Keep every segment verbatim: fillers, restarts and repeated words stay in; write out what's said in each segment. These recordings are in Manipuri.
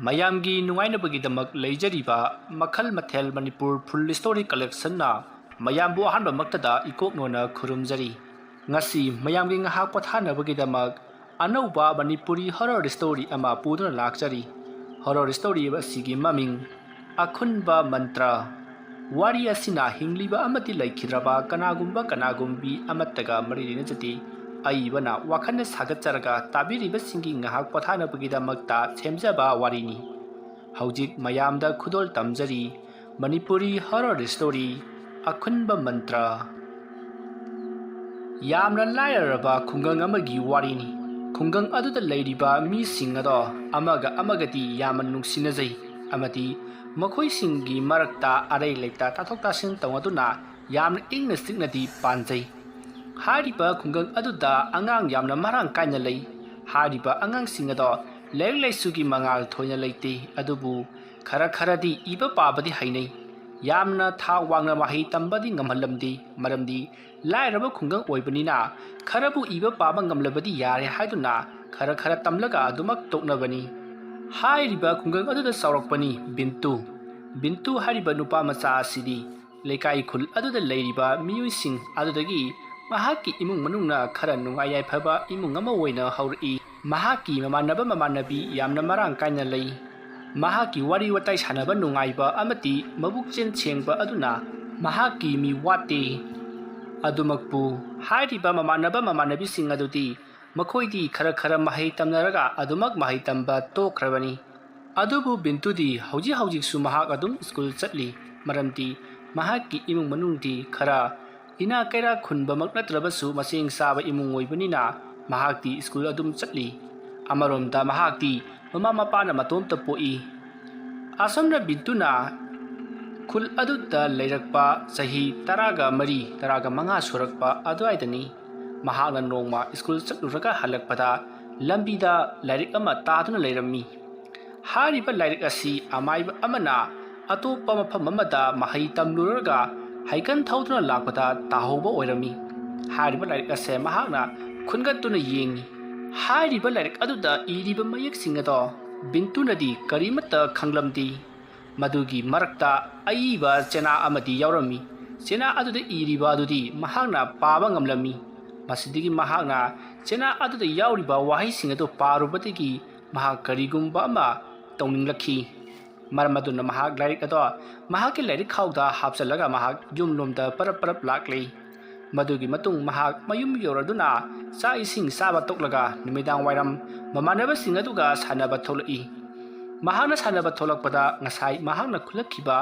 ꯃꯌꯥꯝꯒꯤ ꯅꯨꯡꯉꯥꯏꯅꯕꯒꯤꯗꯃꯛ ꯂꯩꯖꯔꯤꯕ ꯃꯈꯜ ꯃꯊꯦꯜ ꯃꯅꯤꯄꯨꯔ ꯐꯨꯜ ꯁ꯭ꯇꯣꯔꯤ ꯀꯂꯦꯛꯁꯟꯅ ꯃꯌꯥꯝꯕꯨ ꯑꯍꯥꯟꯕꯃꯛꯇꯗ ꯏꯀꯣꯛꯅꯣꯅ ꯈꯨꯔꯨꯝꯖꯔꯤ꯫ ꯉꯁꯤ ꯃꯌꯥꯝꯒꯤ ꯉꯥꯏꯍꯥꯛ ꯄꯣꯊꯥꯅꯕꯒꯤꯗꯃꯛ ꯑꯅꯧꯕ ꯃꯅꯤꯄꯨꯔꯤ ꯍꯣꯔꯔ ꯁ꯭ꯇꯣꯔꯤ ꯑꯃ ꯄꯨꯗꯨꯅ ꯂꯥꯛꯆꯔꯤ꯫ ꯍꯣꯔꯔ ꯁ꯭ꯇꯣꯔꯤ ꯑꯁꯤꯒꯤ ꯃꯃꯤꯡ ꯑꯈꯨꯟꯕ ꯃꯟꯇ꯭ꯔ꯫ ꯋꯥꯔꯤ ꯑꯁꯤꯅ ꯍꯤꯡꯂꯤꯕ ꯑꯃꯗꯤ ꯂꯩꯈꯤꯗ꯭ꯔꯕ ꯀꯅꯥꯒꯨꯝꯕ ꯀꯅꯥꯒꯨꯝꯕꯤ ꯑꯃꯠꯇꯒ ꯃꯔꯤ ꯂꯩꯅꯖꯗꯦ꯫ ꯑꯏꯕꯅ ꯋꯥꯈꯜꯅ ꯁꯥꯒꯠꯆꯔꯒ ꯇꯥꯕꯤꯔꯤꯕꯁꯤꯡꯒꯤ ꯉꯥꯏꯍꯥꯛ ꯄꯣꯊꯥꯅꯕꯒꯤꯗꯃꯛꯇ ꯁꯦꯝꯖꯕ ꯋꯥꯔꯤꯅꯤ꯫ ꯍꯧꯖꯤꯛ ꯃꯌꯥꯝꯗ ꯈꯨꯗꯣꯜ ꯇꯝꯖꯔꯤ ꯃꯅꯤꯄꯨꯔꯤ ꯍꯣꯔꯔ ꯁ꯭ꯇꯣꯔꯤ ꯑꯈꯨꯟꯕ ꯃꯟꯇ꯭ꯔ꯫ ꯌꯥꯝꯅ ꯂꯥꯏꯔꯔꯕ ꯈꯨꯡꯒꯪ ꯑꯃꯒꯤ ꯋꯥꯔꯤꯅꯤ꯫ ꯈꯨꯡꯒꯪ ꯑꯗꯨꯗ ꯂꯩꯔꯤꯕ ꯃꯤꯁꯤꯡ ꯑꯗꯣ ꯑꯃꯒ ꯑꯃꯒꯗꯤ ꯌꯥꯝꯅ ꯅꯨꯡꯁꯤꯅꯖꯩ ꯑꯃꯗꯤ ꯃꯈꯣꯏꯁꯤꯡꯒꯤ ꯃꯔꯛꯇ ꯑꯔꯩ ꯂꯩꯇ ꯇꯥꯊꯣꯛ ꯇꯥꯁꯤꯟ ꯇꯧꯅꯗꯨꯅ ꯌꯥꯝꯅ ꯏꯪꯅ ꯆꯤꯛꯅꯗꯤ ꯄꯥꯟꯖꯩ꯫ ꯍꯥꯏꯔꯤꯕ ꯈꯨꯡꯒꯪ ꯑꯗꯨꯗ ꯑꯉꯥꯡ ꯌꯥꯝꯅ ꯃꯔꯥꯡ ꯀꯥꯏꯅ ꯂꯩ꯫ ꯍꯥꯏꯔꯤꯕ ꯑꯉꯥꯡꯁꯤꯡ ꯑꯗꯣ ꯂꯥꯏꯔꯤꯛ ꯂꯥꯏꯁꯨꯒꯤ ꯃꯉꯥꯜ ꯊꯣꯏꯅ ꯂꯩꯇꯦ, ꯑꯗꯨꯕꯨ ꯈꯔ ꯈꯔꯗꯤ ꯏꯕ ꯄꯥꯕꯗꯤ ꯍꯩꯅꯩ꯫ ꯌꯥꯝꯅ ꯊꯥꯛ ꯋꯥꯡꯅ ꯃꯍꯩ ꯇꯝꯕꯗꯤ ꯉꯝꯍꯜꯂꯝꯗꯦ, ꯃꯔꯝꯗꯤ ꯂꯥꯏꯔꯕ ꯈꯨꯡꯒꯪ ꯑꯣꯏꯕꯅꯤꯅ ꯈꯔꯕꯨ ꯏꯕ ꯄꯥꯕ ꯉꯝꯂꯕꯗꯤ ꯌꯥꯔꯦ ꯍꯥꯏꯗꯨꯅ ꯈꯔ ꯈꯔ ꯇꯝꯂꯒ ꯑꯗꯨꯃꯛ ꯇꯣꯛꯅꯕꯅꯤ꯫ ꯍꯥꯏꯔꯤꯕ ꯈꯨꯡꯒꯪ ꯑꯗꯨꯗ ꯆꯥꯎꯔꯛꯄꯅꯤ ꯕꯤꯟꯇꯨ꯫ ꯕꯤꯟꯇꯨ ꯍꯥꯏꯔꯤꯕ ꯅꯨꯄꯥ ꯃꯆꯥ ꯑꯁꯤꯗꯤ ꯂꯩꯀꯥꯏ ꯈꯨꯜ ꯑꯗꯨꯗ ꯂꯩꯔꯤꯕ ꯃꯤꯑꯣꯏꯁꯤꯡ ꯑꯗꯨꯗꯒꯤ ꯃꯍꯥꯛꯀꯤ ꯏꯃꯨꯡ ꯃꯅꯨꯡꯅ ꯈꯔ ꯅꯨꯡꯉꯥꯏ ꯌꯥꯏꯐꯕ ꯏꯃꯨꯡ ꯑꯃ ꯑꯣꯏꯅ ꯍꯧꯔꯛꯏ꯫ ꯃꯍꯥꯛꯀꯤ ꯃꯃꯥꯟꯅꯕ ꯃꯃꯥꯟꯅꯕꯤ ꯌꯥꯝꯅ ꯃꯔꯥꯡ ꯀꯥꯏꯅ ꯂꯩ꯫ ꯃꯍꯥꯛꯀꯤ ꯋꯥꯔꯤ ꯋꯥꯇꯥꯏ ꯁꯥꯟꯅꯕ ꯅꯨꯡꯉꯥꯏꯕ ꯑꯃꯗꯤ ꯃꯕꯨꯛꯆꯦꯜ ꯁꯦꯡꯕ ꯑꯗꯨꯅ ꯃꯍꯥꯛꯀꯤ ꯃꯤ ꯋꯥꯠꯇꯦ꯫ ꯑꯗꯨꯃꯛꯄꯨ ꯍꯥꯏꯔꯤꯕ ꯃꯃꯥꯟꯅꯕ ꯃꯃꯥꯟꯅꯕꯤꯁꯤꯡ ꯑꯗꯨꯗꯤ ꯃꯈꯣꯏꯗꯤ ꯈꯔ ꯈꯔ ꯃꯍꯩ ꯇꯝꯅꯔꯒ ꯑꯗꯨꯃꯛ ꯃꯍꯩ ꯇꯝꯕ ꯇꯣꯛꯈ꯭ꯔꯕꯅꯤ꯫ ꯑꯗꯨꯕꯨ ꯕꯤꯟꯇꯨꯗꯤ ꯍꯧꯖꯤꯛ ꯍꯧꯖꯤꯛꯁꯨ ꯃꯍꯥꯛ ꯑꯗꯨꯝ ꯁ꯭ꯀꯨꯜ ꯆꯠꯂꯤ, ꯃꯔꯝꯗꯤ ꯃꯍꯥꯛꯀꯤ ꯏꯃꯨꯡ ꯃꯅꯨꯡꯗꯤ ꯈꯔ ꯏꯅꯥ ꯀꯩꯔꯥꯛ ꯈꯨꯟꯕꯃꯛ ꯅꯠꯇ꯭ꯔꯕꯁꯨ ꯃꯆꯦꯡ ꯆꯥꯕ ꯏꯃꯨꯡ ꯑꯣꯏꯕꯅꯤꯅ ꯃꯍꯥꯛꯇꯤ ꯁ꯭ꯀꯨꯜ ꯑꯗꯨꯝ ꯆꯠꯂꯤ꯫ ꯑꯃꯔꯣꯝꯗ ꯃꯍꯥꯛꯇꯤ ꯃꯃꯥ ꯃꯄꯥꯅ ꯃꯇꯣꯝꯇ ꯄꯣꯛꯏ꯫ ꯑꯁꯨꯝꯅ ꯕꯤꯟꯇꯨꯅ ꯈꯨꯜ ꯑꯗꯨꯗ ꯂꯩꯔꯛꯄ ꯆꯍꯤ ꯇꯔꯥꯒ ꯃꯔꯤ, ꯇꯔꯥꯒ ꯃꯉꯥ ꯁꯨꯔꯛꯄ ꯑꯗꯨꯋꯥꯏꯗꯅꯤ꯫ ꯃꯍꯥꯛꯅ ꯅꯣꯡꯃ ꯁ꯭ꯀꯨꯜ ꯆꯠꯂꯨꯔꯒ ꯍꯜꯂꯛꯄꯗ ꯂꯝꯕꯤꯗ ꯂꯥꯏꯔꯤꯛ ꯑꯃ ꯇꯥꯗꯨꯅ ꯂꯩꯔꯝꯃꯤ꯫ ꯍꯥꯏꯔꯤꯕ ꯂꯥꯏꯔꯤꯛ ꯑꯁꯤ ꯑꯃꯥꯏꯕ ꯑꯃꯅ ꯑꯇꯣꯞꯄ ꯃꯐꯝ ꯑꯃꯗ ꯃꯍꯩ ꯇꯝꯂꯨꯔꯒ ꯍꯩꯀꯟ ꯊꯧꯗꯨꯅ ꯂꯥꯛꯄꯗ ꯇꯥꯍꯧꯕ ꯑꯣꯏꯔꯝꯃꯤ꯫ ꯍꯥꯏꯔꯤꯕ ꯂꯥꯏꯔꯤꯛ ꯑꯁꯦ ꯃꯍꯥꯛꯅ ꯈꯨꯟꯒꯠꯇꯨꯅ ꯌꯦꯡꯉꯤ꯫ ꯍꯥꯏꯔꯤꯕ ꯂꯥꯏꯔꯤꯛ ꯑꯗꯨꯗ ꯏꯔꯤꯕ ꯃꯌꯦꯛꯁꯤꯡ ꯑꯗꯣ ꯕꯤꯟꯇꯨꯅꯗꯤ ꯀꯔꯤꯃꯠꯇ ꯈꯪꯂꯝꯗꯦ꯫ ꯃꯗꯨꯒꯤ ꯃꯔꯛꯇ ꯑꯏꯕ ꯆꯦꯅꯥ ꯑꯃꯗꯤ ꯌꯥꯎꯔꯝꯃꯤ꯫ ꯆꯦꯅꯥ ꯑꯗꯨꯗ ꯏꯔꯤꯕ ꯑꯗꯨꯗꯤ ꯃꯍꯥꯛꯅ ꯄꯥꯕ ꯉꯝꯂꯝꯃꯤ꯫ ꯃꯁꯤꯗꯒꯤ ꯃꯍꯥꯛꯅ ꯆꯦꯅꯥ ꯑꯗꯨꯗ ꯌꯥꯎꯔꯤꯕ ꯋꯥꯍꯩꯁꯤꯡ ꯑꯗꯨ ꯄꯥꯔꯨꯕꯗꯒꯤ ꯃꯍꯥꯛ ꯀꯔꯤꯒꯨꯝꯕ ꯑꯃ ꯇꯧꯅꯤꯡꯂꯛꯈꯤ꯫ ꯃꯔꯝ ꯑꯗꯨꯅ ꯃꯍꯥꯛ ꯂꯥꯏꯔꯤꯛ ꯑꯗꯣ ꯃꯍꯥꯛꯀꯤ ꯂꯥꯏꯔꯤꯛ ꯈꯥꯎꯗ ꯍꯥꯞꯆꯤꯜꯂꯒ ꯃꯍꯥꯛ ꯌꯨꯝꯂꯣꯝꯗ ꯄꯔꯞ ꯄꯔꯞ ꯂꯥꯛꯂꯤ꯫ ꯃꯗꯨꯒꯤ ꯃꯇꯨꯡ ꯃꯍꯥꯛ ꯃꯌꯨꯝ ꯌꯧꯔꯗꯨꯅ ꯆꯥꯛ ꯏꯁꯤꯡ ꯆꯥꯕ ꯇꯣꯛꯂꯒ ꯅꯨꯃꯤꯗꯥꯡ ꯋꯥꯏꯔꯝ ꯃꯃꯥꯟꯅꯕꯁꯤꯡ ꯑꯗꯨꯒ ꯁꯥꯟꯅꯕ ꯊꯣꯛꯂꯛꯏ꯫ ꯃꯍꯥꯛꯅ ꯁꯥꯟꯅꯕ ꯊꯣꯛꯂꯛꯄꯗ ꯉꯁꯥꯏ ꯃꯍꯥꯛꯅ ꯈꯨꯜꯂꯛꯈꯤꯕ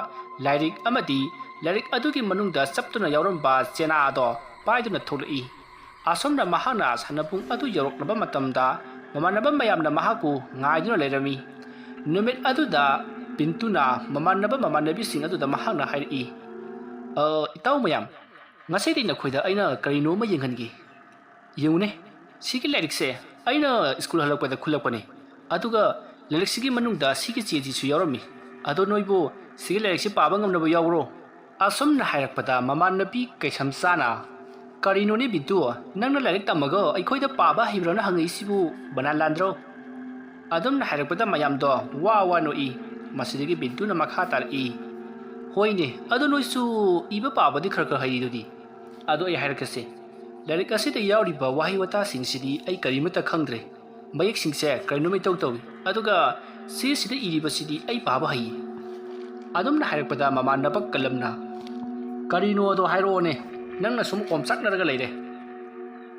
ꯂꯥꯏꯔꯤꯛ ꯑꯃꯗꯤ ꯂꯥꯏꯔꯤꯛ ꯑꯗꯨꯒꯤ ꯃꯅꯨꯡꯗ ꯆꯞꯇꯨꯅ ꯌꯥꯎꯔꯝꯕ ꯆꯦꯅꯥ ꯑꯗꯣ ꯄꯥꯏꯗꯨꯅ ꯊꯣꯛꯂꯛꯏ꯫ ꯑꯁꯨꯝꯅ ꯃꯍꯥꯛꯅ ꯁꯥꯟꯅꯕꯨꯡ ꯑꯗꯨ ꯌꯧꯔꯛꯂꯕ ꯃꯇꯝꯗ ꯃꯃꯥꯟꯅꯕ ꯃꯌꯥꯝꯅ ꯃꯍꯥꯛꯄꯨ ꯉꯥꯏꯗꯨꯅ ꯂꯩꯔꯝꯃꯤ꯫ ꯅꯨꯃꯤꯠ ꯑꯗꯨꯗ ꯕꯤꯟꯇꯨꯅ ꯃꯃꯥꯟꯅꯕ ꯃꯃꯥꯟꯅꯕꯤꯁꯤꯡ ꯑꯗꯨꯗ ꯃꯍꯥꯛꯅ ꯍꯥꯏꯔꯛꯏ, "ꯑ, ꯏꯇꯥꯎ ꯃꯌꯥꯝ, ꯉꯁꯤꯗꯤ ꯅꯈꯣꯏꯗ ꯑꯩꯅ ꯀꯔꯤꯅꯣ ꯑꯃ ꯌꯦꯡꯍꯟꯒꯦ꯫ ꯌꯦꯡꯉꯨꯅꯦ, ꯁꯤꯒꯤ ꯂꯥꯏꯔꯤꯛꯁꯦ ꯑꯩꯅ ꯁ꯭ꯀꯨꯜ ꯍꯜꯂꯛꯄꯗ ꯈꯨꯜꯂꯛꯄꯅꯦ꯫ ꯑꯗꯨꯒ ꯂꯥꯏꯔꯤꯛꯁꯤꯒꯤ ꯃꯅꯨꯡꯗ ꯁꯤꯒꯤ ꯆꯦꯁꯤꯁꯨ ꯌꯥꯎꯔꯝꯃꯤ꯫ ꯑꯗꯣ ꯅꯣꯏꯕꯨ ꯁꯤꯒꯤ ꯂꯥꯏꯔꯤꯛꯁꯤ ꯄꯥꯕ ꯉꯝꯅꯕ ꯌꯥꯎꯕ꯭ꯔꯣ?" ꯑꯁꯨꯝꯅ ꯍꯥꯏꯔꯛꯄꯗ ꯃꯃꯥꯟꯅꯕꯤ ꯀꯩꯁꯝꯆꯥꯅ, "ꯀꯔꯤꯅꯣꯅꯦ ꯕꯤꯟꯇꯨ, ꯅꯪꯅ ꯂꯥꯏꯔꯤꯛ ꯇꯝꯃꯒ ꯑꯩꯈꯣꯏꯗ ꯄꯥꯕ ꯍꯩꯕ꯭ꯔꯣꯅ ꯍꯪꯉꯛꯏꯁꯤꯕꯨ ꯕꯅꯥꯟ ꯂꯥꯟꯗ꯭ꯔꯣ?" ꯑꯗꯨꯝꯅ ꯍꯥꯏꯔꯛꯄꯗ ꯃꯌꯥꯝꯗꯣ ꯋꯥ ꯋꯥ ꯅꯣꯛꯏ꯫ ꯃꯁꯤꯗꯒꯤ ꯕꯤꯟꯇꯨꯅ ꯃꯈꯥ ꯇꯥꯔꯛꯏ, "ꯍꯣꯏꯅꯦ, ꯑꯗꯣ ꯅꯣꯏꯁꯨ ꯏꯕ ꯄꯥꯕꯗꯤ ꯈꯔ ꯈꯔ ꯍꯩꯔꯤꯗꯨꯗꯤ꯫ ꯑꯗꯣ ꯑꯩ ꯍꯥꯏꯔꯛꯀꯦꯁꯦ, ꯂꯥꯏꯔꯤꯛ ꯑꯁꯤꯗ ꯌꯥꯎꯔꯤꯕ ꯋꯥꯍꯩ ꯋꯥꯇꯥꯁꯤꯡꯁꯤꯗꯤ ꯑꯩ ꯀꯔꯤꯃꯠꯇ ꯈꯪꯗ꯭ꯔꯦ꯫ ꯃꯌꯦꯛꯁꯤꯡꯁꯦ ꯀꯔꯤꯅꯣꯝ ꯏꯇꯧ ꯇꯧꯏ꯫ ꯑꯗꯨꯒ ꯁꯤꯁꯤꯗ ꯏꯔꯤꯕꯁꯤꯗꯤ ꯑꯩ ꯄꯥꯕ ꯍꯩ꯫" ꯑꯗꯨꯝꯅ ꯍꯥꯏꯔꯛꯄꯗ ꯃꯃꯥꯟꯅꯕ ꯀꯂꯝꯅ, "ꯀꯔꯤꯅꯣ ꯑꯗꯣ ꯍꯥꯏꯔꯛꯑꯣꯅꯦ, ꯅꯪꯅ ꯁꯨꯝ ꯑꯣꯝꯆꯥꯛꯅꯔꯒ ꯂꯩꯔꯦ꯫"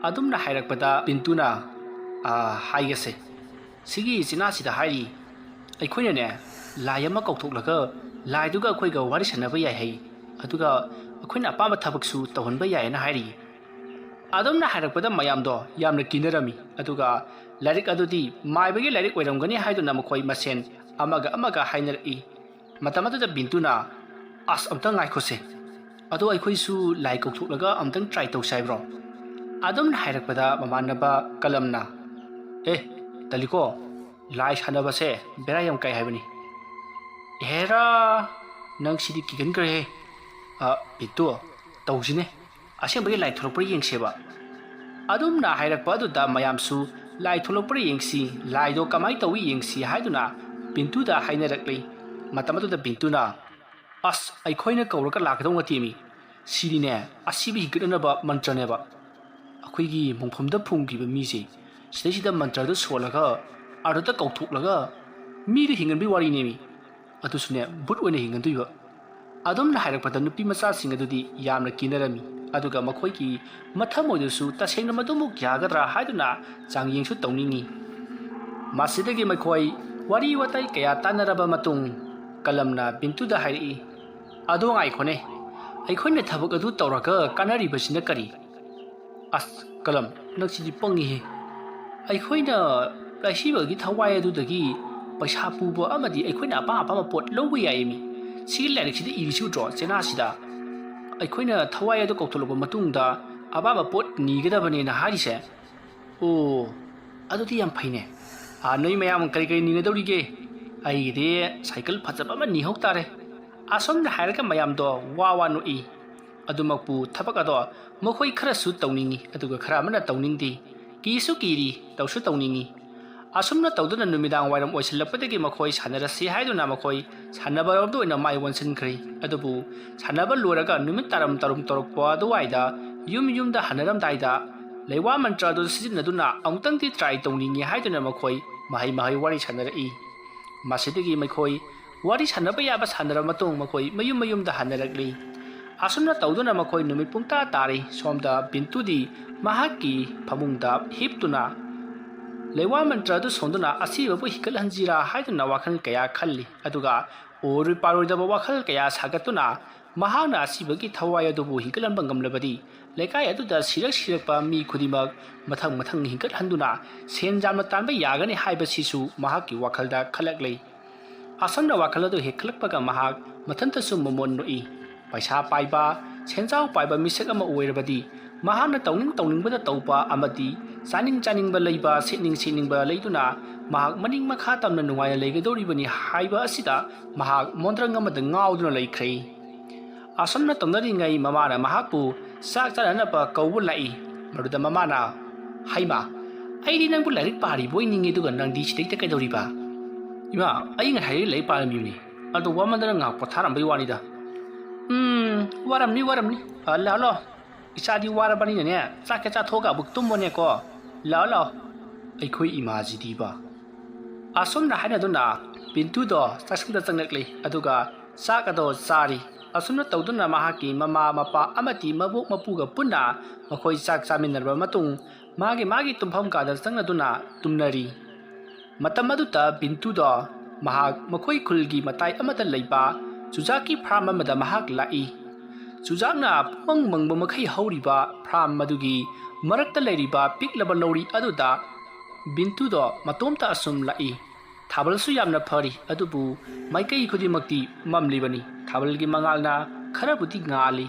ꯑꯗꯨꯝꯅ ꯍꯥꯏꯔꯛꯄꯗ ꯕꯤꯟꯇꯨꯅ, "ꯑꯥ, ꯍꯥꯏꯒꯦꯁꯦ꯫ ꯁꯤꯒꯤ ꯆꯤꯅꯥꯁꯤꯗ ꯍꯥꯏꯔꯤ, ꯑꯩꯈꯣꯏꯅꯅꯦ ꯂꯥꯏ ꯑꯃ ꯀꯧꯊꯣꯛꯂꯒ ꯂꯥꯏꯗꯨꯒ ꯑꯩꯈꯣꯏꯒ ꯋꯥꯔꯤ ꯁꯥꯟꯅꯕ ꯌꯥꯏ ꯍꯥꯏ, ꯑꯗꯨꯒ ꯑꯩꯈꯣꯏꯅ ꯑꯄꯥꯝꯕ ꯊꯕꯛꯁꯨ ꯇꯧꯍꯟꯕ ꯌꯥꯏꯌꯦꯅ ꯍꯥꯏꯔꯤ꯫" ꯑꯗꯨꯝꯅ ꯍꯥꯏꯔꯛꯄꯗ ꯃꯌꯥꯝꯗꯣ ꯌꯥꯝꯅ ꯀꯤꯅꯔꯝꯃꯤ꯫ ꯑꯗꯨꯒ ꯂꯥꯏꯔꯤꯛ ꯑꯗꯨꯗꯤ ꯃꯥꯏꯕꯒꯤ ꯂꯥꯏꯔꯤꯛ ꯑꯣꯏꯔꯝꯒꯅꯤ ꯍꯥꯏꯗꯨꯅ ꯃꯈꯣꯏ ꯃꯁꯦꯟ ꯑꯃꯒ ꯑꯃꯒ ꯍꯥꯏꯅꯔꯛꯏ꯫ ꯃꯇꯝ ꯑꯗꯨꯗ ꯕꯤꯟꯇꯨꯅ, "ꯑꯁ, ꯑꯝꯇ ꯉꯥꯏꯈꯣꯁꯦ꯫ ꯑꯗꯣ ꯑꯩꯈꯣꯏꯁꯨ ꯂꯥꯏ ꯀꯧꯊꯣꯛꯂꯒ ꯑꯝꯇꯪ try ꯇꯧꯁꯦ ꯍꯥꯏꯕ꯭ꯔꯣ?" ꯑꯗꯨꯝꯅ ꯍꯥꯏꯔꯛꯄꯗ ꯃꯃꯥꯟꯅꯕ ꯀꯂꯝꯅ, "ꯑꯦ, ꯇꯜꯂꯤꯀꯣ, ꯂꯥꯏ ꯁꯥꯟꯅꯕꯁꯦ ꯕꯦꯔꯥ ꯌꯥꯝ ꯀꯥꯏ ꯍꯥꯏꯕꯅꯤ꯫" "ꯑꯦꯔꯥ, ꯅꯪ ꯁꯤꯗꯤ ꯀꯤꯒꯟꯈ꯭ꯔꯦꯍꯦ꯫ ꯑ, ꯕꯤꯟꯇꯨ, ꯇꯧꯁꯤꯅꯦ꯫ ꯑꯁꯦꯡꯕꯒꯤ ꯂꯥꯏ ꯊꯣꯔꯛꯄ꯭ꯔꯥ ꯌꯦꯡꯁꯦꯕ꯫" ꯑꯗꯨꯝꯅ ꯍꯥꯏꯔꯛꯄ ꯑꯗꯨꯗ ꯃꯌꯥꯝꯁꯨ ꯂꯥꯏ ꯊꯣꯛꯂꯛꯄ꯭ꯔꯥ ꯌꯦꯡꯁꯤ, ꯂꯥꯏꯗꯣ ꯀꯃꯥꯏꯅ ꯇꯧꯏ ꯌꯦꯡꯁꯤ ꯍꯥꯏꯗꯨꯅ ꯕꯤꯟꯇꯨꯗ ꯍꯥꯏꯅꯔꯛꯂꯤ꯫ ꯃꯇꯝ ꯑꯗꯨꯗ ꯕꯤꯟꯇꯨꯅ, "ꯑꯁ, ꯑꯩꯈꯣꯏꯅ ꯀꯧꯔꯒ ꯂꯥꯛꯀꯗꯧ ꯅꯠꯇꯦꯃꯤ꯫ ꯁꯤꯗꯤꯅꯦ, ꯑꯁꯤꯕ ꯍꯤꯡꯒꯠꯅꯅꯕ ꯃꯟꯇ꯭ꯔꯅꯦꯕ꯫ ꯑꯩꯈꯣꯏꯒꯤ ꯃꯣꯡꯐꯝꯗ ꯐꯨꯝꯈꯤꯕ ꯃꯤꯁꯦ ꯁꯤꯗꯩꯁꯤꯗ ꯃꯟꯇ꯭ꯔꯗꯨ ꯁꯣꯜꯂꯒ ꯑꯥꯔꯗꯇ ꯀꯧꯊꯣꯛꯂꯒ ꯃꯤꯗꯨ ꯍꯤꯡꯍꯟꯕꯒꯤ ꯋꯥꯔꯤꯅꯦꯃꯤ꯫ ꯑꯗꯨꯁꯨꯅꯦ, ꯚꯨꯠ ꯑꯣꯏꯅ ꯍꯤꯡꯍꯟꯗꯣꯏꯕ"꯫ ꯑꯗꯨꯝꯅ ꯍꯥꯏꯔꯛꯄꯗ ꯅꯨꯄꯤ ꯃꯆꯥꯁꯤꯡ ꯑꯗꯨꯗꯤ ꯌꯥꯝꯅ ꯀꯤꯅꯔꯝꯃꯤ, ꯑꯗꯨꯒ ꯃꯈꯣꯏꯒꯤ ꯃꯊꯃꯣꯏꯗꯨꯁꯨ ꯇꯁꯦꯡꯅ ꯃꯗꯨꯃꯨꯛ ꯌꯥꯒꯗ꯭ꯔꯥ ꯍꯥꯏꯗꯨꯅ ꯆꯥꯡꯌꯦꯡꯁꯨ ꯇꯧꯅꯤꯡꯏ꯫ ꯃꯁꯤꯗꯒꯤ ꯃꯈꯣꯏ ꯋꯥꯔꯤ ꯋꯥꯇꯥꯏ ꯀꯌꯥ ꯇꯥꯟꯅꯔꯕ ꯃꯇꯨꯡ, ꯀꯂꯝꯅ ꯕꯤꯟꯇꯨꯗ ꯍꯥꯏꯔꯛꯏ, "ꯑꯗꯣ ꯉꯥꯏꯈꯣꯅꯦ, ꯑꯩꯈꯣꯏꯅ ꯊꯕꯛ ꯑꯗꯨ ꯇꯧꯔꯒ ꯀꯥꯟꯅꯔꯤꯕꯁꯤꯅ ꯀꯔꯤ?" "ꯑꯁ, ꯀꯂꯝ, ꯅꯪꯁꯤꯗꯤ ꯄꯪꯉꯤꯍꯦ꯫ ꯑꯩꯈꯣꯏꯅ ꯂꯥꯏꯁꯤꯕꯒꯤ ꯊꯋꯥꯏ ꯑꯗꯨꯗꯒꯤ ꯄꯩꯁꯥ ꯄꯨꯕ ꯑꯃꯗꯤ ꯑꯩꯈꯣꯏꯅ ꯑꯄꯥꯝ ꯑꯄꯥꯝꯕ ꯄꯣꯠ ꯂꯧꯕ ꯌꯥꯏꯌꯦ ꯃꯤ꯫ ꯁꯤꯒꯤ ꯂꯥꯏꯔꯤꯛꯁꯤꯗ ꯏꯔꯤꯁꯤ ꯎꯗ꯭ꯔꯣ, ꯆꯦꯅꯥꯁꯤꯗ? ꯑꯩꯈꯣꯏꯅ ꯊꯋꯥꯏ ꯑꯗꯨ ꯀꯧꯊꯣꯛꯂꯕ ꯃꯇꯨꯡꯗ ꯑꯄꯥꯝꯕ ꯄꯣꯠ ꯅꯤꯒꯗꯕꯅꯦꯅ ꯍꯥꯏꯔꯤꯁꯦ"꯫ "ꯑꯣ, ꯑꯗꯨꯗꯤ ꯌꯥꯝ ꯐꯩꯅꯦ꯫ ꯑꯥ, ꯅꯣꯏ ꯃꯌꯥꯝ ꯀꯔꯤ ꯀꯔꯤ ꯅꯤꯅꯗꯧꯔꯤꯒꯦ? ꯑꯩꯒꯤꯗꯤ ꯁꯥꯏꯀꯜ ꯐꯖꯕ ꯑꯃ ꯅꯤꯍꯧ ꯇꯥꯔꯦ"꯫ ꯑꯁꯨꯝꯅ ꯍꯥꯏꯔꯒ ꯃꯌꯥꯝꯗꯣ ꯋꯥ ꯋꯥ ꯅꯣꯛꯏ꯫ ꯑꯗꯨꯃꯛꯄꯨ ꯊꯕꯛ ꯑꯗꯣ ꯃꯈꯣꯏ ꯈꯔꯁꯨ ꯇꯧꯅꯤꯡꯏ, ꯑꯗꯨꯒ ꯈꯔ ꯑꯃꯅ ꯇꯧꯅꯤꯡꯗꯦ꯫ ꯀꯤꯁꯨ ꯀꯤꯔꯤ, ꯇꯧꯁꯨ ꯇꯧꯅꯤꯡꯏ꯫ ꯑꯁꯨꯝꯅ ꯇꯧꯗꯨꯅ ꯅꯨꯃꯤꯗꯥꯡ ꯋꯥꯏꯔꯝ ꯑꯣꯏꯁꯤꯜꯂꯛꯄꯗꯒꯤ ꯃꯈꯣꯏ ꯁꯥꯟꯅꯔꯁꯤ ꯍꯥꯏꯗꯨꯅ ꯃꯈꯣꯏ ꯁꯥꯟꯅꯕꯔꯣꯝꯗ ꯑꯣꯏꯅ ꯃꯥꯏ ꯑꯣꯟꯁꯤꯟꯈ꯭ꯔꯦ꯫ ꯑꯗꯨꯕꯨ ꯁꯥꯟꯅꯕ ꯂꯣꯏꯔꯒ ꯅꯨꯃꯤꯠ ꯇꯥꯔꯝ ꯇꯔꯨꯝ ꯇꯧꯔꯛꯄ ꯑꯗꯨꯋꯥꯏꯗ ꯌꯨꯝ ꯌꯨꯝꯗ ꯍꯟꯅꯔꯝꯗꯥꯏꯗ ꯂꯩꯋꯥ ꯃꯟꯇ꯭ꯔ ꯑꯗꯨ ꯁꯤꯖꯤꯟꯅꯗꯨꯅ ꯑꯃꯨꯛꯇꯪꯗꯤ try ꯇꯧꯅꯤꯡꯏ ꯍꯥꯏꯗꯨꯅ ꯃꯈꯣꯏ ꯃꯍꯩ ꯃꯍꯩ ꯋꯥꯔꯤ ꯁꯥꯟꯅꯔꯛꯏ꯫ ꯃꯁꯤꯗꯒꯤ ꯃꯈꯣꯏ ꯋꯥꯔꯤ ꯁꯥꯟꯅꯕ ꯌꯥꯕ ꯁꯥꯟꯅꯔꯕ ꯃꯇꯨꯡ ꯃꯈꯣꯏ ꯃꯌꯨꯝ ꯃꯌꯨꯝꯗ ꯍꯟꯅꯔꯛꯂꯤ꯫ ꯑꯁꯨꯝꯅ ꯇꯧꯗꯨꯅ ꯃꯈꯣꯏ ꯅꯨꯃꯤꯠ ꯄꯨꯡꯇꯥ ꯇꯥꯔꯤ꯫ ꯁꯣꯝꯗ ꯕꯤꯟꯇꯨꯗꯤ ꯃꯍꯥꯛꯀꯤ ꯐꯃꯨꯡꯗ ꯍꯤꯞꯇꯨꯅ ꯂꯩꯋꯥ ꯃꯟꯇ꯭ꯔ ꯑꯗꯨ ꯁꯣꯟꯗꯨꯅ ꯑꯁꯤꯕꯕꯨ ꯍꯤꯡꯒꯠꯍꯟꯁꯤꯔꯥ ꯍꯥꯏꯗꯨꯅ ꯋꯥꯈꯜ ꯀꯌꯥ ꯈꯜꯂꯤ꯫ ꯑꯗꯨꯒ ꯑꯣꯏꯔꯣꯏ ꯄꯥꯔꯣꯏꯗꯕ ꯋꯥꯈꯜ ꯀꯌꯥ ꯁꯥꯒꯠꯇꯨꯅ ꯃꯍꯥꯛꯅ ꯑꯁꯤꯕꯒꯤ ꯊꯋꯥꯏ ꯑꯗꯨꯕꯨ ꯍꯤꯡꯒꯠꯍꯟꯕ ꯉꯝꯂꯕꯗꯤ ꯂꯩꯀꯥꯏ ꯑꯗꯨꯗ ꯁꯤꯔꯛ ꯁꯤꯔꯛꯄ ꯃꯤ ꯈꯨꯗꯤꯡꯃꯛ ꯃꯊꯪ ꯃꯊꯪ ꯍꯤꯡꯒꯠꯍꯟꯗꯨꯅ ꯁꯦꯟ ꯌꯥꯝꯅ ꯇꯥꯟꯕ ꯌꯥꯒꯅꯤ ꯍꯥꯏꯕꯁꯤꯁꯨ ꯃꯍꯥꯛꯀꯤ ꯋꯥꯈꯜꯗ ꯈꯜꯂꯛꯂꯤ꯫ ꯑꯁꯨꯝꯅ ꯋꯥꯈꯜ ꯑꯗꯨ ꯍꯦꯛ ꯈꯜꯂꯛꯄꯒ ꯃꯍꯥꯛ ꯃꯊꯟꯇꯁꯨ ꯃꯃꯣꯟ ꯅꯣꯛꯏ꯫ ꯄꯩꯁꯥ ꯄꯥꯏꯕ, ꯁꯦꯟꯖꯥꯎ ꯄꯥꯏꯕ ꯃꯤꯁꯛ ꯑꯃ ꯑꯣꯏꯔꯕꯗꯤ ꯃꯍꯥꯛꯅ ꯇꯧꯅꯤꯡ ꯇꯧꯅꯤꯡꯕꯗ ꯇꯧꯕ ꯑꯃꯗꯤ ꯆꯥꯅꯤꯡ ꯆꯥꯅꯤꯡꯕ ꯂꯩꯕ, ꯁꯦꯠꯅꯤꯡ ꯁꯦꯠꯅꯤꯡꯕ ꯂꯩꯗꯨꯅ ꯃꯍꯥꯛ ꯃꯅꯤꯡ ꯃꯈꯥ ꯇꯝꯅ ꯅꯨꯡꯉꯥꯏꯅ ꯂꯩꯒꯗꯧꯔꯤꯕꯅꯤ ꯍꯥꯏꯕ ꯑꯁꯤꯗ ꯃꯍꯥꯛ ꯃꯣꯟꯗ꯭ꯔꯪ ꯑꯃꯗ ꯉꯥꯎꯗꯨꯅ ꯂꯩꯈ꯭ꯔꯦ꯫ ꯑꯁꯨꯝꯅ ꯇꯧꯅꯔꯤꯉꯩ ꯃꯃꯥꯅ ꯃꯍꯥꯛꯄꯨ ꯆꯥꯛ ꯆꯥꯅꯅꯕ ꯀꯧꯕ ꯂꯥꯛꯏ꯫ ꯃꯗꯨꯗ ꯃꯃꯥꯅ, "ꯍꯩꯃꯥ, ꯑꯩꯗꯤ ꯅꯪꯕꯨ ꯂꯥꯏꯔꯤꯛ ꯄꯥꯔꯤꯕꯣꯏ ꯅꯤꯡꯉꯤ, ꯑꯗꯨꯒ ꯅꯪꯗꯤ ꯁꯤꯗꯩꯗ ꯀꯩꯗꯧꯔꯤꯕ?" "ꯏꯃꯥ, ꯑꯩ ꯉꯁꯥꯏ ꯂꯥꯏꯔꯤꯛ ꯄꯥꯔꯝꯃꯤꯕꯅꯤ, ꯑꯗꯣ ꯋꯥꯃꯟꯗꯅ ꯉꯥꯏꯍꯥꯛ ꯄꯣꯊꯥꯔꯝꯕꯩ ꯋꯥꯅꯤꯗ꯫" "ꯎꯝ, ꯋꯥꯔꯝꯅꯤ, ꯋꯥꯔꯝꯅꯤ꯫ ꯑ, ꯂꯥꯛꯑꯣ, ꯂꯥꯛꯑꯣ꯫ ꯏꯆꯥꯗꯤ ꯋꯥꯔꯕꯅꯤꯅꯅꯦ, ꯆꯥꯛ ꯈꯔ ꯆꯥꯊꯣꯛꯑꯒ ꯑꯃꯨꯛ ꯇꯨꯝꯃꯣꯅꯦꯀꯣ꯫ ꯂꯥꯛꯑꯣ, ꯂꯥꯛꯑꯣ꯫" ꯑꯩꯈꯣꯏ ꯏꯃꯥꯁꯤꯗꯤꯕ꯫ ꯑꯁꯨꯝꯅ ꯍꯥꯏꯅꯗꯨꯅ ꯕꯤꯟꯇꯨꯗꯣ ꯆꯥꯛꯁꯪꯗ ꯆꯪꯂꯛꯂꯤ, ꯑꯗꯨꯒ ꯆꯥꯛ ꯑꯗꯣ ꯆꯥꯔꯤ꯫ ꯑꯁꯨꯝꯅ ꯇꯧꯗꯨꯅ ꯃꯍꯥꯛꯀꯤ ꯃꯃꯥ, ꯃꯄꯥ ꯑꯃꯗꯤ ꯃꯕꯣꯛ, ꯃꯄꯨꯒ ꯄꯨꯟꯅ ꯃꯈꯣꯏ ꯆꯥꯛ ꯆꯥꯃꯤꯟꯅꯔꯕ ꯃꯇꯨꯡ, ꯃꯥꯒꯤ ꯃꯥꯒꯤ ꯇꯨꯝꯐꯝ ꯀꯥꯗ ꯆꯪꯅꯗꯨꯅ ꯇꯨꯝꯅꯔꯤ꯫ ꯃꯇꯝ ꯑꯗꯨꯗ ꯕꯤꯟꯇꯨꯗꯣ ꯃꯍꯥꯛ ꯃꯈꯣꯏ ꯈꯨꯜꯒꯤ ꯃꯇꯥꯏ ꯑꯃꯗ ꯂꯩꯕ ꯆꯨꯖꯥꯛꯀꯤ ꯐꯥꯔꯝ ꯑꯃꯗ ꯃꯍꯥꯛ ꯂꯥꯛꯏ꯫ ꯆꯨꯖꯥꯛꯅ ꯄꯨꯡꯃꯪ ꯃꯪꯕ ꯃꯈꯩ ꯍꯧꯔꯤꯕ ꯐꯥꯔꯝ ꯑꯗꯨꯒꯤ ꯃꯔꯛꯇ ꯂꯩꯔꯤꯕ ꯄꯤꯛꯂꯕ ꯂꯧꯔꯤ ꯑꯗꯨꯗ ꯕꯤꯟꯇꯨꯗꯣ ꯃꯇꯣꯝꯇ ꯑꯁꯨꯝ ꯂꯥꯛꯏ꯫ ꯊꯥꯕꯜꯁꯨ ꯌꯥꯝꯅ ꯐꯔꯤ, ꯑꯗꯨꯕꯨ ꯃꯥꯏꯀꯩ ꯈꯨꯗꯤꯡꯃꯛꯇꯤ ꯃꯝꯂꯤꯕꯅꯤ꯫ ꯊꯥꯕꯜꯒꯤ ꯃꯉꯥꯜꯅ ꯈꯔꯕꯨꯗꯤ ꯉꯥꯜꯂꯤ꯫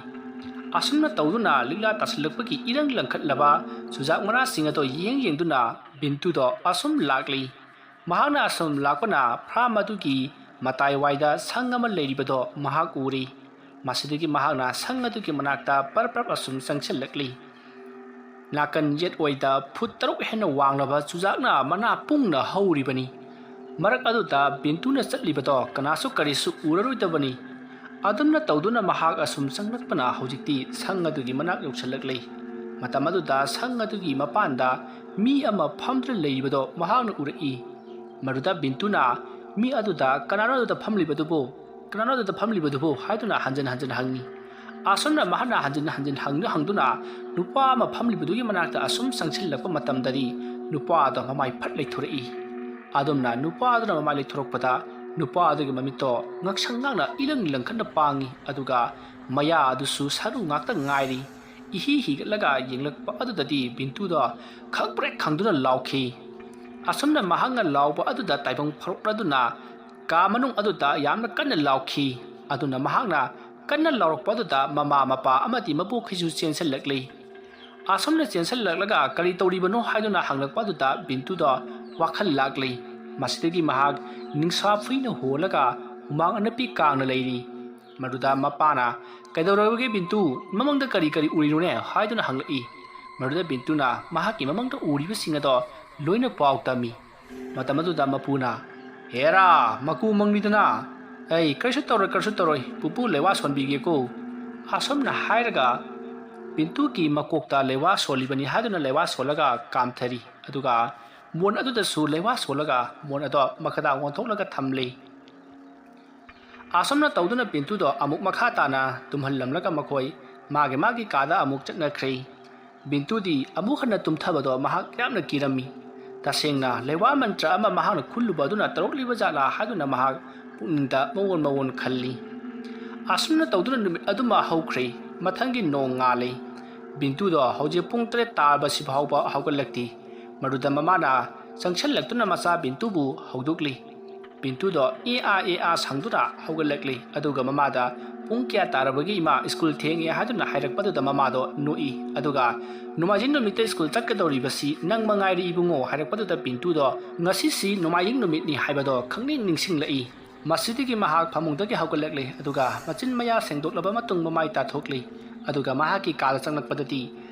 ꯑꯁꯨꯝꯅ ꯇꯧꯗꯨꯅ ꯂꯤꯛꯂꯥ ꯇꯥꯁꯤꯜꯂꯛꯄꯒꯤ ꯏꯔꯪ ꯂꯪꯈꯠꯂꯕ ꯆꯨꯖꯥꯛ ꯃꯅꯥꯁꯤꯡ ꯑꯗꯨ ꯌꯦꯡ ꯌꯦꯡꯗꯨꯅ ꯕꯤꯟꯇꯨꯗꯣ ꯑꯁꯨꯝ ꯂꯥꯛꯂꯤ꯫ ꯃꯍꯥꯛꯅ ꯑꯁꯨꯝ ꯂꯥꯛꯄꯅ ꯐꯥꯔꯝ ꯑꯗꯨꯒꯤ ꯃꯇꯥꯏꯋꯥꯏꯗ ꯁꯪ ꯑꯃ ꯂꯩꯔꯤꯕꯗꯣ ꯃꯍꯥꯛ ꯎꯔꯤ꯫ ꯃꯁꯤꯗꯒꯤ ꯃꯍꯥꯛꯅ ꯁꯪ ꯑꯗꯨꯒꯤ ꯃꯅꯥꯛꯇ ꯄꯔꯞ ꯄꯔꯞ ꯑꯁꯨꯝ ꯆꯪꯁꯤꯜꯂꯛꯂꯤ꯫ ꯅꯥꯀꯟ ꯌꯦꯠ ꯑꯣꯏꯗ ꯐꯨꯠ ꯇꯔꯨꯛ ꯍꯦꯟꯅ ꯋꯥꯡꯂꯕ ꯆꯨꯖꯥꯛꯅ ꯃꯅꯥ ꯄꯨꯡꯅ ꯍꯧꯔꯤꯕꯅꯤ꯫ ꯃꯔꯛ ꯑꯗꯨꯗ ꯕꯤꯟꯇꯨꯅ ꯆꯠꯂꯤꯕꯗꯣ ꯀꯅꯥꯁꯨ ꯀꯔꯤꯁꯨ ꯎꯔꯔꯣꯏꯗꯕꯅꯤ꯫ ꯑꯗꯨꯝꯅ ꯇꯧꯗꯨꯅ ꯃꯍꯥꯛ ꯑꯁꯨꯝ ꯆꯪꯂꯛꯄꯅ ꯍꯧꯖꯤꯛꯇꯤ ꯁꯪ ꯑꯗꯨꯒꯤ ꯃꯅꯥꯛ ꯌꯧꯁꯤꯜꯂꯛꯂꯤ꯫ ꯃꯇꯝ ꯑꯗꯨꯗ ꯁꯪ ꯑꯗꯨꯒꯤ ꯃꯄꯥꯟꯗ ꯃꯤ ꯑꯃ ꯐꯝꯗꯨꯅ ꯂꯩꯔꯤꯕꯗꯣ ꯃꯍꯥꯛꯅ ꯎꯔꯛꯏ꯫ ꯃꯗꯨꯗ ꯕꯤꯟꯇꯨꯅ ꯃꯤ ꯑꯗꯨꯗ, "ꯀꯅꯥꯅꯣ ꯑꯗꯨꯗ ꯐꯝꯂꯤꯕꯗꯨꯕꯨ? ꯀꯅꯥꯅꯣ ꯑꯗꯨꯗ ꯐꯝꯂꯤꯕꯗꯨꯕꯨ?" ꯍꯥꯏꯗꯨꯅ ꯍꯟꯖꯤꯟ ꯍꯟꯖꯤꯟ ꯍꯪꯉꯤ꯫ ꯑꯁꯨꯝꯅ ꯃꯍꯥꯛꯅ ꯍꯟꯖꯤꯟ ꯍꯟꯖꯤꯟ ꯍꯪꯗꯨꯅ ꯍꯪꯗꯨꯅ ꯅꯨꯄꯥ ꯑꯃ ꯐꯝꯂꯤꯕꯗꯨꯒꯤ ꯃꯅꯥꯛꯇ ꯑꯁꯨꯝ ꯆꯪꯁꯤꯜꯂꯛꯄ ꯃꯇꯝꯗꯗꯤ ꯅꯨꯄꯥ ꯑꯗꯣ ꯃꯃꯥꯏ ꯐꯠ ꯂꯩꯊꯣꯔꯛꯏ꯫ ꯑꯗꯨꯝꯅ ꯅꯨꯄꯥ ꯑꯗꯨꯅ ꯃꯃꯥꯏ ꯂꯩꯊꯣꯔꯛꯄꯗ ꯅꯨꯄꯥ ꯑꯗꯨꯒꯤ ꯃꯃꯤꯠꯇꯣ ꯉꯛꯁꯪ ꯉꯥꯡꯅ ꯏꯂꯪ ꯂꯪꯈꯠꯅ ꯄꯥꯡꯉꯤ, ꯑꯗꯨꯒ ꯃꯌꯥ ꯑꯗꯨꯁꯨ ꯁꯔꯨ ꯉꯥꯛꯇ ꯉꯥꯏꯔꯤ꯫ ꯏꯍꯤ ꯍꯤꯒꯠꯂꯒ ꯌꯦꯡꯂꯛꯄ ꯑꯗꯨꯗꯗꯤ ꯕꯤꯟꯇꯨꯗꯣ ꯈꯪꯄ꯭ꯔꯦꯛ ꯈꯪꯗꯨꯅ ꯂꯥꯎꯈꯤ꯫ ꯑꯁꯨꯝꯅ ꯃꯍꯥꯛꯅ ꯂꯥꯎꯕ ꯑꯗꯨꯗ ꯇꯥꯏꯕꯪ ꯐꯥꯔꯣꯛꯅꯗꯨꯅ ꯀꯥ ꯃꯅꯨꯡ ꯑꯗꯨꯗ ꯌꯥꯝꯅ ꯀꯟꯅ ꯂꯥꯎꯈꯤ꯫ ꯑꯗꯨꯅ ꯃꯍꯥꯛꯅ ꯀꯟꯅ ꯂꯥꯎꯔꯛꯄ ꯑꯗꯨꯗ ꯃꯃꯥ, ꯃꯄꯥ ꯑꯃꯗꯤ ꯃꯕꯣꯛꯈꯩꯁꯨ ꯆꯦꯟꯁꯤꯜꯂꯛꯂꯤ꯫ ꯑꯁꯨꯝꯅ ꯆꯦꯟꯁꯤꯜꯂꯛꯂꯒ ꯀꯔꯤ ꯇꯧꯔꯤꯕꯅꯣ ꯍꯥꯏꯗꯨꯅ ꯍꯪꯂꯛꯄ ꯑꯗꯨꯗ ꯕꯤꯟꯇꯨꯗꯣ ꯋꯥꯈꯜ ꯂꯥꯛꯂꯤ꯫ ꯃꯁꯤꯗꯒꯤ ꯃꯍꯥꯛ ꯅꯤꯡꯁꯥ ꯐꯨꯏꯅ ꯍꯣꯜꯂꯒ ꯍꯨꯃꯥꯡ ꯑꯅꯞꯄꯤ ꯀꯥꯡꯅ ꯂꯩꯔꯤ꯫ ꯃꯗꯨꯗ ꯃꯄꯥꯅ, "ꯀꯩꯗꯧꯔꯕꯒꯦ ꯕꯤꯟꯇꯨ? ꯃꯃꯪꯗ ꯀꯔꯤ ꯀꯔꯤ ꯎꯔꯤꯅꯣꯅꯦ?" ꯍꯥꯏꯗꯨꯅ ꯍꯪꯂꯛꯏ꯫ ꯃꯗꯨꯗ ꯕꯤꯟꯇꯨꯅ ꯃꯍꯥꯛꯀꯤ ꯃꯃꯥꯡꯗ ꯎꯔꯤꯕꯁꯤꯡ ꯑꯗꯣ ꯂꯣꯏꯅ ꯄꯥꯎ ꯇꯝꯃꯤ꯫ ꯃꯇꯝ ꯑꯗꯨꯗ ꯃꯄꯨꯅ, "ꯍꯦꯔꯥ, ꯃꯀꯨ ꯃꯪꯂꯤꯗꯅ! ꯑꯩ ꯀꯔꯤꯁꯨ ꯇꯧꯔꯣꯏ, ꯀꯔꯤꯁꯨ ꯇꯧꯔꯣꯏ, ꯄꯨꯄꯨ ꯂꯩꯋꯥ ꯁꯣꯟꯕꯤꯒꯦꯀꯣ"꯫ ꯑꯁꯨꯝꯅ ꯍꯥꯏꯔꯒ ꯕꯤꯟꯇꯨꯒꯤ ꯃꯀꯣꯛꯇ ꯂꯩꯋꯥ ꯁꯣꯜꯂꯤꯕꯅꯤ ꯍꯥꯏꯗꯨꯅ ꯂꯩꯋꯥ ꯁꯣꯜꯂꯒ ꯀꯥꯝꯊꯔꯤ꯫ ꯑꯗꯨꯒ ꯃꯣꯟ ꯑꯗꯨꯗꯁꯨ ꯂꯩꯋꯥ ꯁꯣꯜꯂꯒ ꯃꯣꯟ ꯑꯗꯣ ꯃꯈꯥꯗ ꯑꯣꯟꯊꯣꯛꯂꯒ ꯊꯝꯂꯤ꯫ ꯑꯁꯨꯝꯅ ꯇꯧꯗꯨꯅ ꯕꯤꯟꯇꯨꯗꯣ ꯑꯃꯨꯛ ꯃꯈꯥ ꯇꯥꯅ ꯇꯨꯝꯍꯜꯂꯝꯂꯒ ꯃꯈꯣꯏ ꯃꯥꯒꯤ ꯃꯥꯒꯤ ꯀꯥꯗ ꯑꯃꯨꯛ ꯆꯠꯅꯈ꯭ꯔꯦ꯫ ꯕꯤꯟꯇꯨꯗꯤ ꯑꯃꯨꯛ ꯍꯟꯅ ꯇꯨꯝꯊꯕꯗꯣ ꯃꯍꯥꯛ ꯌꯥꯝꯅ ꯀꯤꯔꯝꯃꯤ꯫ ꯇꯁꯦꯡꯅ ꯂꯩꯋꯥ ꯃꯟꯇ꯭ꯔ ꯑꯃ ꯃꯍꯥꯛꯅ ꯈꯨꯜꯂꯨꯕ ꯑꯗꯨꯅ ꯇꯧꯔꯛꯂꯤꯕ ꯖꯥꯠꯂꯥ ꯍꯥꯏꯗꯨꯅ ꯃꯍꯥꯛ ꯄꯨꯛꯅꯤꯡꯗ ꯃꯑꯣꯟ ꯃꯑꯣꯟ ꯈꯜꯂꯤ꯫ ꯑꯁꯨꯝꯅ ꯇꯧꯗꯨꯅ ꯅꯨꯃꯤꯠ ꯑꯗꯨꯃ ꯍꯧꯈ꯭ꯔꯦ꯫ ꯃꯊꯪꯒꯤ ꯅꯣꯡ ꯉꯥꯜꯂꯤ꯫ ꯕꯤꯟꯇꯨꯗꯣ ꯍꯧꯖꯤꯛ ꯄꯨꯡ ꯇꯔꯦꯠ ꯇꯥꯔꯕꯁꯤ ꯐꯥꯎꯕ ꯍꯧꯒꯠꯂꯛꯇꯦ꯫ ꯃꯗꯨꯗ ꯃꯃꯥꯅ ꯆꯪꯁꯤꯜꯂꯛꯇꯨꯅ ꯃꯆꯥ ꯕꯤꯟꯇꯨꯕꯨ ꯍꯧꯗꯣꯛꯂꯤ꯫ ꯕꯤꯟꯇꯨꯗꯣ ꯑꯦ ꯑꯥ ꯑꯦ ꯑꯥ ꯁꯪꯗꯨꯅ ꯍꯧꯒꯠꯂꯛꯂꯤ꯫ ꯑꯗꯨꯒ ꯃꯃꯥꯗ, "ꯄꯨꯡ ꯀꯌꯥ ꯇꯥꯔꯕꯒꯦ ꯏꯃꯥ, ꯁ꯭ꯀꯨꯜ ꯊꯦꯡꯉꯦ" ꯍꯥꯏꯗꯨꯅ ꯍꯥꯏꯔꯛꯄꯗꯨꯗ ꯃꯃꯥꯗꯣ ꯅꯣꯛꯏ꯫ ꯑꯗꯨꯒ, "ꯅꯣꯡꯃꯥꯏꯖꯤꯡ ꯅꯨꯃꯤꯠꯇ ꯁ꯭ꯀꯨꯜ ꯆꯠꯀꯗꯧꯔꯤꯕꯁꯤ ꯅꯪ ꯃꯉꯥꯏꯔꯦ ꯏꯕꯨꯡꯉꯣ" ꯍꯥꯏꯔꯛꯄꯗꯨꯗ ꯕꯤꯟꯇꯨꯗꯣ ꯉꯁꯤꯁꯤ ꯅꯣꯡꯃꯥꯏꯖꯤꯡ ꯅꯨꯃꯤꯠꯅꯤ ꯍꯥꯏꯕꯗꯣ ꯈꯪꯅꯤꯡ ꯅꯤꯡꯁꯤꯡꯂꯛꯏ꯫ ꯃꯁꯤꯗꯒꯤ ꯃꯍꯥꯛ ꯐꯃꯨꯡꯗꯒꯤ ꯍꯧꯒꯠꯂꯛꯂꯦ꯫ ꯑꯗꯨꯒ ꯃꯆꯤꯟ ꯃꯌꯥ ꯁꯦꯡꯗꯣꯛꯂꯕ ꯃꯇꯨꯡ ꯃꯃꯥꯏ ꯇꯥꯊꯣꯛꯂꯤ꯫ ꯑꯗꯨꯒ ꯃꯍꯥꯛꯀꯤ ꯀꯥꯗ ꯆꯪꯂꯛꯄꯗꯗꯤ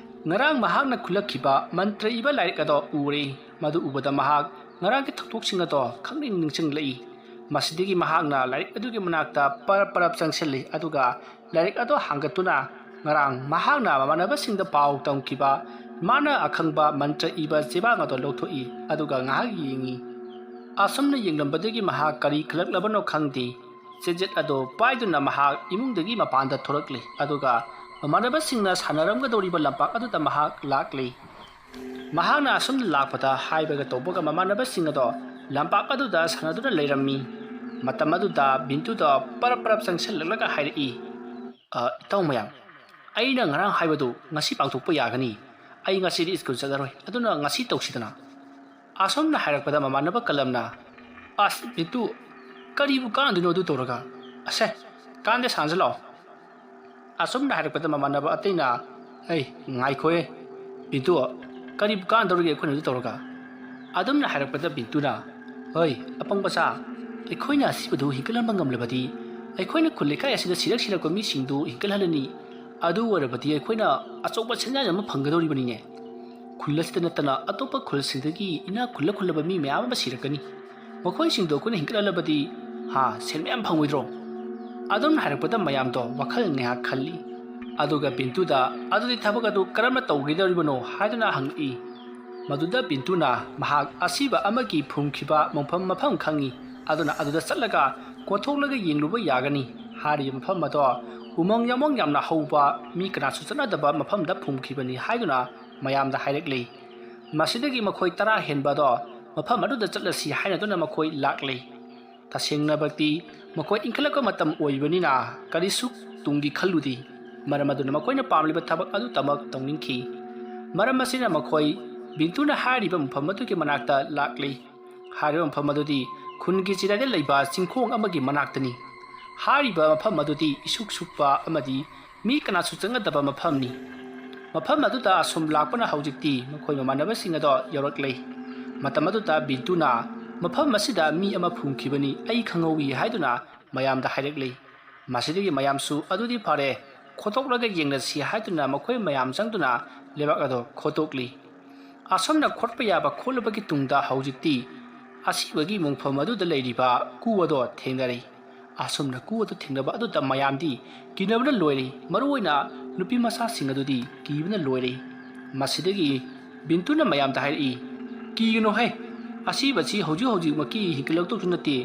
ꯉꯔꯥꯡ ꯃꯍꯥꯛꯅ ꯈꯨꯜꯂꯛꯈꯤꯕ ꯃꯟꯇ꯭ꯔ ꯏꯕ ꯂꯥꯏꯔꯤꯛ ꯑꯗꯣ ꯎꯔꯦ꯫ ꯃꯗꯨ ꯎꯕꯗ ꯃꯍꯥꯛ ꯉꯔꯥꯡꯒꯤ ꯊꯧꯗꯣꯛꯁꯤꯡ ꯑꯗꯣ ꯈꯪꯅꯤꯡ ꯅꯤꯡꯁꯤꯡꯂꯛꯏ꯫ ꯃꯁꯤꯗꯒꯤ ꯃꯍꯥꯛꯅ ꯂꯥꯏꯔꯤꯛ ꯑꯗꯨꯒꯤ ꯃꯅꯥꯛꯇ ꯄꯔꯞ ꯄꯔꯞ ꯆꯪꯁꯤꯜꯂꯤ꯫ ꯑꯗꯨꯒ ꯂꯥꯏꯔꯤꯛ ꯑꯗꯣ ꯍꯥꯡꯒꯠꯇꯨꯅ ꯉꯔꯥꯡ ꯃꯍꯥꯛꯅ ꯃꯃꯥꯟꯅꯕꯁꯤꯡꯗ ꯄꯥꯎ ꯇꯝꯈꯤꯕ ꯃꯥꯅ ꯑꯈꯪꯕ ꯃꯟꯇ꯭ꯔ ꯏꯕ ꯆꯦꯕꯥꯡ ꯑꯗꯣ ꯂꯧꯊꯣꯛꯏ꯫ ꯑꯗꯨꯒ ꯉꯥꯏꯍꯥꯛ ꯌꯦꯡꯉꯤ꯫ ꯑꯁꯨꯝꯅ ꯌꯦꯡꯂꯝꯕꯗꯒꯤ ꯃꯍꯥꯛ ꯀꯔꯤ ꯈꯜꯂꯛꯂꯕꯅꯣ ꯈꯪꯗꯦ꯫ ꯆꯦꯖꯦꯠ ꯑꯗꯣ ꯄꯥꯏꯗꯨꯅ ꯃꯍꯥꯛ ꯏꯃꯨꯡꯗꯒꯤ ꯃꯄꯥꯟꯗ ꯊꯣꯔꯛꯂꯤ꯫ ꯑꯗꯨꯒ ꯃꯃꯥꯟꯅꯕꯁꯤꯡꯅ ꯁꯥꯟꯅꯔꯝꯒꯗꯧꯔꯤꯕ ꯂꯝꯄꯥꯛ ꯑꯗꯨꯗ ꯃꯍꯥꯛ ꯂꯥꯛꯂꯤ꯫ ꯃꯍꯥꯛꯅ ꯑꯁꯨꯝꯅ ꯂꯥꯛꯄꯗ ꯍꯥꯏꯕꯒ ꯇꯧꯕꯒ ꯃꯃꯥꯟꯅꯕꯁꯤꯡ ꯑꯗꯣ ꯂꯝꯄꯥꯛ ꯑꯗꯨꯗ ꯁꯥꯟꯅꯗꯨꯅ ꯂꯩꯔꯝꯃꯤ꯫ ꯃꯇꯝ ꯑꯗꯨꯗ ꯕꯤꯟꯇꯨꯗꯣ ꯄꯔꯞ ꯄꯔꯞ ꯆꯪꯁꯤꯜꯂꯛꯂꯒ ꯍꯥꯏꯔꯛꯏ, "ꯑ, ꯏꯇꯥꯎ ꯃꯌꯥꯝ, ꯑꯩꯅ ꯉꯔꯥꯡ ꯍꯥꯏꯕꯗꯨ ꯉꯁꯤ ꯄꯥꯡꯊꯣꯛꯄ ꯌꯥꯒꯅꯤ꯫ ꯑꯩ ꯉꯁꯤꯗꯤ ꯁ꯭ꯀꯨꯜ ꯆꯠꯂꯔꯣꯏ, ꯑꯗꯨꯅ ꯉꯁꯤ ꯇꯧꯁꯤꯗꯅ"꯫ ꯑꯁꯨꯝꯅ ꯍꯥꯏꯔꯛꯄꯗ ꯃꯃꯥꯟꯅꯕ ꯀꯂꯝꯅ, "ꯑꯁ ꯕꯤꯟꯇꯨ, ꯀꯔꯤꯕꯨ ꯀꯥꯟꯗꯣꯏꯅꯣ ꯑꯗꯨ ꯇꯧꯔꯒ? ꯑꯁꯦ, ꯀꯥꯟꯗꯦ, ꯁꯥꯟꯅꯁꯤ ꯂꯥꯛꯑꯣ"꯫ ꯑꯁꯨꯝꯅ ꯍꯥꯏꯔꯛꯄꯗ ꯃꯃꯥꯟꯅꯕ ꯑꯇꯩꯅ, "ꯑꯩ, ꯉꯥꯏꯈꯣꯍꯦ ꯕꯤꯟꯇꯨ, ꯀꯔꯤꯕꯨ ꯀꯥꯟꯗꯧꯔꯤꯒꯦ ꯑꯩꯈꯣꯏꯅ ꯑꯗꯨ ꯇꯧꯔꯒ?" ꯑꯗꯨꯝꯅ ꯍꯥꯏꯔꯛꯄꯗ ꯕꯤꯟꯇꯨꯅ, "ꯍꯣꯏ, ꯑꯄꯪꯕ ꯁꯥ, ꯑꯩꯈꯣꯏꯅ ꯑꯁꯤꯕꯗꯨ ꯍꯤꯡꯒꯠꯍꯟꯕ ꯉꯝꯂꯕꯗꯤ ꯑꯩꯈꯣꯏꯅ ꯈꯨꯜ ꯂꯩꯀꯥꯏ ꯑꯁꯤꯗ ꯁꯤꯔꯛ ꯁꯤꯔꯛꯄ ꯃꯤꯁꯤꯡꯗꯨ ꯍꯤꯡꯒꯠꯍꯜꯂꯅꯤ꯫ ꯑꯗꯨ ꯑꯣꯏꯔꯕꯗꯤ ꯑꯩꯈꯣꯏꯅ ꯑꯆꯧꯕ ꯁꯦꯟꯌꯥꯝ ꯑꯃ ꯐꯪꯒꯗꯧꯔꯤꯕꯅꯤꯅꯦ꯫ ꯈꯨꯜ ꯑꯁꯤꯗ ꯅꯠꯇꯅ ꯑꯇꯣꯞꯄ ꯈꯨꯜꯁꯤꯡꯗꯒꯤ ꯏꯅꯥꯛ ꯈꯨꯜꯂ ꯈꯨꯜꯂꯕ ꯃꯤ ꯃꯌꯥꯝ ꯑꯃ ꯁꯤꯔꯛꯀꯅꯤ꯫ ꯃꯈꯣꯏꯁꯤꯡꯗꯣ ꯑꯩꯈꯣꯏꯅ ꯍꯤꯡꯒꯠꯍꯜꯂꯕꯗꯤ, ꯍꯥ, ꯁꯦꯟ ꯃꯌꯥꯝ ꯐꯪꯉꯣꯏꯗ꯭ꯔꯣ? ꯑꯗꯨꯝ ꯍꯥꯏꯔꯛꯄꯗ ꯃꯌꯥꯝꯗꯣ ꯋꯥꯈꯜ ꯉꯥꯏꯍꯥꯛ ꯈꯜꯂꯤ꯫ ꯑꯗꯨꯒ ꯕꯤꯟꯇꯨꯗ ꯑꯗꯨꯗꯤ ꯊꯕꯛ ꯑꯗꯨ ꯀꯔꯝꯅ ꯇꯧꯒꯗꯧꯔꯤꯕꯅꯣ ꯍꯥꯏꯗꯨꯅ ꯍꯪꯉꯛꯏ꯫ ꯃꯗꯨꯗ ꯕꯤꯟꯇꯨꯅ ꯃꯍꯥꯛ ꯑꯁꯤꯕ ꯑꯃꯒꯤ ꯐꯨꯝꯈꯤꯕ ꯃꯐꯝ, ꯃꯐꯝ ꯈꯪꯉꯤ, ꯑꯗꯨꯅ ꯑꯗꯨꯗ ꯆꯠꯂꯒ ꯀꯣꯊꯣꯛꯂꯒ ꯌꯦꯡꯂꯨꯕ ꯌꯥꯒꯅꯤ꯫ ꯍꯥꯏꯔꯤꯕ ꯃꯐꯝ ꯑꯗꯣ ꯎꯃꯪ ꯌꯥꯃꯪ ꯌꯥꯝꯅ ꯍꯧꯕ, ꯃꯤ ꯀꯅꯥꯁꯨ ꯆꯠꯅꯗꯕ ꯃꯐꯝꯗ ꯐꯨꯝꯈꯤꯕꯅꯤ ꯍꯥꯏꯗꯨꯅ ꯃꯌꯥꯝꯗ ꯍꯥꯏꯔꯛꯂꯤ꯫ ꯃꯁꯤꯗꯒꯤ ꯃꯈꯣꯏ ꯇꯔꯥ ꯍꯦꯟꯕ ꯑꯗꯣ ꯃꯐꯝ ꯑꯗꯨꯗ ꯆꯠꯂꯁꯤ ꯍꯥꯏꯅꯗꯨꯅ ꯃꯈꯣꯏ ꯂꯥꯛꯂꯤ꯫ ꯇꯁꯦꯡꯅꯃꯛꯇꯤ ꯃꯈꯣꯏ ꯏꯟꯈꯠꯂꯛꯄ ꯃꯇꯝ ꯑꯣꯏꯕꯅꯤꯅ ꯀꯔꯤꯁꯨ ꯇꯨꯡꯒꯤ ꯈꯜꯂꯨꯗꯦ꯫ ꯃꯔꯝ ꯑꯗꯨꯅ ꯃꯈꯣꯏꯅ ꯄꯥꯝꯂꯤꯕ ꯊꯕꯛ ꯑꯗꯨꯇꯃꯛ ꯇꯧꯅꯤꯡꯈꯤ꯫ ꯃꯔꯝ ꯑꯁꯤꯅ ꯃꯈꯣꯏ ꯕꯤꯟꯇꯨꯅ ꯍꯥꯏꯔꯤꯕ ꯃꯐꯝ ꯑꯗꯨꯒꯤ ꯃꯅꯥꯛꯇ ꯂꯥꯛꯂꯤ꯫ ꯍꯥꯏꯔꯤꯕ ꯃꯐꯝ ꯑꯗꯨꯗꯤ ꯈꯨꯟꯒꯤ ꯆꯤꯔꯥꯏꯗ ꯂꯩꯕ ꯆꯤꯡꯈꯣꯡ ꯑꯃꯒꯤ ꯃꯅꯥꯛꯇꯅꯤ꯫ ꯍꯥꯏꯔꯤꯕ ꯃꯐꯝ ꯑꯗꯨꯗꯤ ꯏꯁꯨꯛ ꯁꯨꯛꯄ ꯑꯃꯗꯤ ꯃꯤ ꯀꯅꯥꯁꯨ ꯆꯪꯒꯗꯕ ꯃꯐꯝꯅꯤ꯫ ꯃꯐꯝ ꯑꯗꯨꯗ ꯑꯁꯨꯝ ꯂꯥꯛꯄꯅ ꯍꯧꯖꯤꯛꯇꯤ ꯃꯈꯣꯏ ꯃꯃꯥꯟꯅꯕꯁꯤꯡ ꯑꯗꯣ ꯌꯧꯔꯛꯂꯦ꯫ ꯃꯇꯝ ꯑꯗꯨꯗ ꯕꯤꯟꯇꯨꯅ, "ꯃꯐꯝ ꯑꯁꯤꯗ ꯃꯤ ꯑꯃ ꯐꯨꯝꯈꯤꯕꯅꯤ, ꯑꯩ ꯈꯪꯍꯧꯏ" ꯍꯥꯏꯗꯨꯅ ꯃꯌꯥꯝꯗ ꯍꯥꯏꯔꯛꯂꯤ꯫ ꯃꯁꯤꯗꯒꯤ ꯃꯌꯥꯝꯁꯨ, "ꯑꯗꯨꯗꯤ ꯐꯔꯦ, ꯈꯣꯠꯇꯣꯛꯂꯒ ꯌꯦꯡꯂꯁꯤ" ꯍꯥꯏꯗꯨꯅ ꯃꯈꯣꯏ ꯃꯌꯥꯝ ꯆꯪꯗꯨꯅ ꯂꯩꯕꯥꯛ ꯑꯗꯣ ꯈꯣꯠꯇꯣꯛꯂꯤ꯫ ꯑꯁꯨꯝꯅ ꯈꯣꯠꯄ ꯌꯥꯕ ꯈꯣꯠꯂꯕꯒꯤ ꯇꯨꯡꯗ ꯍꯧꯖꯤꯛꯇꯤ ꯑꯁꯤꯕꯒꯤ ꯃꯣꯡꯐꯝ ꯑꯗꯨꯗ ꯂꯩꯔꯤꯕ ꯀꯨ ꯑꯗꯣ ꯊꯦꯡꯅꯔꯦ꯫ ꯑꯁꯨꯝꯅ ꯀꯨ ꯑꯗꯨ ꯊꯦꯡꯅꯕ ꯑꯗꯨꯗ ꯃꯌꯥꯝꯗꯤ ꯀꯤꯅꯕꯅ ꯂꯣꯏꯔꯦ꯫ ꯃꯔꯨꯑꯣꯏꯅ ꯅꯨꯄꯤ ꯃꯆꯥꯁꯤꯡ ꯑꯗꯨꯗꯤ ꯀꯤꯕꯅ ꯂꯣꯏꯔꯦ꯫ ꯃꯁꯤꯗꯒꯤ ꯕꯤꯟꯇꯨꯅ ꯃꯌꯥꯝꯗ ꯍꯥꯏꯔꯛꯏ, "ꯀꯤꯒꯅꯨꯍꯦ, ꯑꯁꯤꯕꯁꯤ ꯍꯧꯖꯤꯛ ꯍꯧꯖꯤꯛꯃꯛꯀꯤ ꯍꯤꯡꯒꯠꯂꯛꯇꯧꯁꯨ ꯅꯠꯇꯦ꯫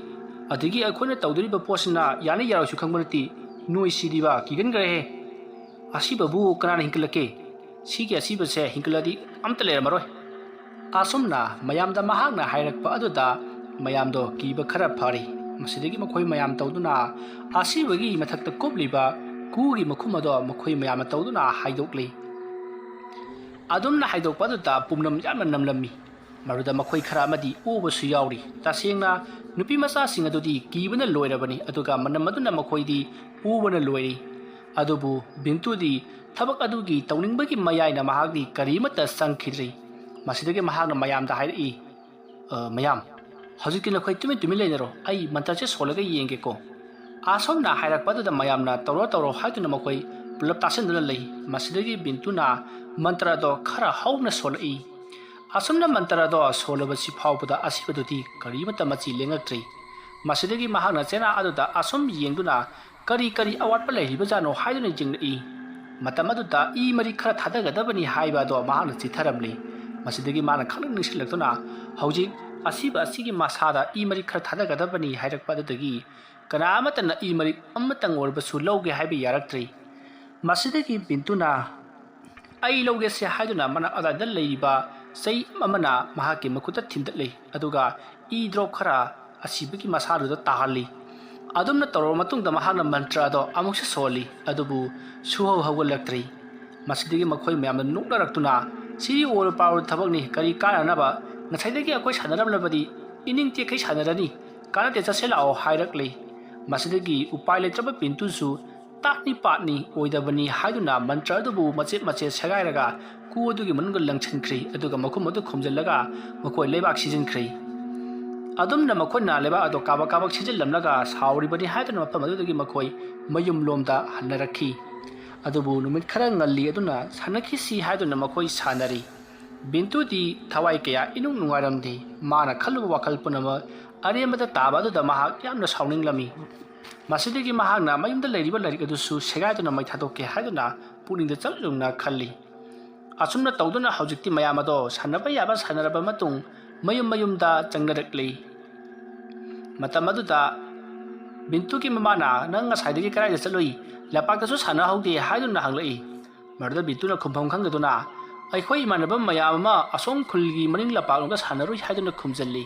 ꯑꯗꯒꯤ ꯑꯩꯈꯣꯏꯅ ꯇꯧꯗꯣꯔꯤꯕ ꯄꯣꯠꯁꯤꯅ ꯌꯥꯅꯤ ꯌꯥꯔꯣꯏꯁꯨ ꯈꯪꯕ ꯅꯠꯇꯦ꯫ ꯅꯣꯏ ꯁꯤꯗꯤꯕ ꯀꯤꯒꯟꯈ꯭ꯔꯦꯍꯦ꯫ ꯑꯁꯤꯕꯕꯨ ꯀꯅꯥꯅ ꯍꯤꯡꯒꯠꯂꯛꯀꯦ? ꯁꯤꯒꯤ ꯑꯁꯤꯕꯁꯦ ꯍꯤꯡꯒꯠꯂꯗꯤ ꯑꯝꯇ ꯂꯩꯔꯝꯃꯔꯣꯏ"꯫ ꯑꯁꯨꯝꯅ ꯃꯌꯥꯝꯗ ꯃꯍꯥꯛꯅ ꯍꯥꯏꯔꯛꯄ ꯑꯗꯨꯗ ꯃꯌꯥꯝꯗꯣ ꯀꯤꯕ ꯈꯔ ꯐꯔꯤ꯫ ꯃꯁꯤꯗꯒꯤ ꯃꯈꯣꯏ ꯃꯌꯥꯝ ꯇꯧꯗꯨꯅ ꯑꯁꯤꯕꯒꯤ ꯃꯊꯛꯇ ꯀꯨꯞꯂꯤꯕ ꯀꯨꯒꯤ ꯃꯈꯨꯝ ꯑꯗꯣ ꯃꯈꯣꯏ ꯃꯌꯥꯝꯅ ꯇꯧꯗꯨꯅ ꯍꯥꯏꯗꯣꯛꯂꯤ꯫ ꯑꯗꯨꯝꯅ ꯍꯥꯏꯗꯣꯛꯄ ꯑꯗꯨꯗ ꯄꯨꯝꯅꯝ ꯌꯥꯝꯅ ꯅꯝꯂꯝꯃꯤ꯫ ꯃꯗꯨꯗ ꯃꯈꯣꯏ ꯈꯔ ꯑꯃꯗꯤ ꯑꯣꯕꯁꯨ ꯌꯥꯎꯔꯤ꯫ ꯇꯁꯦꯡꯅ ꯅꯨꯄꯤ ꯃꯆꯥꯁꯤꯡ ꯑꯗꯨꯗꯤ ꯀꯤꯕꯅ ꯂꯣꯏꯔꯕꯅꯤ, ꯑꯗꯨꯒ ꯃꯅꯝ ꯑꯗꯨꯅ ꯃꯈꯣꯏꯗꯤ ꯑꯣꯕꯅ ꯂꯣꯏꯔꯤ꯫ ꯑꯗꯨꯕꯨ ꯕꯤꯟꯇꯨꯗꯤ ꯊꯕꯛ ꯑꯗꯨꯒꯤ ꯇꯧꯅꯤꯡꯕꯒꯤ ꯃꯌꯥꯏꯅ ꯃꯍꯥꯛꯇꯤ ꯀꯔꯤꯃꯠꯇ ꯆꯪꯈꯤꯗ꯭ꯔꯤ꯫ ꯃꯁꯤꯗꯒꯤ ꯃꯍꯥꯛꯅ ꯃꯌꯥꯝꯗ ꯍꯥꯏꯔꯛꯏ, "ꯑ, ꯃꯌꯥꯝ, ꯍꯧꯖꯤꯛꯇꯤ ꯅꯈꯣꯏ ꯇꯨꯃꯤꯟ ꯇꯨꯃꯤꯟ ꯂꯩꯅꯔꯣ, ꯑꯩ ꯃꯟꯇ꯭ꯔꯁꯦ ꯁꯣꯜꯂꯒ ꯌꯦꯡꯒꯦꯀꯣ"꯫ ꯑꯁꯣꯝꯅ ꯍꯥꯏꯔꯛꯄ ꯑꯗꯨꯗ ꯃꯌꯥꯝꯅ "ꯇꯧꯔꯣ, ꯇꯧꯔꯣ" ꯍꯥꯏꯗꯨꯅ ꯃꯈꯣꯏ ꯄꯨꯂꯞ ꯇꯥꯁꯤꯟꯗꯨꯅ ꯂꯩ꯫ ꯃꯁꯤꯗꯒꯤ ꯕꯤꯟꯇꯨꯅ ꯃꯟꯇ꯭ꯔ ꯑꯗꯣ ꯈꯔ ꯍꯧꯅ ꯁꯣꯜꯂꯛꯏ꯫ ꯑꯁꯨꯝꯅ ꯃꯟꯇ꯭ꯔ ꯑꯗꯣ ꯁꯣꯜꯂꯕꯁꯤ ꯐꯥꯎꯕꯗ ꯑꯁꯤꯕꯗꯨꯗꯤ ꯀꯔꯤꯃꯠꯇ ꯃꯆꯤ ꯂꯦꯡꯉꯛꯇ꯭ꯔꯤ꯫ ꯃꯁꯤꯗꯒꯤ ꯃꯍꯥꯛꯅ ꯆꯦꯅꯥ ꯑꯗꯨꯗ ꯑꯁꯨꯝ ꯌꯦꯡꯗꯨꯅ ꯀꯔꯤ ꯀꯔꯤ ꯑꯋꯥꯠꯄ ꯂꯩꯔꯤꯕꯖꯥꯠꯅꯣ ꯍꯥꯏꯗꯨꯅ ꯌꯦꯡꯂꯛꯏ꯫ ꯃꯇꯝ ꯑꯗꯨꯗ ꯏ ꯃꯔꯤꯛ ꯈꯔ ꯊꯥꯗꯒꯗꯕꯅꯤ ꯍꯥꯏꯕ ꯑꯗꯣ ꯃꯍꯥꯛꯅ ꯆꯤꯊꯔꯝꯂꯤ꯫ ꯃꯁꯤꯗꯒꯤ ꯃꯥꯅ ꯈꯪꯅꯤꯡ ꯅꯤꯡꯁꯤꯡꯂꯛꯇꯨꯅ ꯍꯧꯖꯤꯛ ꯑꯁꯤꯕ ꯑꯁꯤꯒꯤ ꯃꯁꯥꯗ ꯏ ꯃꯔꯤꯛ ꯈꯔ ꯊꯥꯗꯒꯗꯕꯅꯤ ꯍꯥꯏꯔꯛꯄ ꯑꯗꯨꯗꯒꯤ ꯀꯅꯥ ꯑꯃꯠꯇꯅ ꯏ ꯃꯔꯤꯛ ꯑꯃꯇꯪ ꯑꯣꯏꯔꯕꯁꯨ ꯂꯧꯒꯦ ꯍꯥꯏꯕ ꯌꯥꯔꯛꯇ꯭ꯔꯤ꯫ ꯃꯁꯤꯗꯒꯤ ꯕꯤꯟꯇꯨꯅ "ꯑꯩ ꯂꯧꯒꯦꯁꯦ" ꯍꯥꯏꯗꯨꯅ ꯃꯅꯥꯛ ꯑꯗꯥꯏꯗ ꯂꯩꯔꯤꯕ ꯆꯩ ꯑꯃꯅ ꯃꯍꯥꯛꯀꯤ ꯃꯈꯨꯠꯇ ꯊꯤꯟꯗꯠꯂꯤ꯫ ꯑꯗꯨꯒ ꯏ ꯗ꯭ꯔꯣꯞ ꯈꯔ ꯑꯁꯤꯕꯒꯤ ꯃꯁꯥꯗꯨꯗ ꯇꯥꯍꯜꯂꯤ꯫ ꯑꯗꯨꯝꯅ ꯇꯧꯔꯕ ꯃꯇꯨꯡꯗ ꯃꯍꯥꯛꯅ ꯃꯟꯇ꯭ꯔ ꯑꯗꯣ ꯑꯃꯨꯛꯁꯨ ꯁꯣꯜꯂꯤ, ꯑꯗꯨꯕꯨ ꯁꯨꯍꯧ ꯍꯧꯒꯠꯂꯛꯇ꯭ꯔꯤ꯫ ꯃꯁꯤꯗꯒꯤ ꯃꯈꯣꯏ ꯃꯌꯥꯝꯅ ꯅꯣꯛꯅꯔꯛꯇꯨꯅ, "ꯁꯤꯗꯤ ꯑꯣꯏꯔꯣꯏ ꯄꯥꯔꯣꯏ ꯊꯕꯛꯅꯤ, ꯀꯔꯤ ꯀꯥꯟꯅꯅꯕ? ꯉꯁꯥꯏꯗꯒꯤ ꯑꯩꯈꯣꯏ ꯁꯥꯟꯅꯔꯝꯂꯕꯗꯤ ꯏꯅꯤꯡ ꯇꯦꯛꯈꯩ ꯁꯥꯟꯅꯔꯅꯤ, ꯀꯥꯟꯅꯗꯦ, ꯆꯠꯁꯦ ꯂꯥꯛꯑꯣ" ꯍꯥꯏꯔꯛꯂꯤ꯫ ꯃꯁꯤꯗꯒꯤ ꯎꯄꯥꯏ ꯂꯩꯇ꯭ꯔꯕ ꯕꯤꯟꯇꯨꯁꯨ "ꯇꯥꯠꯅꯤ ꯄꯥꯠꯅꯤ, ꯑꯣꯏꯗꯕꯅꯤ" ꯍꯥꯏꯗꯨꯅ ꯃꯟꯇ꯭ꯔ ꯑꯗꯨꯕꯨ ꯃꯆꯦꯠ ꯃꯆꯦꯠ ꯁꯦꯒꯥꯏꯔꯒ ꯀꯨ ꯑꯗꯨꯒꯤ ꯃꯅꯨꯡꯗ ꯂꯪꯁꯤꯟꯈ꯭ꯔꯤ꯫ ꯑꯗꯨꯒ ꯃꯈꯨꯝ ꯑꯗꯨ ꯈꯨꯝꯖꯤꯜꯂꯒ ꯃꯈꯣꯏ ꯂꯩꯕꯥꯛ ꯁꯤꯖꯤꯟꯈ꯭ꯔꯤ꯫ ꯑꯗꯨꯝꯅ ꯃꯈꯣꯏꯅ ꯂꯩꯕꯥꯛ ꯑꯗꯨ ꯀꯥꯕꯛ ꯀꯥꯕꯛ ꯁꯤꯖꯤꯜꯂꯝꯂꯒ ꯁꯥꯎꯔꯤꯕꯅꯤ ꯍꯥꯏꯗꯨꯅ ꯃꯐꯝ ꯑꯗꯨꯗꯒꯤ ꯃꯈꯣꯏ ꯃꯌꯨꯝꯂꯣꯝꯗ ꯍꯟꯅꯔꯛꯈꯤ꯫ ꯑꯗꯨꯕꯨ ꯅꯨꯃꯤꯠ ꯈꯔ ꯉꯜꯂꯤ ꯑꯗꯨꯅ ꯁꯥꯟꯅꯈꯤꯁꯤ ꯍꯥꯏꯗꯨꯅ ꯃꯈꯣꯏ ꯁꯥꯟꯅꯔꯤ꯫ ꯕꯤꯟꯇꯨꯗꯤ ꯊꯋꯥꯏ ꯀꯌꯥ ꯏꯅꯨꯡ ꯅꯨꯡꯉꯥꯏꯔꯝꯗꯦ꯫ ꯃꯥꯅ ꯈꯜꯂꯨꯕ ꯋꯥꯈꯜ ꯄꯨꯝꯅꯃꯛ ꯑꯔꯦꯝꯕꯗ ꯇꯥꯕ ꯑꯗꯨꯗ ꯃꯍꯥꯛ ꯌꯥꯝꯅ ꯁꯥꯎꯅꯤꯡꯂꯝꯃꯤ꯫ ꯃꯁꯤꯗꯒꯤ ꯃꯍꯥꯛꯅ ꯃꯌꯨꯝꯗ ꯂꯩꯔꯤꯕ ꯂꯥꯏꯔꯤꯛ ꯑꯗꯨꯁꯨ ꯁꯦꯒꯥꯏꯗꯨꯅ ꯃꯩ ꯊꯥꯗꯣꯛꯀꯦ ꯍꯥꯏꯗꯨꯅ ꯄꯨꯛꯅꯤꯡꯗ ꯆꯞ ꯌꯨꯡꯅ ꯈꯜꯂꯤ꯫ ꯑꯁꯨꯝꯅ ꯇꯧꯗꯨꯅ ꯍꯧꯖꯤꯛꯇꯤ ꯃꯌꯥꯝ ꯑꯗꯣ ꯁꯥꯟꯅꯕ ꯌꯥꯕ ꯁꯥꯟꯅꯔꯕ ꯃꯇꯨꯡ ꯃꯌꯨꯝ ꯃꯌꯨꯝꯗ ꯆꯪꯅꯔꯛꯂꯤ꯫ ꯃꯇꯝ ꯑꯗꯨꯗ ꯕꯤꯟꯇꯨꯒꯤ ꯃꯃꯥꯅ, "ꯅꯪ ꯉꯁꯥꯏꯗꯒꯤ ꯀꯗꯥꯏꯗ ꯆꯠꯂꯨꯏ? ꯂꯝꯄꯥꯛꯇꯁꯨ ꯁꯥꯟꯅꯍꯧꯗꯦ" ꯍꯥꯏꯗꯨꯅ ꯍꯪꯂꯛꯏ꯫ ꯃꯗꯨꯗ ꯕꯤꯟꯇꯨꯅ ꯈꯨꯝꯐꯝ ꯈꯪꯗꯗꯨꯅ, "ꯑꯩꯈꯣꯏ ꯏꯃꯥꯟꯅꯕ ꯃꯌꯥꯝ ꯑꯃ ꯑꯁꯣꯝ ꯈꯨꯜꯒꯤ ꯃꯅꯤꯡ ꯂꯝꯄꯥꯛꯂꯣꯝꯗ ꯁꯥꯟꯅꯔꯨꯏ" ꯍꯥꯏꯗꯨꯅ ꯈꯨꯝꯖꯤꯜꯂꯤ꯫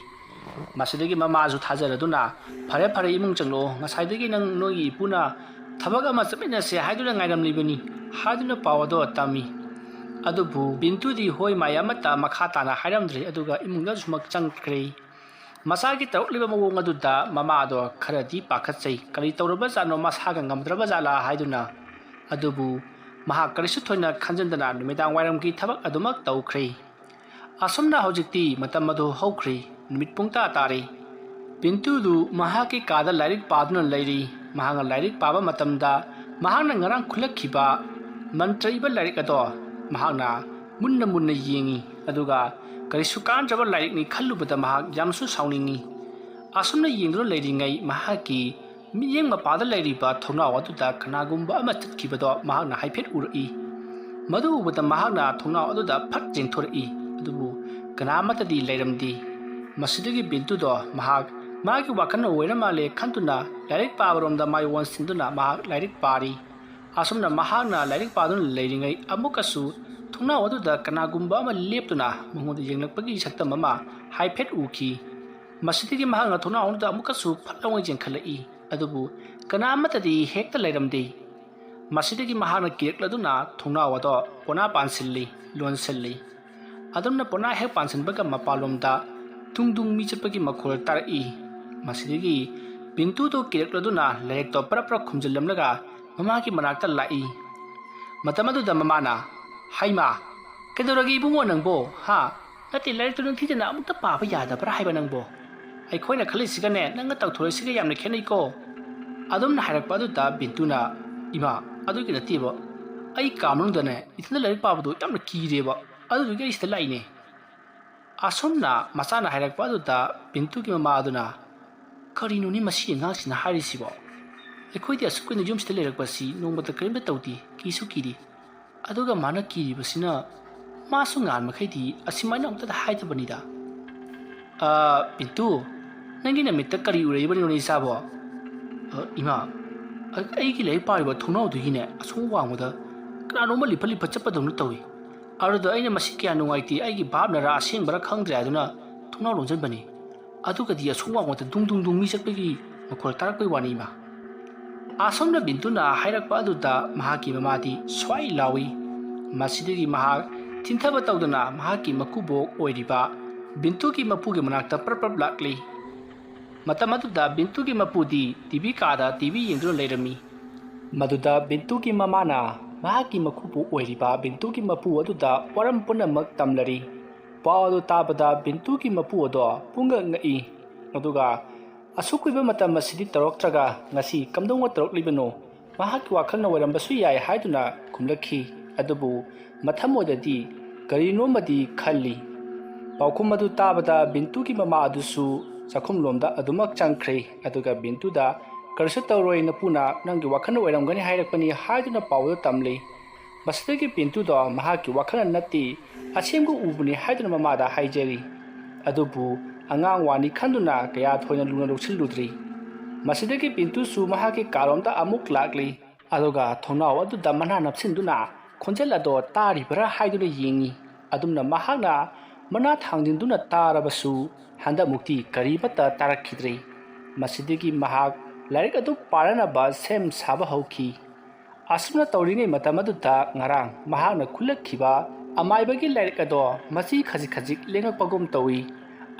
ꯃꯁꯤꯗꯒꯤ ꯃꯃꯥꯁꯨ ꯊꯥꯖꯔꯗꯨꯅ, "ꯐꯔꯦ ꯐꯔꯦ, ꯏꯃꯨꯡ ꯆꯪꯂꯛꯑꯣ, ꯉꯁꯥꯏꯗꯒꯤ ꯅꯪ ꯅꯣꯏꯒꯤ ꯏꯄꯨꯅ ꯊꯕꯛ ꯑꯃ ꯆꯠꯃꯤꯟꯅꯁꯦ ꯍꯥꯏꯗꯨꯅ ꯉꯥꯏꯔꯝꯂꯤꯕꯅꯤ" ꯍꯥꯏꯗꯨꯅ ꯄꯥꯎ ꯑꯗꯣ ꯇꯝꯃꯤ꯫ ꯑꯗꯨꯕꯨ ꯕꯤꯟꯇꯨꯗꯤ ꯍꯣꯏ ꯃꯥꯏ ꯑꯃꯠꯇ ꯃꯈꯥ ꯇꯥꯅ ꯍꯥꯏꯔꯝꯗ꯭ꯔꯦ, ꯑꯗꯨꯒ ꯏꯃꯨꯡꯗ ꯁꯨꯃꯛ ꯆꯪꯈ꯭ꯔꯦ꯫ ꯃꯆꯥꯒꯤ ꯇꯧꯔꯛꯂꯤꯕ ꯃꯑꯣꯡ ꯑꯗꯨꯗ ꯃꯃꯥꯗꯣ ꯈꯔꯗꯤ ꯄꯥꯈꯠꯆꯩ꯫ ꯀꯔꯤ ꯇꯧꯔꯕꯖꯥꯠꯅꯣ, ꯃꯁꯥꯒ ꯉꯝꯗ꯭ꯔꯕꯖꯥꯠꯂꯥ ꯍꯥꯏꯗꯨꯅ꯫ ꯑꯗꯨꯕꯨ ꯃꯍꯥꯛ ꯀꯔꯤꯁꯨ ꯊꯣꯏꯅ ꯈꯟꯖꯤꯟꯗꯅ ꯅꯨꯃꯤꯗꯥꯡ ꯋꯥꯏꯔꯝꯒꯤ ꯊꯕꯛ ꯑꯗꯨꯃꯛ ꯇꯧꯈ꯭ꯔꯦ꯫ ꯑꯁꯨꯝꯅ ꯍꯧꯖꯤꯛꯇꯤ ꯃꯇꯝ ꯑꯗꯨ ꯍꯧꯈ꯭ꯔꯦ꯫ ꯅꯨꯃꯤꯠ ꯄꯨꯡ ꯇꯔꯥ ꯇꯥꯔꯦ꯫ ꯕꯤꯟꯇꯨꯗꯨ ꯃꯍꯥꯛꯀꯤ ꯀꯥꯗ ꯂꯥꯏꯔꯤꯛ ꯄꯥꯗꯨꯅ ꯂꯩꯔꯤ꯫ ꯃꯍꯥꯛꯅ ꯂꯥꯏꯔꯤꯛ ꯄꯥꯕ ꯃꯇꯝꯗ ꯃꯍꯥꯛꯅ ꯉꯔꯥꯡ ꯈꯨꯜꯂꯛꯈꯤꯕ ꯃꯟꯇ꯭ꯔ ꯏꯕ ꯂꯥꯏꯔꯤꯛ ꯑꯗꯣ ꯃꯍꯥꯛꯅ ꯃꯨꯟꯅ ꯃꯨꯟꯅ ꯌꯦꯡꯏ, ꯑꯗꯨꯒ ꯀꯔꯤꯁꯨ ꯀꯥꯟꯅꯗ꯭ꯔꯕ ꯂꯥꯏꯔꯤꯛꯅꯤ ꯈꯜꯂꯨꯕꯗ ꯃꯍꯥꯛ ꯌꯥꯝꯅꯁꯨ ꯁꯥꯎꯅꯤꯡꯏ꯫ ꯑꯁꯨꯝꯅ ꯌꯦꯡꯗꯨꯅ ꯂꯩꯔꯤꯉꯩ ꯃꯍꯥꯛꯀꯤ ꯃꯤꯠꯌꯦꯡ ꯃꯄꯥꯗ ꯂꯩꯔꯤꯕ ꯊꯣꯡꯅꯥꯎ ꯑꯗꯨꯗ ꯀꯅꯥꯒꯨꯝꯕ ꯑꯃ ꯆꯠꯈꯤꯕꯗꯣ ꯃꯍꯥꯛꯅ ꯍꯥꯏꯐꯦꯠ ꯎꯔꯛꯏ꯫ ꯃꯗꯨ ꯎꯕꯗ ꯃꯍꯥꯛꯅ ꯊꯣꯡꯅꯥꯎ ꯑꯗꯨꯗ ꯐꯠ ꯆꯦꯟꯊꯣꯔꯛꯏ, ꯑꯗꯨꯕꯨ ꯀꯅꯥ ꯑꯃꯠꯇꯗꯤ ꯂꯩꯔꯝꯗꯦ꯫ ꯃꯁꯤꯗꯒꯤ ꯕꯤꯟꯇꯨꯗꯣ ꯃꯍꯥꯛ ꯃꯥꯒꯤ ꯋꯥꯈꯜꯅ ꯑꯣꯏꯔ ꯃꯥꯜꯂꯦ ꯈꯟꯗꯨꯅ ꯂꯥꯏꯔꯤꯛ ꯄꯥꯕꯔꯣꯝꯗ ꯃꯥꯏ ꯑꯣꯟꯁꯤꯟꯗꯨꯅ ꯃꯍꯥꯛ ꯂꯥꯏꯔꯤꯛ ꯄꯥꯔꯤ꯫ ꯑꯁꯨꯝꯅ ꯃꯍꯥꯛꯅ ꯂꯥꯏꯔꯤꯛ ꯄꯥꯗꯨꯅ ꯂꯩꯔꯤꯉꯩ ꯑꯃꯨꯛꯀꯁꯨ ꯊꯣꯡꯅꯥꯎ ꯑꯗꯨꯗ ꯀꯅꯥꯒꯨꯝꯕ ꯑꯃ ꯂꯦꯞꯇꯨꯅ ꯃꯉꯣꯟꯗ ꯌꯦꯡꯂꯛꯄꯒꯤ ꯁꯛꯇꯝ ꯑꯃ ꯍꯥꯏꯐꯦꯠ ꯎꯈꯤ꯫ ꯃꯁꯤꯗꯒꯤ ꯃꯍꯥꯛꯅ ꯊꯣꯡꯅꯥꯎ ꯑꯗꯨꯗ ꯑꯃꯨꯛꯀꯁꯨ ꯐꯠ ꯂꯥꯎꯅ ꯌꯦꯡꯈꯠꯂꯛꯏ, ꯑꯗꯨꯕꯨ ꯀꯅꯥ ꯑꯃꯠꯇꯗꯤ ꯍꯦꯛꯇ ꯂꯩꯔꯝꯗꯦ꯫ ꯃꯁꯤꯗꯒꯤ ꯃꯍꯥꯛꯅ ꯀꯤꯔꯛꯂꯗꯨꯅ ꯊꯣꯡꯅꯥꯎ ꯑꯗꯣ ꯄꯣꯅꯥ ꯄꯥꯟꯁꯤꯜꯂꯤ, ꯂꯣꯟꯁꯤꯜꯂꯤ꯫ ꯑꯗꯨꯝꯅ ꯄꯣꯅꯥ ꯍꯦꯛ ꯄꯥꯟꯁꯤꯟꯕꯒ ꯃꯄꯥꯟꯂꯣꯝꯗ ꯗꯨꯡ ꯗꯨꯡ ꯃꯤ ꯆꯠꯄꯒꯤ ꯃꯈꯣꯜ ꯇꯥꯔꯛꯏ꯫ ꯃꯁꯤꯗꯒꯤ ꯕꯤꯟꯇꯨꯗꯣ ꯀꯤꯔꯛꯂꯗꯨꯅ ꯂꯥꯏꯔꯤꯛꯇꯣ ꯄꯔꯞ ꯄꯔꯞ ꯈꯨꯝꯖꯤꯜꯂꯝꯂꯒ ꯃꯃꯥꯒꯤ ꯃꯅꯥꯛꯇ ꯂꯥꯛꯏ꯫ ꯃꯇꯝ ꯑꯗꯨꯗ ꯃꯃꯥꯅ, "ꯍꯩꯃꯥ, ꯀꯩꯗꯧꯔꯒꯦ ꯏꯕꯨꯡꯉꯣ ꯅꯪꯕꯣ? ꯍꯥ? ꯅꯠꯇꯦ, ꯂꯥꯏꯔꯤꯛꯇꯨ ꯅꯤꯡꯊꯤꯖꯅ ꯑꯃꯨꯛꯇ ꯄꯥꯕ ꯌꯥꯗꯕ꯭ꯔꯥ ꯍꯥꯏꯕ ꯅꯪꯕꯣ? ꯑꯩꯈꯣꯏꯅ ꯈꯜꯂꯤꯁꯤꯒꯅꯦ ꯅꯪꯅ ꯇꯧꯊꯣꯔꯛꯏꯁꯤꯒ ꯌꯥꯝꯅ ꯈꯦꯠꯅꯩꯀꯣ?" ꯑꯗꯨꯝꯅ ꯍꯥꯏꯔꯛꯄ ꯑꯗꯨꯗ ꯕꯤꯟꯇꯨꯅ, "ꯏꯃꯥ, ꯑꯗꯨꯒꯤ ꯅꯠꯇꯦꯕ, ꯑꯩ ꯀꯥ ꯃꯅꯨꯡꯗꯅꯦ ꯏꯊꯟꯗ ꯂꯥꯏꯔꯤꯛ ꯄꯥꯕꯗꯣ ꯌꯥꯝꯅ ꯀꯤꯔꯦꯕ, ꯑꯗꯨꯗꯨꯒꯤ ꯑꯩ ꯁꯤꯗ ꯂꯥꯛꯏꯅꯦ꯫" ꯑꯁꯨꯝꯅ ꯃꯆꯥꯅ ꯍꯥꯏꯔꯛꯄ ꯑꯗꯨꯗ ꯕꯤꯟꯇꯨꯒꯤ ꯃꯃꯥ ꯑꯗꯨꯅ, "ꯀꯔꯤꯅꯣꯅꯦ ꯃꯁꯤ ꯑꯉꯥꯡꯁꯤꯅ ꯍꯥꯏꯔꯤꯁꯤꯕꯣ? ꯑꯩꯈꯣꯏꯗꯤ ꯑꯁꯨꯛ ꯀꯨꯏꯅ ꯌꯨꯝꯁꯤꯗ ꯂꯩꯔꯛꯄꯁꯤ ꯅꯣꯡꯃꯇ ꯀꯔꯤꯝꯇ ꯇꯧꯗꯦ, ꯀꯤꯁꯨ ꯀꯤꯗꯦ꯫ ꯑꯗꯨꯒ ꯃꯥꯅ ꯀꯤꯔꯤꯕꯁꯤꯅ ꯃꯥꯁꯨ ꯉꯍꯥꯟ ꯃꯈꯩꯗꯤ ꯑꯁꯨꯃꯥꯏꯅ ꯑꯃꯨꯛꯇꯗ ꯍꯥꯏꯗꯕꯅꯤꯗ꯫ ꯑ, ꯕꯤꯟꯇꯨ, ꯅꯪꯒꯤ ꯅꯃꯤꯠꯇ ꯀꯔꯤ ꯎꯔꯛꯏꯕꯅꯣꯅꯦ ꯏꯆꯥꯕꯣ?" "ꯑ, ꯏꯃꯥ, ꯑ-, ꯑꯩꯒꯤ ꯂꯥꯏꯔꯤꯛ ꯄꯥꯔꯤꯕ ꯊꯣꯡꯅꯥꯎꯗꯒꯤꯅꯦ ꯑꯁꯣꯝ ꯋꯥꯡꯃꯗ ꯀꯅꯥꯅꯣꯝꯃ ꯂꯤꯐꯠ ꯂꯤꯐꯠ ꯆꯠꯄꯗꯧꯅ ꯇꯧꯏ꯫ ꯑꯗꯨꯗ ꯑꯩꯅ ꯃꯁꯤ ꯀꯌꯥ ꯅꯨꯡꯉꯥꯏꯇꯦ, ꯑꯩꯒꯤ ꯚꯥꯞꯅꯔꯥ ꯑꯁꯦꯡꯕꯔꯥ ꯈꯪꯗ꯭ꯔꯦ ꯍꯥꯏꯗꯨꯅ ꯊꯣꯡꯅꯥꯎ ꯂꯣꯟꯁꯤꯟꯕꯅꯤ꯫ ꯑꯗꯨꯒꯗꯤ ꯑꯁꯣꯝ ꯋꯥꯡꯃꯗ ꯗꯨꯡ ꯗꯨꯡ ꯗꯨꯡ ꯃꯤ ꯆꯠꯄꯒꯤ ꯃꯈꯣꯜ ꯇꯥꯔꯛꯄꯩ ꯋꯥꯅꯤ ꯏꯃꯥ꯫" ꯑꯁꯣꯝꯅ ꯕꯤꯟꯇꯨꯅ ꯍꯥꯏꯔꯛꯄ ꯑꯗꯨꯗ ꯃꯍꯥꯛꯀꯤ ꯃꯃꯥꯗꯤ ꯁ꯭ꯋꯥꯏ ꯂꯥꯎꯏ꯫ ꯃꯁꯤꯗꯒꯤ ꯃꯍꯥꯛ ꯊꯤꯟꯊꯕ ꯇꯧꯗꯅ ꯃꯍꯥꯛꯀꯤ ꯃꯀꯨꯕꯣꯛ ꯑꯣꯏꯔꯤꯕ ꯕꯤꯟꯇꯨꯒꯤ ꯃꯄꯨꯒꯤ ꯃꯅꯥꯛꯇ ꯄ꯭ꯔꯞ ꯄ꯭ꯔꯞ ꯂꯥꯛꯂꯤ꯫ ꯃꯇꯝ ꯑꯗꯨꯗ ꯕꯤꯟꯇꯨꯒꯤ ꯃꯄꯨꯗꯤ ꯇꯤ ꯚꯤ ꯀꯥꯗ ꯇꯤ ꯚꯤ ꯌꯦꯡꯗꯨꯅ ꯂꯩꯔꯝꯃꯤ꯫ ꯃꯗꯨꯗ ꯕꯤꯟꯇꯨꯒꯤ ꯃꯃꯥꯅ ꯃꯍꯥꯛꯀꯤ ꯃꯀꯨꯕꯣꯛ ꯑꯣꯏꯔꯤꯕ ꯕꯤꯟꯇꯨꯒꯤ ꯃꯄꯨ ꯑꯗꯨꯗ ꯋꯥꯔꯝ ꯄꯨꯝꯅꯃꯛ ꯇꯝꯂꯔꯤ꯫ ꯄꯥꯎ ꯑꯗꯨ ꯇꯥꯕꯗ ꯕꯤꯟꯇꯨꯒꯤ ꯃꯄꯨ ꯑꯗꯣ ꯄꯨꯡꯉꯛ ꯉꯛꯏ꯫ ꯑꯗꯨꯒ, "ꯑꯁꯨꯛ ꯀꯨꯏꯕ ꯃꯇꯝ ꯑꯁꯤꯗꯤ ꯇꯧꯔꯛꯇ꯭ꯔꯒ ꯉꯁꯤ ꯀꯝꯗꯧꯅ ꯇꯧꯔꯛꯂꯤꯕꯅꯣ? ꯃꯍꯥꯛꯀꯤ ꯋꯥꯈꯜꯅ ꯑꯣꯏꯔꯝꯕꯁꯨ ꯌꯥꯏ ꯍꯥꯏꯗꯨꯅ ꯈꯨꯝꯂꯛꯈꯤ꯫ ꯑꯗꯨꯕꯨ ꯃꯊꯃꯣꯏꯗꯗꯤ ꯀꯔꯤꯅꯣꯃꯗꯤ ꯈꯜꯂꯤ꯫ ꯄꯥꯎꯈꯨꯝ ꯑꯗꯨ ꯇꯥꯕꯗ ꯕꯤꯟꯇꯨꯒꯤ ꯃꯃꯥ ꯑꯗꯨꯁꯨ ꯆꯥꯛꯈꯨꯝꯂꯣꯝꯗ ꯑꯗꯨꯃꯛ ꯆꯪꯈ꯭ꯔꯦ꯫ ꯑꯗꯨꯒ ꯕꯤꯟꯇꯨꯗ, "ꯀꯔꯤꯁꯨ ꯇꯧꯔꯣꯏ, ꯅꯄꯨꯅ ꯅꯪꯒꯤ ꯋꯥꯈꯜꯅ ꯑꯣꯏꯔꯝꯒꯅꯤ ꯍꯥꯏꯔꯛꯄꯅꯤ" ꯍꯥꯏꯗꯨꯅ ꯄꯥꯎ ꯑꯗꯨ ꯇꯝꯂꯤ꯫ ꯃꯁꯤꯗꯒꯤ ꯕꯤꯟꯇꯨꯗꯣ ꯃꯍꯥꯛꯀꯤ ꯋꯥꯈꯜꯅ ꯅꯠꯇꯦ, ꯑꯁꯦꯡꯕ ꯎꯕꯅꯤ ꯍꯥꯏꯗꯨꯅ ꯃꯃꯥꯗ ꯍꯥꯏꯖꯔꯤ꯫ ꯑꯗꯨꯕꯨ ꯑꯉꯥꯡ ꯋꯥꯅꯤ ꯈꯟꯗꯨꯅ ꯀꯌꯥ ꯊꯣꯏꯅ ꯂꯨꯅ ꯂꯧꯁꯤꯜꯂꯨꯗ꯭ꯔꯤ꯫ ꯃꯁꯤꯗꯒꯤ ꯕꯤꯟꯇꯨꯁꯨ ꯃꯍꯥꯛꯀꯤ ꯀꯥꯔꯣꯝꯗ ꯑꯃꯨꯛ ꯂꯥꯛꯂꯤ꯫ ꯑꯗꯨꯒ ꯊꯣꯡꯅꯥꯎ ꯑꯗꯨꯗ ꯃꯅꯥ ꯅꯞꯁꯤꯟꯗꯨꯅ ꯈꯣꯟꯖꯦꯜ ꯑꯗꯣ ꯇꯥꯔꯤꯕ꯭ꯔꯥ ꯍꯥꯏꯗꯨꯅ ꯌꯦꯡꯉꯤ꯫ ꯑꯗꯨꯝꯅ ꯃꯍꯥꯛꯅ ꯃꯅꯥ ꯊꯥꯡꯖꯤꯟꯗꯨꯅ ꯇꯥꯔꯕꯁꯨ ꯍꯟꯗꯛꯃꯨꯛꯇꯤ ꯀꯔꯤꯃꯠꯇ ꯇꯥꯔꯛꯈꯤꯗ꯭ꯔꯦ꯫ ꯃꯁꯤꯗꯒꯤ ꯃꯍꯥꯛ ꯂꯥꯏꯔꯤꯛ ꯑꯗꯨ ꯄꯥꯅꯅꯕ ꯁꯦꯝ ꯁꯥꯕ ꯍꯧꯈꯤ꯫ ꯑꯁꯨꯝꯅ ꯇꯧꯔꯤꯉꯩ ꯃꯇꯝ ꯑꯗꯨꯗ ꯉꯔꯥꯡ ꯃꯍꯥꯛꯅ ꯈꯨꯜꯂꯛꯈꯤꯕ ꯑꯃꯥꯏꯕꯒꯤ ꯂꯥꯏꯔꯤꯛ ꯑꯗꯣ ꯃꯁꯤ ꯈꯖꯤꯛ ꯈꯖꯤꯛ ꯂꯦꯡꯉꯛꯄꯒꯨꯝ ꯇꯧꯏ꯫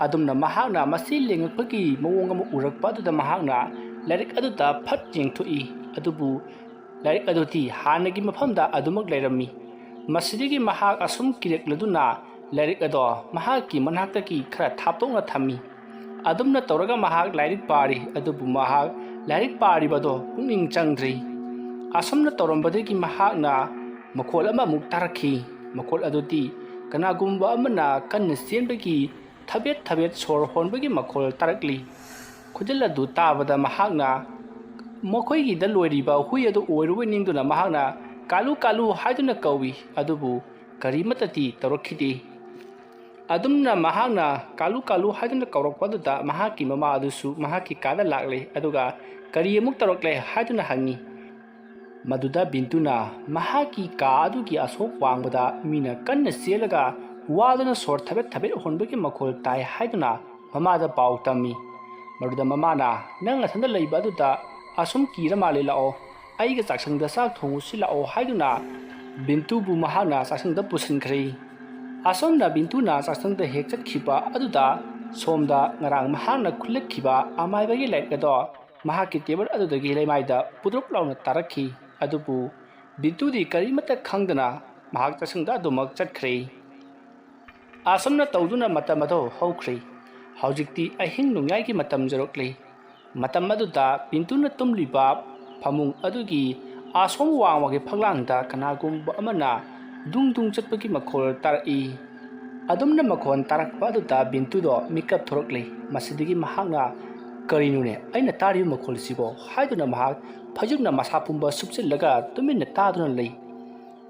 ꯑꯗꯨꯝꯅ ꯃꯍꯥꯛꯅ ꯃꯁꯤ ꯂꯦꯡꯉꯛꯄꯒꯤ ꯃꯑꯣꯡ ꯑꯃ ꯎꯔꯛꯄ ꯑꯗꯨꯗ ꯃꯍꯥꯛꯅ ꯂꯥꯏꯔꯤꯛ ꯑꯗꯨꯗ ꯐꯠ ꯌꯦꯡꯊꯣꯛꯏ꯫ ꯑꯗꯨꯕꯨ ꯂꯥꯏꯔꯤꯛ ꯑꯗꯨꯗꯤ ꯍꯥꯟꯅꯒꯤ ꯃꯐꯝꯗ ꯑꯗꯨꯃꯛ ꯂꯩꯔꯝꯃꯤ꯫ ꯃꯁꯤꯗꯒꯤ ꯃꯍꯥꯛ ꯑꯁꯨꯝ ꯀꯤꯔꯛꯂꯗꯨꯅ ꯂꯥꯏꯔꯤꯛ ꯑꯗꯣ ꯃꯍꯥꯛꯀꯤ ꯃꯅꯥꯛꯇꯒꯤ ꯈꯔ ꯊꯥꯞꯇꯣꯛꯅ ꯊꯝꯃꯤ꯫ ꯑꯗꯨꯝꯅ ꯇꯧꯔꯒ ꯃꯍꯥꯛ ꯂꯥꯏꯔꯤꯛ ꯄꯥꯔꯤ, ꯑꯗꯨꯕꯨ ꯃꯍꯥꯛ ꯂꯥꯏꯔꯤꯛ ꯄꯥꯔꯤꯕꯗꯣ ꯄꯨꯛꯅꯤꯡ ꯆꯪꯗ꯭ꯔꯤ꯫ ꯑꯁꯨꯝꯅ ꯇꯧꯔꯝꯕꯗꯒꯤ ꯃꯍꯥꯛꯅ ꯃꯈꯣꯜ ꯑꯃꯃꯨꯛ ꯇꯥꯔꯛꯈꯤ꯫ ꯃꯈꯣꯜ ꯑꯗꯨꯗꯤ ꯀꯅꯥꯒꯨꯝꯕ ꯑꯃꯅ ꯀꯟꯅ ꯆꯦꯟꯕꯒꯤ ꯊꯕꯦꯠ ꯊꯕꯦꯠ ꯁꯣꯔ ꯍꯣꯟꯕꯒꯤ ꯃꯈꯣꯜ ꯇꯥꯔꯛꯂꯤ꯫ ꯈꯣꯟꯖꯦꯜ ꯑꯗꯨ ꯇꯥꯕꯗ ꯃꯍꯥꯛꯅ ꯃꯈꯣꯏꯒꯤꯗ ꯂꯣꯏꯔꯤꯕ ꯍꯨꯏ ꯑꯗꯨ ꯑꯣꯏꯔꯨꯕꯣꯏ ꯅꯤꯡꯗꯨꯅ ꯃꯍꯥꯛꯅ "ꯀꯥꯂꯨ, ꯀꯥꯂꯨ" ꯍꯥꯏꯗꯨꯅ ꯀꯧꯏ, ꯑꯗꯨꯕꯨ ꯀꯔꯤꯃꯠꯇꯗꯤ ꯇꯧꯔꯛꯈꯤꯗꯦ꯫ ꯑꯗꯨꯝꯅ ꯃꯍꯥꯛꯅ "ꯀꯥꯂꯨ, ꯀꯥꯂꯨ" ꯍꯥꯏꯗꯨꯅ ꯀꯧꯔꯛꯄ ꯑꯗꯨꯗ ꯃꯍꯥꯛꯀꯤ ꯃꯃꯥ ꯑꯗꯨꯁꯨ ꯃꯍꯥꯛꯀꯤ ꯀꯥꯗ ꯂꯥꯛꯂꯦ, ꯑꯗꯨꯒ "ꯀꯔꯤ ꯑꯃꯨꯛ ꯇꯧꯔꯛꯂꯦ?" ꯍꯥꯏꯗꯨꯅ ꯍꯪꯉꯤ꯫ ꯃꯗꯨꯗ ꯕꯤꯟꯇꯨꯅ ꯃꯍꯥꯛꯀꯤ ꯀꯥ ꯑꯗꯨꯒꯤ ꯑꯁꯣꯛ ꯋꯥꯡꯃꯗ ꯃꯤꯅ ꯀꯟꯅ ꯆꯦꯜꯂꯒ ꯋꯥꯗꯨꯅ ꯁꯣꯔ ꯊꯕꯦꯠ ꯊꯕꯦꯠ ꯍꯣꯟꯕꯒꯤ ꯃꯈꯣꯜ ꯇꯥꯏ ꯍꯥꯏꯗꯨꯅ ꯃꯃꯥꯗ ꯄꯥꯎ ꯇꯝꯃꯤ꯫ ꯃꯗꯨꯗ ꯃꯃꯥꯅ, "ꯅꯪ ꯅꯊꯟꯗ ꯂꯩꯕ ꯑꯗꯨꯗ ꯑꯁꯨꯝ ꯀꯤꯔ ꯃꯥꯜꯂꯦ, ꯂꯥꯛꯑꯣ, ꯑꯩꯒ ꯆꯥꯛꯁꯪꯗ ꯆꯥꯛ ꯊꯣꯡꯉꯨꯁꯤ ꯂꯥꯛꯑꯣ" ꯍꯥꯏꯗꯨꯅ ꯕꯤꯟꯇꯨꯕꯨ ꯃꯍꯥꯛꯅ ꯆꯥꯛꯁꯪꯗ ꯄꯨꯁꯤꯟꯈ꯭ꯔꯦ꯫ ꯑꯁꯣꯝꯅ ꯕꯤꯟꯇꯨꯅ ꯆꯥꯛꯁꯪꯗ ꯍꯦꯛ ꯆꯠꯈꯤꯕ ꯑꯗꯨꯗ ꯁꯣꯝꯗ ꯉꯔꯥꯡ ꯃꯍꯥꯛꯅ ꯈꯨꯜꯂꯛꯈꯤꯕ ꯑꯃꯥꯏꯕꯒꯤ ꯂꯥꯏꯔꯤꯛ ꯑꯗꯣ ꯃꯍꯥꯛꯀꯤ ꯇꯦꯕꯜ ꯑꯗꯨꯗꯒꯤ ꯂꯩꯃꯥꯏꯗ ꯄꯨꯗ꯭ꯔꯨꯞ ꯂꯥꯎꯅ ꯇꯥꯔꯛꯈꯤ꯫ ꯑꯗꯨꯕꯨ ꯕꯤꯟꯇꯨꯗꯤ ꯀꯔꯤꯃꯠꯇ ꯈꯪꯗꯅ ꯃꯍꯥꯛ ꯆꯥꯛꯁꯪꯗ ꯑꯗꯨꯃꯛ ꯆꯠꯈ꯭ꯔꯦ꯫ ꯑꯁꯨꯝꯅ ꯇꯧꯗꯨꯅ ꯃꯇꯝ ꯑꯗꯨ ꯍꯧꯈ꯭ꯔꯦ꯫ ꯍꯧꯖꯤꯛꯇꯤ ꯑꯍꯤꯡ ꯅꯣꯡꯌꯥꯏꯒꯤ ꯃꯇꯝ ꯌꯧꯔꯛꯂꯦ꯫ ꯃꯇꯝ ꯑꯗꯨꯗ ꯕꯤꯟꯇꯨꯅ ꯇꯨꯝꯂꯤꯕ ꯐꯃꯨꯡ ꯑꯗꯨꯒꯤ ꯑꯁꯣꯝ ꯋꯥꯡꯃꯒꯤ ꯐꯛꯂꯥꯡꯗ ꯀꯅꯥꯒꯨꯝꯕ ꯑꯃꯅ ꯗꯨꯡ ꯗꯨꯡ ꯆꯠꯄꯒꯤ ꯃꯈꯣꯜ ꯇꯥꯔꯛꯏ꯫ ꯑꯗꯨꯝꯅ ꯃꯈꯣꯜ ꯇꯥꯔꯛꯄ ꯑꯗꯨꯗ ꯕꯤꯟꯇꯨꯗꯣ ꯃꯤꯀꯞ ꯊꯣꯔꯛꯂꯦ꯫ ꯃꯁꯤꯗꯒꯤ ꯃꯍꯥꯛꯅ, "ꯀꯔꯤꯅꯣꯅꯦ ꯑꯩꯅ ꯇꯥꯔꯤꯕ ꯃꯈꯣꯜꯁꯤꯕꯣ?" ꯍꯥꯏꯗꯨꯅ ꯃꯍꯥꯛ ꯐꯩꯖꯨꯞꯅ ꯃꯁꯥ ꯄꯨꯝꯕ ꯁꯨꯞꯆꯤꯜꯂꯒ ꯇꯨꯃꯤꯟꯅ ꯇꯥꯗꯨꯅ ꯂꯩ꯫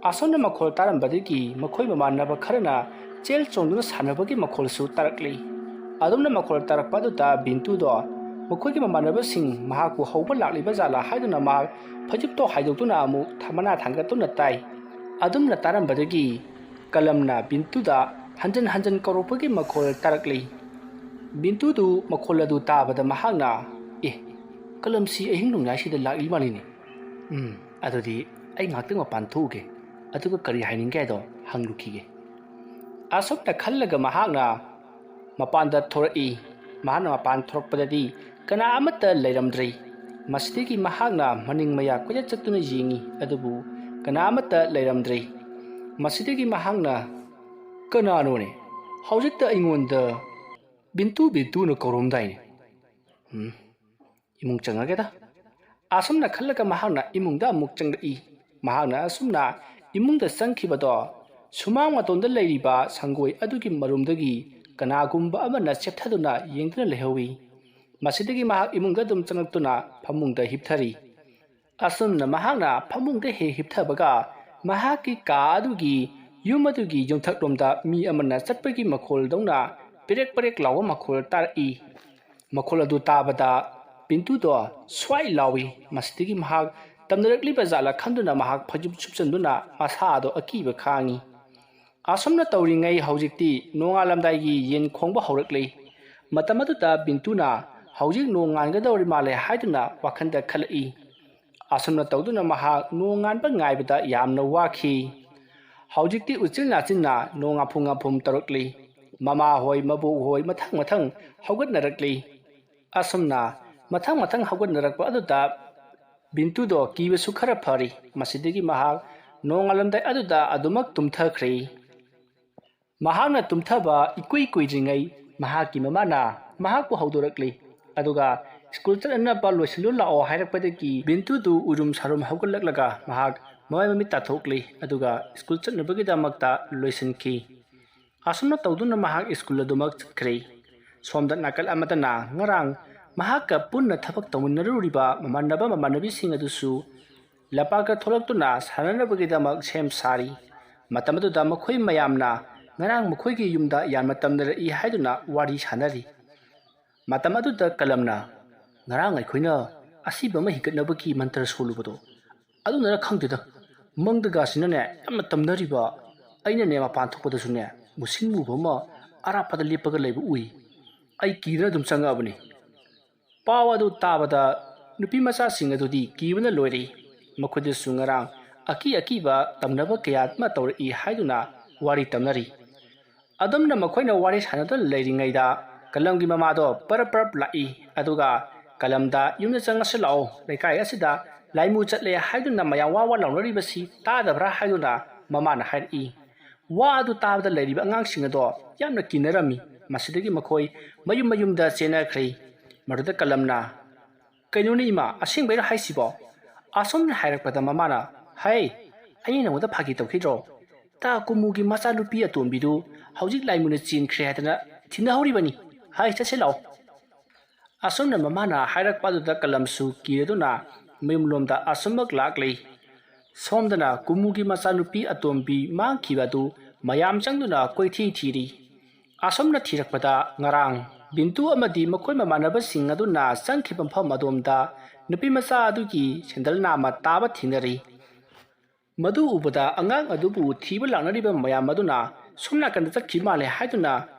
ꯑꯁꯣꯝꯅ ꯃꯈꯣꯜ ꯇꯥꯔꯝꯕꯗꯒꯤ ꯃꯈꯣꯏ ꯃꯃꯥꯟꯅꯕ ꯈꯔꯅ ꯆꯦꯜ ꯆꯣꯡꯗꯨꯅ ꯁꯥꯟꯅꯕꯒꯤ ꯃꯈꯣꯜꯁꯨ ꯇꯥꯔꯛꯂꯤ꯫ ꯑꯗꯨꯝꯅ ꯃꯈꯣꯜ ꯇꯥꯔꯛꯄ ꯑꯗꯨꯗ ꯕꯤꯟꯇꯨꯗꯣ ꯃꯈꯣꯏꯒꯤ ꯃꯃꯥꯟꯅꯕꯁꯤꯡ ꯃꯍꯥꯛꯄꯨ ꯍꯧꯕ ꯂꯥꯛꯂꯤꯕ ꯖꯥꯠꯂꯥ ꯍꯥꯏꯗꯨꯅ ꯃꯍꯥꯛ ꯐꯩꯖꯨꯞꯇꯣ ꯍꯥꯏꯗꯣꯛꯇꯨꯅ ꯑꯃꯨꯛ ꯊ-, ꯃꯅꯥ ꯊꯥꯡꯒꯠꯇꯨꯅ ꯇꯥꯏ꯫ ꯑꯗꯨꯝꯅ ꯇꯥꯔꯝꯕꯗꯒꯤ ꯀꯂꯝꯅ ꯕꯤꯟꯇꯨꯗ ꯍꯟꯖꯟ ꯍꯟꯖꯟ ꯀꯧꯔꯛꯄꯒꯤ ꯃꯈꯣꯜ ꯇꯥꯔꯛꯂꯤ꯫ ꯕꯤꯟꯇꯨꯗꯨ ꯃꯈꯣꯜ ꯑꯗꯨ ꯇꯥꯕꯗ ꯃꯍꯥꯛꯅ, "ꯑꯦ, ꯀꯂꯝꯁꯤ ꯑꯍꯤꯡ ꯅꯣꯡꯌꯥꯏꯁꯤꯗ ꯂꯥꯛꯂꯤ ꯃꯥꯜꯂꯤꯅꯦ꯫ ꯎꯝ, ꯑꯗꯨꯗꯤ ꯑꯩ ꯉꯥꯏꯍꯥꯛꯇꯪ ꯃꯄꯥꯟ ꯊꯣꯛꯎꯒꯦ, ꯑꯗꯨꯒ ꯀꯔꯤ ꯍꯥꯏꯅꯤꯡꯒꯦ ꯍꯥꯏꯗꯣ ꯍꯪꯂꯨꯈꯤꯒꯦ"꯫ ꯑꯁꯨꯝꯅ ꯈꯜꯂꯒ ꯃꯍꯥꯛꯅ ꯃꯄꯥꯟꯗ ꯊꯣꯔꯛꯏ꯫ ꯃꯍꯥꯛꯅ ꯃꯄꯥꯟ ꯊꯣꯔꯛꯄꯗꯗꯤ ꯀꯅꯥ ꯑꯃꯠꯇ ꯂꯩꯔꯝꯗ꯭ꯔꯦ꯫ ꯃꯁꯤꯗꯒꯤ ꯃꯍꯥꯛꯅ ꯃꯅꯤꯡ ꯃꯌꯥ ꯀꯣꯏꯆꯠ ꯆꯠꯇꯨꯅ ꯌꯦꯡꯉꯤ, ꯑꯗꯨꯕꯨ ꯀꯅꯥ ꯑꯃꯠꯇ ꯂꯩꯔꯝꯗ꯭ꯔꯦ꯫ ꯃꯁꯤꯗꯒꯤ ꯃꯍꯥꯛꯅ, "ꯀꯅꯥꯅꯣꯅꯦ ꯍꯧꯖꯤꯛꯇ ꯑꯩꯉꯣꯟꯗ ꯕꯤꯟꯇꯨ ꯕꯤꯟꯇꯨꯅ ꯀꯧꯔꯝꯗꯥꯏꯅꯦ? ꯎꯝ, ꯏꯃꯨꯡ ꯆꯪꯉꯒꯦꯗ"꯫ ꯑꯁꯨꯝꯅ ꯈꯜꯂꯒ ꯃꯍꯥꯛꯅ ꯏꯃꯨꯡꯗ ꯑꯃꯨꯛ ꯆꯪꯂꯛꯏ꯫ ꯃꯍꯥꯛꯅ ꯑꯁꯨꯝꯅ ꯏꯃꯨꯡꯗ ꯆꯪꯈꯤꯕꯗꯣ ꯁꯨꯃꯥꯡ ꯃꯇꯣꯟꯗ ꯂꯩꯔꯤꯕ ꯁꯪꯒꯣꯏ ꯑꯗꯨꯒꯤ ꯃꯔꯨꯝꯗꯒꯤ ꯀꯅꯥꯒꯨꯝꯕ ꯑꯃꯅ ꯆꯦꯞꯊꯗꯨꯅ ꯌꯦꯡꯗꯨꯅ ꯂꯩꯍꯧꯏ꯫ ꯃꯁꯤꯗꯒꯤ ꯃꯍꯥꯛ ꯏꯃꯨꯡꯗ ꯑꯗꯨꯝ ꯆꯪꯂꯛꯇꯨꯅ ꯐꯃꯨꯡꯗ ꯍꯤꯞꯊꯔꯤ꯫ ꯑꯁꯨꯝꯅ ꯃꯍꯥꯛꯅ ꯐꯃꯨꯡꯗ ꯍꯦꯛ ꯍꯤꯞꯊꯕꯒ ꯃꯍꯥꯛꯀꯤ ꯀꯥ ꯑꯗꯨꯒꯤ ꯌꯨꯝ ꯑꯗꯨꯒꯤ ꯌꯨꯝꯊꯛꯂꯣꯝꯗ ꯃꯤ ꯑꯃꯅ ꯆꯠꯄꯒꯤ ꯃꯈꯣꯜꯗꯧꯅ ꯄꯦꯔꯦꯛ ꯄꯦꯔꯦꯛ ꯂꯥꯎꯕ ꯃꯈꯣꯜ ꯇꯥꯔꯛꯏ꯫ ꯃꯈꯣꯜ ꯑꯗꯨ ꯇꯥꯕꯗ ꯕꯤꯟꯇꯨꯗꯣ ꯁ꯭ꯋꯥꯏ ꯂꯥꯎꯏ꯫ ꯃꯁꯤꯗꯒꯤ ꯃꯍꯥꯛ ꯇꯝꯅꯔꯛꯂꯤꯕ ꯖꯥꯠꯂ ꯈꯟꯗꯨꯅ ꯃꯍꯥꯛ ꯐꯩꯖꯨꯞ ꯁꯨꯞꯆꯟꯗꯨꯅ ꯃꯁꯥ ꯑꯗꯨ ꯑꯀꯤꯕ ꯈꯥꯡꯏ꯫ ꯑꯁꯨꯝꯅ ꯇꯧꯔꯤꯉꯩ ꯍꯧꯖꯤꯛꯇꯤ ꯅꯣꯡꯉꯥꯜꯂꯝꯗꯥꯏꯒꯤ ꯌꯦꯟ ꯈꯣꯡꯕ ꯍꯧꯔꯛꯂꯦ꯫ ꯃꯇꯝ ꯑꯗꯨꯗ ꯕꯤꯟꯇꯨꯅ ꯍꯧꯖꯤꯛ ꯅꯣꯡ ꯉꯥꯟꯒꯗꯧꯔꯤ ꯃꯥꯜꯂꯦ ꯍꯥꯏꯗꯨꯅ ꯋꯥꯈꯜꯗ ꯈꯜꯂꯛꯏ꯫ ꯑꯁꯨꯝꯅ ꯇꯧꯗꯨꯅ ꯃꯍꯥꯛ ꯅꯣꯡ ꯉꯥꯟꯕ ꯉꯥꯏꯕꯗ ꯌꯥꯝꯅ ꯋꯥꯈꯤ꯫ ꯍꯧꯖꯤꯛꯇꯤ ꯎꯆꯤꯟ ꯅꯥꯆꯤꯟꯅ ꯅꯣꯡ ꯉꯥꯐꯨꯝ ꯉꯥꯐꯨꯝ ꯇꯧꯔꯛꯂꯤ꯫ ꯃꯃꯥ ꯍꯣꯏ, ꯃꯕꯣꯛ ꯍꯣꯏ ꯃꯊꯪ ꯃꯊꯪ ꯍꯧꯒꯠꯅꯔꯛꯂꯤ꯫ ꯑꯁꯨꯝꯅ ꯃꯊꯪ ꯃꯊꯪ ꯍꯧꯒꯠꯅꯔꯛꯄ ꯑꯗꯨꯗ ꯕꯤꯟꯇꯨꯗꯣ ꯀꯤꯕꯁꯨ ꯈꯔ ꯐꯔꯤ꯫ ꯃꯁꯤꯗꯒꯤ ꯃꯍꯥꯛ ꯅꯣꯡꯉꯥꯜꯂꯝꯗꯥꯏ ꯑꯗꯨꯗ ꯑꯗꯨꯃꯛ ꯇꯨꯝꯊꯈ꯭ꯔꯦ꯫ ꯃꯍꯥꯛꯅ ꯇꯨꯝꯊꯕ ꯏꯀꯨꯏ ꯀꯨꯏꯗ꯭ꯔꯤꯉꯩ ꯃꯍꯥꯛꯀꯤ ꯃꯃꯥꯅ ꯃꯍꯥꯛꯄꯨ ꯍꯧꯗꯣꯔꯛꯂꯤ꯫ ꯑꯗꯨꯒ ꯁ꯭ꯀꯨꯜ ꯆꯠꯅꯅꯕ ꯂꯣꯏꯁꯤꯜꯂꯨ ꯂꯥꯛꯑꯣ ꯍꯥꯏꯔꯛꯄꯗꯒꯤ ꯕꯤꯟꯇꯨꯗꯨ ꯎꯔꯨꯝ ꯁꯥꯔꯨꯝ ꯍꯧꯒꯠꯂꯛꯂꯒ ꯃꯍꯥꯛ ꯃꯃꯥꯏ ꯃꯃꯤꯠ ꯇꯥꯊꯣꯛꯂꯤ, ꯑꯗꯨꯒ ꯁ꯭ꯀꯨꯜ ꯆꯠꯅꯕꯒꯤꯗꯃꯛꯇ ꯂꯣꯏꯁꯤꯟꯈꯤ꯫ ꯑꯁꯨꯝꯅ ꯇꯧꯗꯨꯅ ꯃꯍꯥꯛ ꯁ꯭ꯀꯨꯜ ꯑꯗꯨꯃꯛ ꯆꯠꯈ꯭ꯔꯦ꯫ ꯁꯣꯝꯗ ꯅꯥꯀꯜ ꯑꯃꯗꯅ ꯉꯔꯥꯡ ꯃꯍꯥꯛꯀ ꯄꯨꯟꯅ ꯊꯕꯛ ꯇꯧꯃꯤꯟꯅꯔꯨꯔꯤꯕ ꯃꯃꯥꯟꯅꯕ ꯃꯃꯥꯟꯅꯕꯤꯁꯤꯡ ꯑꯗꯨꯁꯨ ꯂꯝꯄꯥꯛꯇ ꯊꯣꯛꯂꯛꯇꯨꯅ ꯁꯥꯟꯅꯅꯕꯒꯤꯗꯃꯛ ꯁꯦꯝ ꯁꯥꯔꯤ꯫ ꯃꯇꯝ ꯑꯗꯨꯗ ꯃꯈꯣꯏ ꯃꯌꯥꯝꯅ ꯉꯔꯥꯡ ꯃꯈꯣꯏꯒꯤ ꯌꯨꯝꯗ ꯌꯥꯝꯅ ꯇꯝꯅꯔꯛꯏ ꯍꯥꯏꯗꯨꯅ ꯋꯥꯔꯤ ꯁꯥꯟꯅꯔꯤ꯫ ꯃꯇꯝ ꯑꯗꯨꯗ ꯀꯂꯝꯅ, "ꯉꯔꯥꯡ ꯑꯩꯈꯣꯏꯅ ꯑꯁꯤꯕ ꯑꯃ ꯍꯤꯡꯒꯠꯅꯕꯒꯤ ꯃꯟꯇ꯭ꯔ ꯁꯣꯜꯂꯨꯕꯗꯣ, ꯑꯗꯨꯅꯔ ꯈꯪꯗꯦꯗ, ꯃꯪꯗꯒꯁꯤꯅꯅꯦ ꯌꯥꯝꯅ ꯇꯝꯅꯔꯤꯕ, ꯑꯩꯅꯅꯦ ꯃꯄꯥꯟ ꯊꯣꯛꯄꯗꯁꯨꯅꯦ ꯃꯨꯁꯤꯟ ꯃꯨꯕ ꯑꯃ ꯑꯔꯥꯞꯄꯗ ꯂꯦꯞꯄꯒ ꯂꯩꯕ ꯎꯏ꯫ ꯑꯩ ꯀꯤꯗꯅ ꯑꯗꯨꯝ ꯆꯪꯉꯛꯑꯕꯅꯤ"꯫ ꯄꯥꯎ ꯑꯗꯨ ꯇꯥꯕꯗ ꯅꯨꯄꯤ ꯃꯆꯥꯁꯤꯡ ꯑꯗꯨꯗꯤ ꯀꯤꯕꯅ ꯂꯣꯏꯔꯦ꯫ ꯃꯈꯣꯏꯗꯁꯨ ꯉꯔꯥꯡ ꯑꯀꯤ ꯑꯀꯤꯕ ꯇꯝꯅꯕ ꯀꯌꯥ ꯑꯃ ꯇꯧꯔꯛꯏ ꯍꯥꯏꯗꯨꯅ ꯋꯥꯔꯤ ꯇꯝꯅꯔꯤ꯫ ꯑꯗꯨꯝꯅ ꯃꯈꯣꯏꯅ ꯋꯥꯔꯤ ꯁꯥꯟꯅꯗꯨꯅ ꯂꯩꯔꯤꯉꯩꯗ ꯀꯂꯝꯒꯤ ꯃꯃꯥꯗꯣ ꯄꯔꯞ ꯄꯔꯞ ꯂꯥꯛꯏ꯫ ꯑꯗꯨꯒ ꯀꯂꯝꯗ, "ꯌꯨꯝꯗ ꯆꯪꯉꯁꯤ ꯂꯥꯛꯑꯣ, ꯂꯩꯀꯥꯏ ꯑꯁꯤꯗ ꯂꯥꯏꯃꯨ ꯆꯠꯂꯦ ꯍꯥꯏꯗꯨꯅ ꯃꯌꯥꯝ ꯋꯥ ꯋꯥ ꯂꯥꯎꯅꯔꯤꯕꯁꯤ ꯇꯥꯗꯕ꯭ꯔꯥ?" ꯍꯥꯏꯗꯨꯅ ꯃꯃꯥꯅ ꯍꯥꯏꯔꯛꯏ꯫ ꯋꯥ ꯑꯗꯨ ꯇꯥꯕꯗ ꯂꯩꯔꯤꯕ ꯑꯉꯥꯡꯁꯤꯡ ꯑꯗꯣ ꯌꯥꯝꯅ ꯀꯤꯅꯔꯝꯃꯤ꯫ ꯃꯁꯤꯗꯒꯤ ꯃꯈꯣꯏ ꯃꯌꯨꯝ ꯃꯌꯨꯝꯗ ꯆꯦꯟꯅꯈ꯭ꯔꯦ꯫ ꯃꯗꯨꯗ ꯀꯂꯝꯅ, "ꯀꯩꯅꯣꯅꯦ ꯏꯃꯥ, ꯑꯁꯦꯡꯕꯩꯔꯣ ꯍꯥꯏꯁꯤꯕꯣ?" ꯑꯁꯣꯝꯅ ꯍꯥꯏꯔꯛꯄꯗ ꯃꯃꯥꯅ, "ꯍꯩ, ꯑꯩꯅ ꯅꯉꯣꯟꯗ ꯐꯥꯒꯤ ꯇꯧꯈꯤꯗ꯭ꯔꯣ? ꯇꯥ ꯀꯨꯝꯃꯨꯒꯤ ꯃꯆꯥꯅꯨꯄꯤ ꯑꯇꯣꯝꯕꯤꯗꯨ ꯍꯧꯖꯤꯛ ꯂꯥꯏꯃꯨꯅ ꯆꯦꯟꯈ꯭ꯔꯦ ꯍꯥꯏꯗꯅ ꯊꯤꯅꯍꯧꯔꯤꯕꯅꯤ꯫ ꯍꯥꯏ, ꯆꯠꯁꯤ ꯂꯥꯛꯑꯣ"꯫ ꯑꯁꯣꯝꯅ ꯃꯃꯥꯅ ꯍꯥꯏꯔꯛꯄ ꯑꯗꯨꯗ ꯀꯂꯝꯁꯨ ꯀꯤꯔꯗꯨꯅ ꯃꯌꯨꯝꯂꯣꯝꯗ ꯑꯁꯨꯝꯃꯛ ꯂꯥꯛꯂꯤ꯫ ꯁꯣꯝꯗꯅ ꯀꯨꯝꯃꯨꯒꯤ ꯃꯆꯥꯅꯨꯄꯤ ꯑꯇꯣꯝꯕꯤ ꯃꯥꯡꯈꯤꯕ ꯑꯗꯨ ꯃꯌꯥꯝ ꯆꯪꯗꯨꯅ ꯀꯣꯏꯊꯤ ꯊꯤꯔꯤ꯫ ꯑꯁꯨꯝꯅ ꯊꯤꯔꯛꯄꯗ ꯉꯔꯥꯡ ꯕꯤꯟꯇꯨ ꯑꯃꯗꯤ ꯃꯈꯣꯏ ꯃꯃꯥꯟꯅꯕꯁꯤꯡ ꯑꯗꯨꯅ ꯆꯪꯈꯤꯕ ꯃꯐꯝ ꯑꯗꯣꯝꯗ ꯅꯨꯄꯤ ꯃꯆꯥ ꯑꯗꯨꯒꯤ ꯁꯦꯟꯗꯜ ꯅꯥꯝꯃ ꯇꯥꯕ ꯊꯦꯡꯅꯔꯤ꯫ ꯃꯗꯨ ꯎꯕꯗ ꯑꯉꯥꯡ ꯑꯗꯨꯕꯨ ꯊꯤꯕ ꯂꯥꯛꯅꯔꯤꯕ ꯃꯌꯥꯝ ꯑꯗꯨꯅ ꯁꯣꯝ ꯅꯥꯀꯟꯗ ꯆꯠꯈꯤꯕ ꯃꯥꯜꯂꯦ ꯍꯥꯏꯗꯨꯅ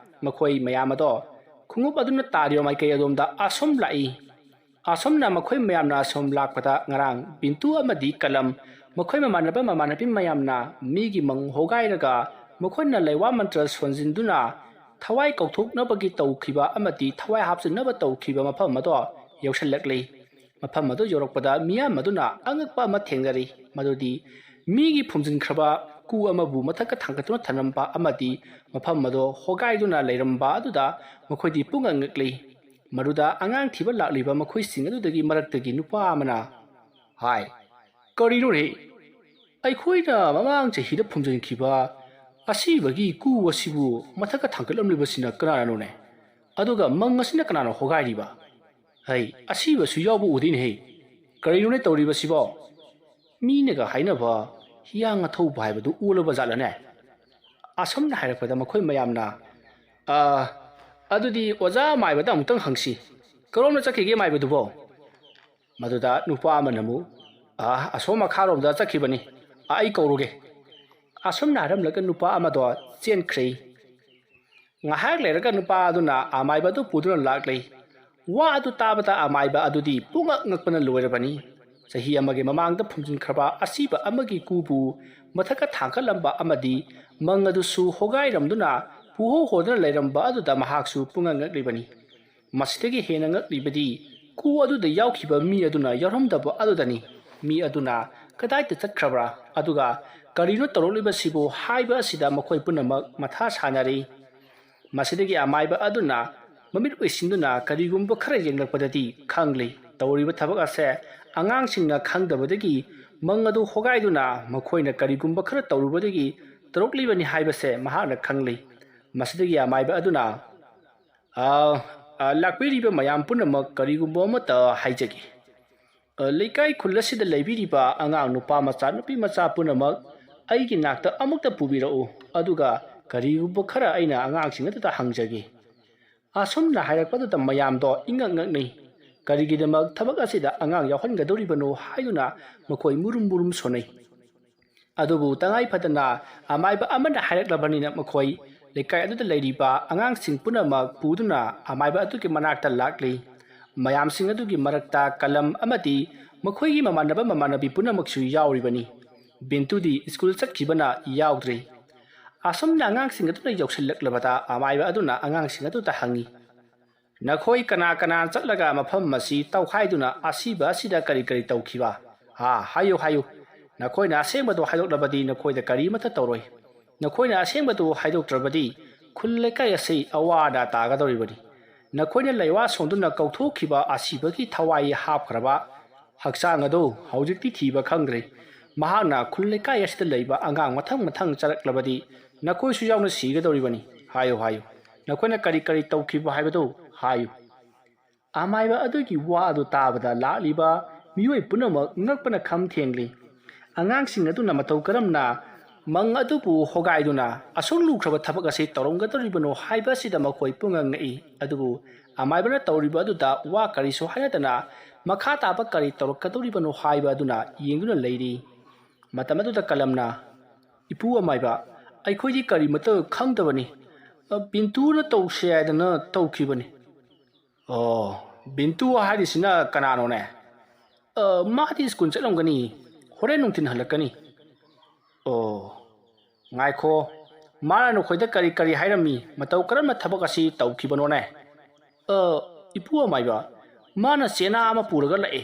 ꯃꯈꯣꯏ ꯃꯌꯥꯝ ꯑꯗꯣ ꯈꯣꯡꯎꯞ ꯑꯗꯨꯅ ꯇꯥꯔꯤꯕ ꯃꯥꯏꯀꯩ ꯑꯗꯣꯝꯗ ꯑꯁꯨꯝ ꯂꯥꯛꯏ꯫ ꯑꯁꯨꯝꯅ ꯃꯈꯣꯏ ꯃꯌꯥꯝꯅ ꯑꯁꯨꯝ ꯂꯥꯛꯄꯗ ꯉꯔꯥꯡ ꯕꯤꯟꯇꯨ ꯑꯃꯗꯤ ꯀꯂꯝ, ꯃꯈꯣꯏ ꯃꯃꯥꯟꯅꯕ ꯃꯃꯥꯟꯅꯕꯤ ꯃꯌꯥꯝꯅ ꯃꯤꯒꯤ ꯃꯪ ꯍꯣꯒꯥꯏꯔꯒ ꯃꯈꯣꯏꯅ ꯂꯩꯋꯥ ꯃꯟꯇ꯭ꯔ ꯁꯣꯟꯖꯤꯟꯗꯨꯅ ꯊꯋꯥꯏ ꯀꯧꯊꯣꯛꯅꯕꯒꯤ ꯇꯧꯈꯤꯕ ꯑꯃꯗꯤ ꯊꯋꯥꯏ ꯍꯥꯞꯆꯤꯟꯅꯕ ꯇꯧꯈꯤꯕ ꯃꯐꯝ ꯑꯗꯣ ꯌꯧꯁꯤꯜꯂꯛꯂꯤ꯫ ꯃꯐꯝ ꯑꯗꯨ ꯌꯧꯔꯛꯄꯗ ꯃꯤꯌꯥꯝ ꯑꯗꯨꯅ ꯑꯉꯛꯄ ꯑꯃ ꯊꯦꯡꯅꯔꯤ, ꯃꯗꯨꯗꯤ ꯃꯤꯒꯤ ꯐꯨꯝꯖꯤꯟꯈ꯭ꯔꯕ ꯀꯨ ꯑꯃꯕꯨ ꯃꯊꯛꯇ ꯊꯥꯡꯒꯠꯇꯨꯅ ꯊꯝꯂꯝꯕ ꯑꯃꯗꯤ ꯃꯐꯝ ꯑꯗꯨ ꯍꯣꯒꯥꯏꯗꯨꯅ ꯂꯩꯔꯝꯕ ꯑꯗꯨꯗ ꯃꯈꯣꯏꯗꯤ ꯄꯨꯡꯉꯛ ꯉꯛꯂꯤ꯫ ꯃꯗꯨꯗ ꯑꯉꯥꯡ ꯊꯤꯕ ꯂꯥꯛꯂꯤꯕ ꯃꯈꯣꯏꯁꯤꯡ ꯑꯗꯨꯗꯒꯤ ꯃꯔꯛꯇꯒꯤ ꯅꯨꯄꯥ ꯑꯃꯅ ꯍꯥꯏ, "ꯀꯔꯤꯅꯣꯅꯦ? ꯑꯩꯈꯣꯏꯅ ꯃꯃꯥꯡ ꯆꯍꯤꯗ ꯐꯨꯝꯖꯤꯟꯈꯤꯕ ꯑꯁꯤꯕꯒꯤ ꯀꯨ ꯑꯁꯤꯕꯨ ꯃꯊꯛꯇ ꯊꯥꯡꯒꯠꯂꯝꯂꯤꯕꯁꯤꯅ ꯀꯅꯥꯅꯅꯣꯅꯦ? ꯑꯗꯨꯒ ꯃꯪ ꯑꯁꯤꯅ ꯀꯅꯥꯅ ꯍꯣꯒꯥꯏꯔꯤꯕ? ꯍꯩ, ꯑꯁꯤꯕꯁꯨ ꯌꯥꯎꯕ ꯎꯗꯦꯅꯦ ꯍꯩ꯫ ꯀꯔꯤꯅꯣꯅꯦ ꯇꯧꯔꯤꯕꯁꯤꯕꯣ? ꯃꯤꯅꯒ ꯍꯥꯏꯅꯕ ꯍꯤꯌꯥꯡ ꯑꯊꯧꯕ ꯍꯥꯏꯕꯗꯨ ꯑꯣꯜꯂꯕ ꯖꯥꯠꯂꯅꯦ?" ꯑꯁꯨꯝꯅ ꯍꯥꯏꯔꯛꯄꯗ ꯃꯈꯣꯏ ꯃꯌꯥꯝꯅ, "ꯑ, ꯑꯗꯨꯗꯤ ꯑꯣꯖꯥ ꯑꯃꯥꯏꯕꯗ ꯑꯃꯨꯛꯇꯪ ꯍꯪꯁꯤ꯫ ꯀꯔꯣꯝꯗ ꯆꯠꯈꯤꯒꯦ ꯃꯥꯏꯕꯗꯨꯕꯣ?" ꯃꯗꯨꯗ ꯅꯨꯄꯥ ꯑꯃꯅ ꯑꯃꯨꯛ, "ꯑ, ꯑꯁꯣꯝ ꯃꯈꯥꯔꯣꯝꯗ ꯆꯠꯈꯤꯕꯅꯤ꯫ ꯑ, ꯑꯩ ꯀꯧꯔꯨꯒꯦ꯫" ꯑꯁꯨꯝꯅ ꯍꯥꯏꯔꯝꯂꯒ ꯅꯨꯄꯥ ꯑꯃꯗꯣ ꯆꯦꯟꯈ꯭ꯔꯦ꯫ ꯉꯥꯏꯍꯥꯛ ꯂꯩꯔꯒ ꯅꯨꯄꯥ ꯑꯗꯨꯅ ꯑꯃꯥꯏꯕ ꯑꯗꯨ ꯄꯨꯗꯨꯅ ꯂꯥꯛꯂꯦ꯫ ꯋꯥ ꯑꯗꯨ ꯇꯥꯕꯗ ꯑꯃꯥꯏꯕ ꯑꯗꯨꯗꯤ ꯄꯨꯡꯉꯛ ꯉꯛꯄꯅ ꯂꯣꯏꯔꯕꯅꯤ꯫ ꯆꯍꯤ ꯑꯃꯒꯤ ꯃꯃꯥꯡꯗ ꯐꯨꯝꯖꯤꯟꯈ꯭ꯔꯕ ꯑꯁꯤꯕ ꯑꯃꯒꯤ ꯀꯨꯕꯨ ꯃꯊꯛꯇ ꯊꯥꯡꯒꯠꯂꯝꯕ ꯑꯃꯗꯤ ꯃꯪ ꯑꯗꯨꯁꯨ ꯍꯣꯒꯥꯏꯔꯝꯗꯨꯅ ꯄꯨꯍꯧ ꯍꯣꯗꯨꯅ ꯂꯩꯔꯝꯕ ꯑꯗꯨꯗ ꯃꯍꯥꯛꯁꯨ ꯄꯨꯡꯉꯛ ꯉꯛꯂꯤꯕꯅꯤ꯫ ꯃꯁꯤꯗꯒꯤ ꯍꯦꯟꯅ ꯉꯛꯂꯤꯕꯗꯤ ꯀꯨ ꯑꯗꯨꯗ ꯌꯥꯎꯈꯤꯕ ꯃꯤ ꯑꯗꯨꯅ ꯌꯥꯎꯔꯝꯗꯕ ꯑꯗꯨꯗꯅꯤ꯫ ꯃꯤ ꯑꯗꯨꯅ ꯀꯗꯥꯏꯗ ꯆꯠꯈ꯭ꯔꯕ꯭ꯔꯥ? ꯑꯗꯨꯒ ꯀꯔꯤꯅꯣ ꯇꯧꯔꯛꯂꯤꯕꯁꯤꯕꯨ ꯍꯥꯏꯕ ꯑꯁꯤꯗ ꯃꯈꯣꯏ ꯄꯨꯝꯅꯃꯛ ꯃꯊꯥ ꯁꯥꯅꯔꯤ꯫ ꯃꯁꯤꯗꯒꯤ ꯑꯃꯥꯏꯕ ꯑꯗꯨꯅ ꯃꯃꯤꯠ ꯎꯏꯁꯤꯟꯗꯨꯅ ꯀꯔꯤꯒꯨꯝꯕ ꯈꯔ ꯌꯦꯡꯂꯛꯄꯗꯗꯤ ꯈꯪꯂꯤ꯫ ꯇꯧꯔꯤꯕ ꯊꯕꯛ ꯑꯁꯦ ꯑꯉꯥꯡꯁꯤꯡꯅ ꯈꯪꯗꯕꯗꯒꯤ ꯃꯪ ꯑꯗꯨ ꯍꯣꯒꯥꯏꯗꯨꯅ ꯃꯈꯣꯏꯅ ꯀꯔꯤꯒꯨꯝꯕ ꯈꯔ ꯇꯧꯔꯨꯕꯗꯒꯤ ꯇꯧꯔꯛꯂꯤꯕꯅꯤ ꯍꯥꯏꯕꯁꯦ ꯃꯍꯥꯛꯅ ꯈꯪꯂꯤ꯫ ꯃꯁꯤꯗꯒꯤ ꯑꯃꯥꯏꯕ ꯑꯗꯨꯅ, "ꯑ, ꯑ, ꯂꯥꯛꯄꯤꯔꯤꯕ ꯃꯌꯥꯝ ꯄꯨꯝꯅꯃꯛ ꯀꯔꯤꯒꯨꯝꯕ ꯑꯃꯠꯇ ꯍꯥꯏꯖꯒꯦ꯫ ꯑ, ꯂꯩꯀꯥꯏ ꯈꯨꯜ ꯑꯁꯤꯗ ꯂꯩꯕꯤꯔꯤꯕ ꯑꯉꯥꯡ ꯅꯨꯄꯥ ꯃꯆꯥ ꯅꯨꯄꯤ ꯃꯆꯥ ꯄꯨꯝꯅꯃꯛ ꯑꯩꯒꯤ ꯅꯥꯛꯇ ꯑꯃꯨꯛꯇ ꯄꯨꯕꯤꯔꯛꯎ, ꯑꯗꯨꯒ ꯀꯔꯤꯒꯨꯝꯕ ꯈꯔ ꯑꯩꯅ ꯑꯉꯥꯡꯁꯤꯡ ꯑꯗꯨꯗ ꯍꯪꯖꯒꯦ꯫" ꯑꯁꯨꯝꯅ ꯍꯥꯏꯔꯛꯄꯗꯨꯗ ꯃꯌꯥꯝꯗꯣ ꯏꯉꯛ ꯉꯛꯅꯩ꯫ ꯀꯔꯤꯒꯤꯗꯃꯛ ꯊꯕꯛ ꯑꯁꯤꯗ ꯑꯉꯥꯡ ꯌꯥꯎꯍꯟꯒꯗꯧꯔꯤꯕꯅꯣ ꯍꯥꯏꯗꯨꯅ ꯃꯈꯣꯏ ꯃꯨꯔꯨꯝ ꯃꯨꯔꯨꯝ ꯁꯣꯟꯅꯩ꯫ ꯑꯗꯨꯕꯨ ꯇꯉꯥꯏ ꯐꯗꯅ ꯑꯃꯥꯏꯕ ꯑꯃꯅ ꯍꯥꯏꯔꯛꯂꯕꯅꯤꯅ ꯃꯈꯣꯏ ꯂꯩꯀꯥꯏ ꯑꯗꯨꯗ ꯂꯩꯔꯤꯕ ꯑꯉꯥꯡꯁꯤꯡ ꯄꯨꯝꯅꯃꯛ ꯄꯨꯗꯨꯅ ꯑꯃꯥꯏꯕ ꯑꯗꯨꯒꯤ ꯃꯅꯥꯛꯇ ꯂꯥꯛꯂꯤ꯫ ꯃꯌꯥꯝꯁꯤꯡ ꯑꯗꯨꯒꯤ ꯃꯔꯛꯇ ꯀꯂꯝ ꯑꯃꯗꯤ ꯃꯈꯣꯏꯒꯤ ꯃꯃꯥꯟꯅꯕ ꯃꯃꯥꯟꯅꯕꯤ ꯄꯨꯝꯅꯃꯛꯁꯨ ꯌꯥꯎꯔꯤꯕꯅꯤ꯫ ꯕꯤꯟꯇꯨꯗꯤ ꯁ꯭ꯀꯨꯜ ꯆꯠꯈꯤꯕꯅ ꯌꯥꯎꯗ꯭ꯔꯤ꯫ ꯑꯁꯨꯝꯅ ꯑꯉꯥꯡꯁꯤꯡ ꯑꯗꯨꯅ ꯌꯧꯁꯤꯜꯂꯛꯂꯕꯗ ꯑꯃꯥꯏꯕ ꯑꯗꯨꯅ ꯑꯉꯥꯡꯁꯤꯡ ꯑꯗꯨꯗ ꯍꯪꯉꯤ, "ꯅꯈꯣꯏ ꯀꯅꯥ ꯀꯅꯥ ꯆꯠꯂꯒ ꯃꯐꯝ ꯑꯁꯤ ꯇꯧꯈꯥꯏꯗꯨꯅ ꯑꯁꯤꯕ ꯑꯁꯤꯗ ꯀꯔꯤ ꯀꯔꯤ ꯇꯧꯈꯤꯕ? ꯍꯥ, ꯍꯥꯏꯌꯨ, ꯍꯥꯏꯌꯨ꯫ ꯅꯈꯣꯏꯅ ꯑꯁꯦꯡꯕꯗꯨ ꯍꯥꯏꯗꯣꯛꯂꯕꯗꯤ ꯅꯈꯣꯏꯗ ꯀꯔꯤꯃꯠꯇ ꯇꯧꯔꯣꯏ꯫ ꯅꯈꯣꯏꯅ ꯑꯁꯦꯡꯕꯗꯨ ꯍꯥꯏꯗꯣꯛꯇ꯭ꯔꯕꯗꯤ ꯈꯨꯜ ꯂꯩꯀꯥꯏ ꯑꯁꯤ ꯑꯋꯥ ꯑꯅꯥ ꯇꯥꯒꯗꯧꯔꯤꯕꯅꯤ꯫" ꯅꯈꯣꯏꯅ ꯂꯩꯋꯥ ꯁꯣꯟꯗꯨꯅ ꯀꯧꯊꯣꯛꯈꯤꯕ ꯑꯁꯤꯕꯒꯤ ꯊꯋꯥꯏ ꯍꯥꯞꯈ꯭ꯔꯕ ꯍꯛꯆꯥꯡ ꯑꯗꯨ ꯍꯧꯖꯤꯛꯇꯤ ꯊꯤꯕ ꯈꯪꯗ꯭ꯔꯤ꯫ ꯃꯍꯥꯛꯅ ꯈꯨꯜ ꯂꯩꯀꯥꯏ ꯑꯁꯤꯗ ꯂꯩꯕ ꯑꯉꯥꯡ ꯃꯊꯪ ꯃꯊꯪ ꯆꯔꯛꯂꯕꯗꯤ ꯅꯈꯣꯏꯁꯨ ꯌꯥꯎꯅ ꯁꯤꯒꯗꯧꯔꯤꯕꯅꯤ꯫ ꯍꯥꯏꯌꯨ, ꯍꯥꯏꯌꯨ, ꯅꯈꯣꯏꯅ ꯀꯔꯤ ꯀꯔꯤ ꯇꯧꯈꯤꯕ ꯍꯥꯏꯕꯗꯨ ꯍꯥꯏꯌꯨ꯫ ꯑꯃꯥꯏꯕ ꯑꯗꯨꯒꯤ ꯋꯥ ꯑꯗꯨ ꯇꯥꯕꯗ ꯂꯥꯛꯂꯤꯕ ꯃꯤꯑꯣꯏ ꯄꯨꯝꯅꯃꯛ ꯉꯛꯄꯅ ꯈꯝ ꯊꯦꯡꯂꯤ꯫ ꯑꯉꯥꯡꯁꯤꯡ ꯑꯗꯨꯅ ꯃꯇꯧ ꯀꯔꯝꯅ ꯃꯪ ꯑꯗꯨꯕꯨ ꯍꯣꯒꯥꯏꯗꯨꯅ ꯑꯁꯨꯛ ꯂꯨꯈ꯭ꯔꯕ ꯊꯕꯛ ꯑꯁꯤ ꯇꯧꯔꯝꯒꯗꯧꯔꯤꯕꯅꯣ ꯍꯥꯏꯕ ꯑꯁꯤꯗ ꯃꯈꯣꯏ ꯄꯨꯡꯉꯛ ꯉꯛꯏ꯫ ꯑꯗꯨꯕꯨ ꯑꯃꯥꯏꯕꯅ ꯇꯧꯔꯤꯕ ꯑꯗꯨꯗ ꯋꯥ ꯀꯔꯤꯁꯨ ꯍꯥꯏꯅꯗꯅ ꯃꯈꯥ ꯇꯥꯕ ꯀꯔꯤ ꯇꯧꯔꯛꯀꯗꯧꯔꯤꯕꯅꯣ ꯍꯥꯏꯕ ꯑꯗꯨꯅ ꯌꯦꯡꯗꯨꯅ ꯂꯩꯔꯤ꯫ ꯃꯇꯝ ꯑꯗꯨꯗ ꯀꯂꯝꯅ, "ꯏꯄꯨ ꯑꯃꯥꯏꯕ, ꯑꯩꯈꯣꯏꯗꯤ ꯀꯔꯤꯃꯠꯇ ꯈꯪꯗꯕꯅꯤ꯫ ꯑ, ꯕꯤꯟꯇꯨꯅ ꯇꯧꯁꯦ ꯍꯥꯏꯗꯅ ꯇꯧꯈꯤꯕꯅꯤ꯫" "ꯑꯣ, ꯕꯤꯟꯇꯨ ꯍꯥꯏꯔꯤꯁꯤꯅ ꯀꯅꯥꯅꯣꯅꯦ?" "ꯑ, ꯃꯥꯗꯤ ꯁ꯭ꯀꯨꯜ ꯆꯠꯂꯝꯒꯅꯤ, ꯍꯣꯔꯦꯟ ꯅꯨꯡꯊꯤꯜ ꯍꯜꯂꯛꯀꯅꯤ꯫" "ꯑꯣ, ꯉꯥꯏꯈꯣ, ꯃꯥꯅ ꯅꯈꯣꯏꯗ ꯀꯔꯤ ꯀꯔꯤ ꯍꯥꯏꯔꯝꯃꯤ? ꯃꯇꯧ ꯀꯔꯝꯅ ꯊꯕꯛ ꯑꯁꯤ ꯇꯧꯈꯤꯕꯅꯣꯅꯦ?" "ꯑ, ꯏꯄꯨ ꯑꯃꯥꯏꯕ, ꯃꯥꯅ ꯆꯦꯅꯥ ꯑꯃ ꯄꯨꯔꯒ ꯂꯥꯛꯑꯦ꯫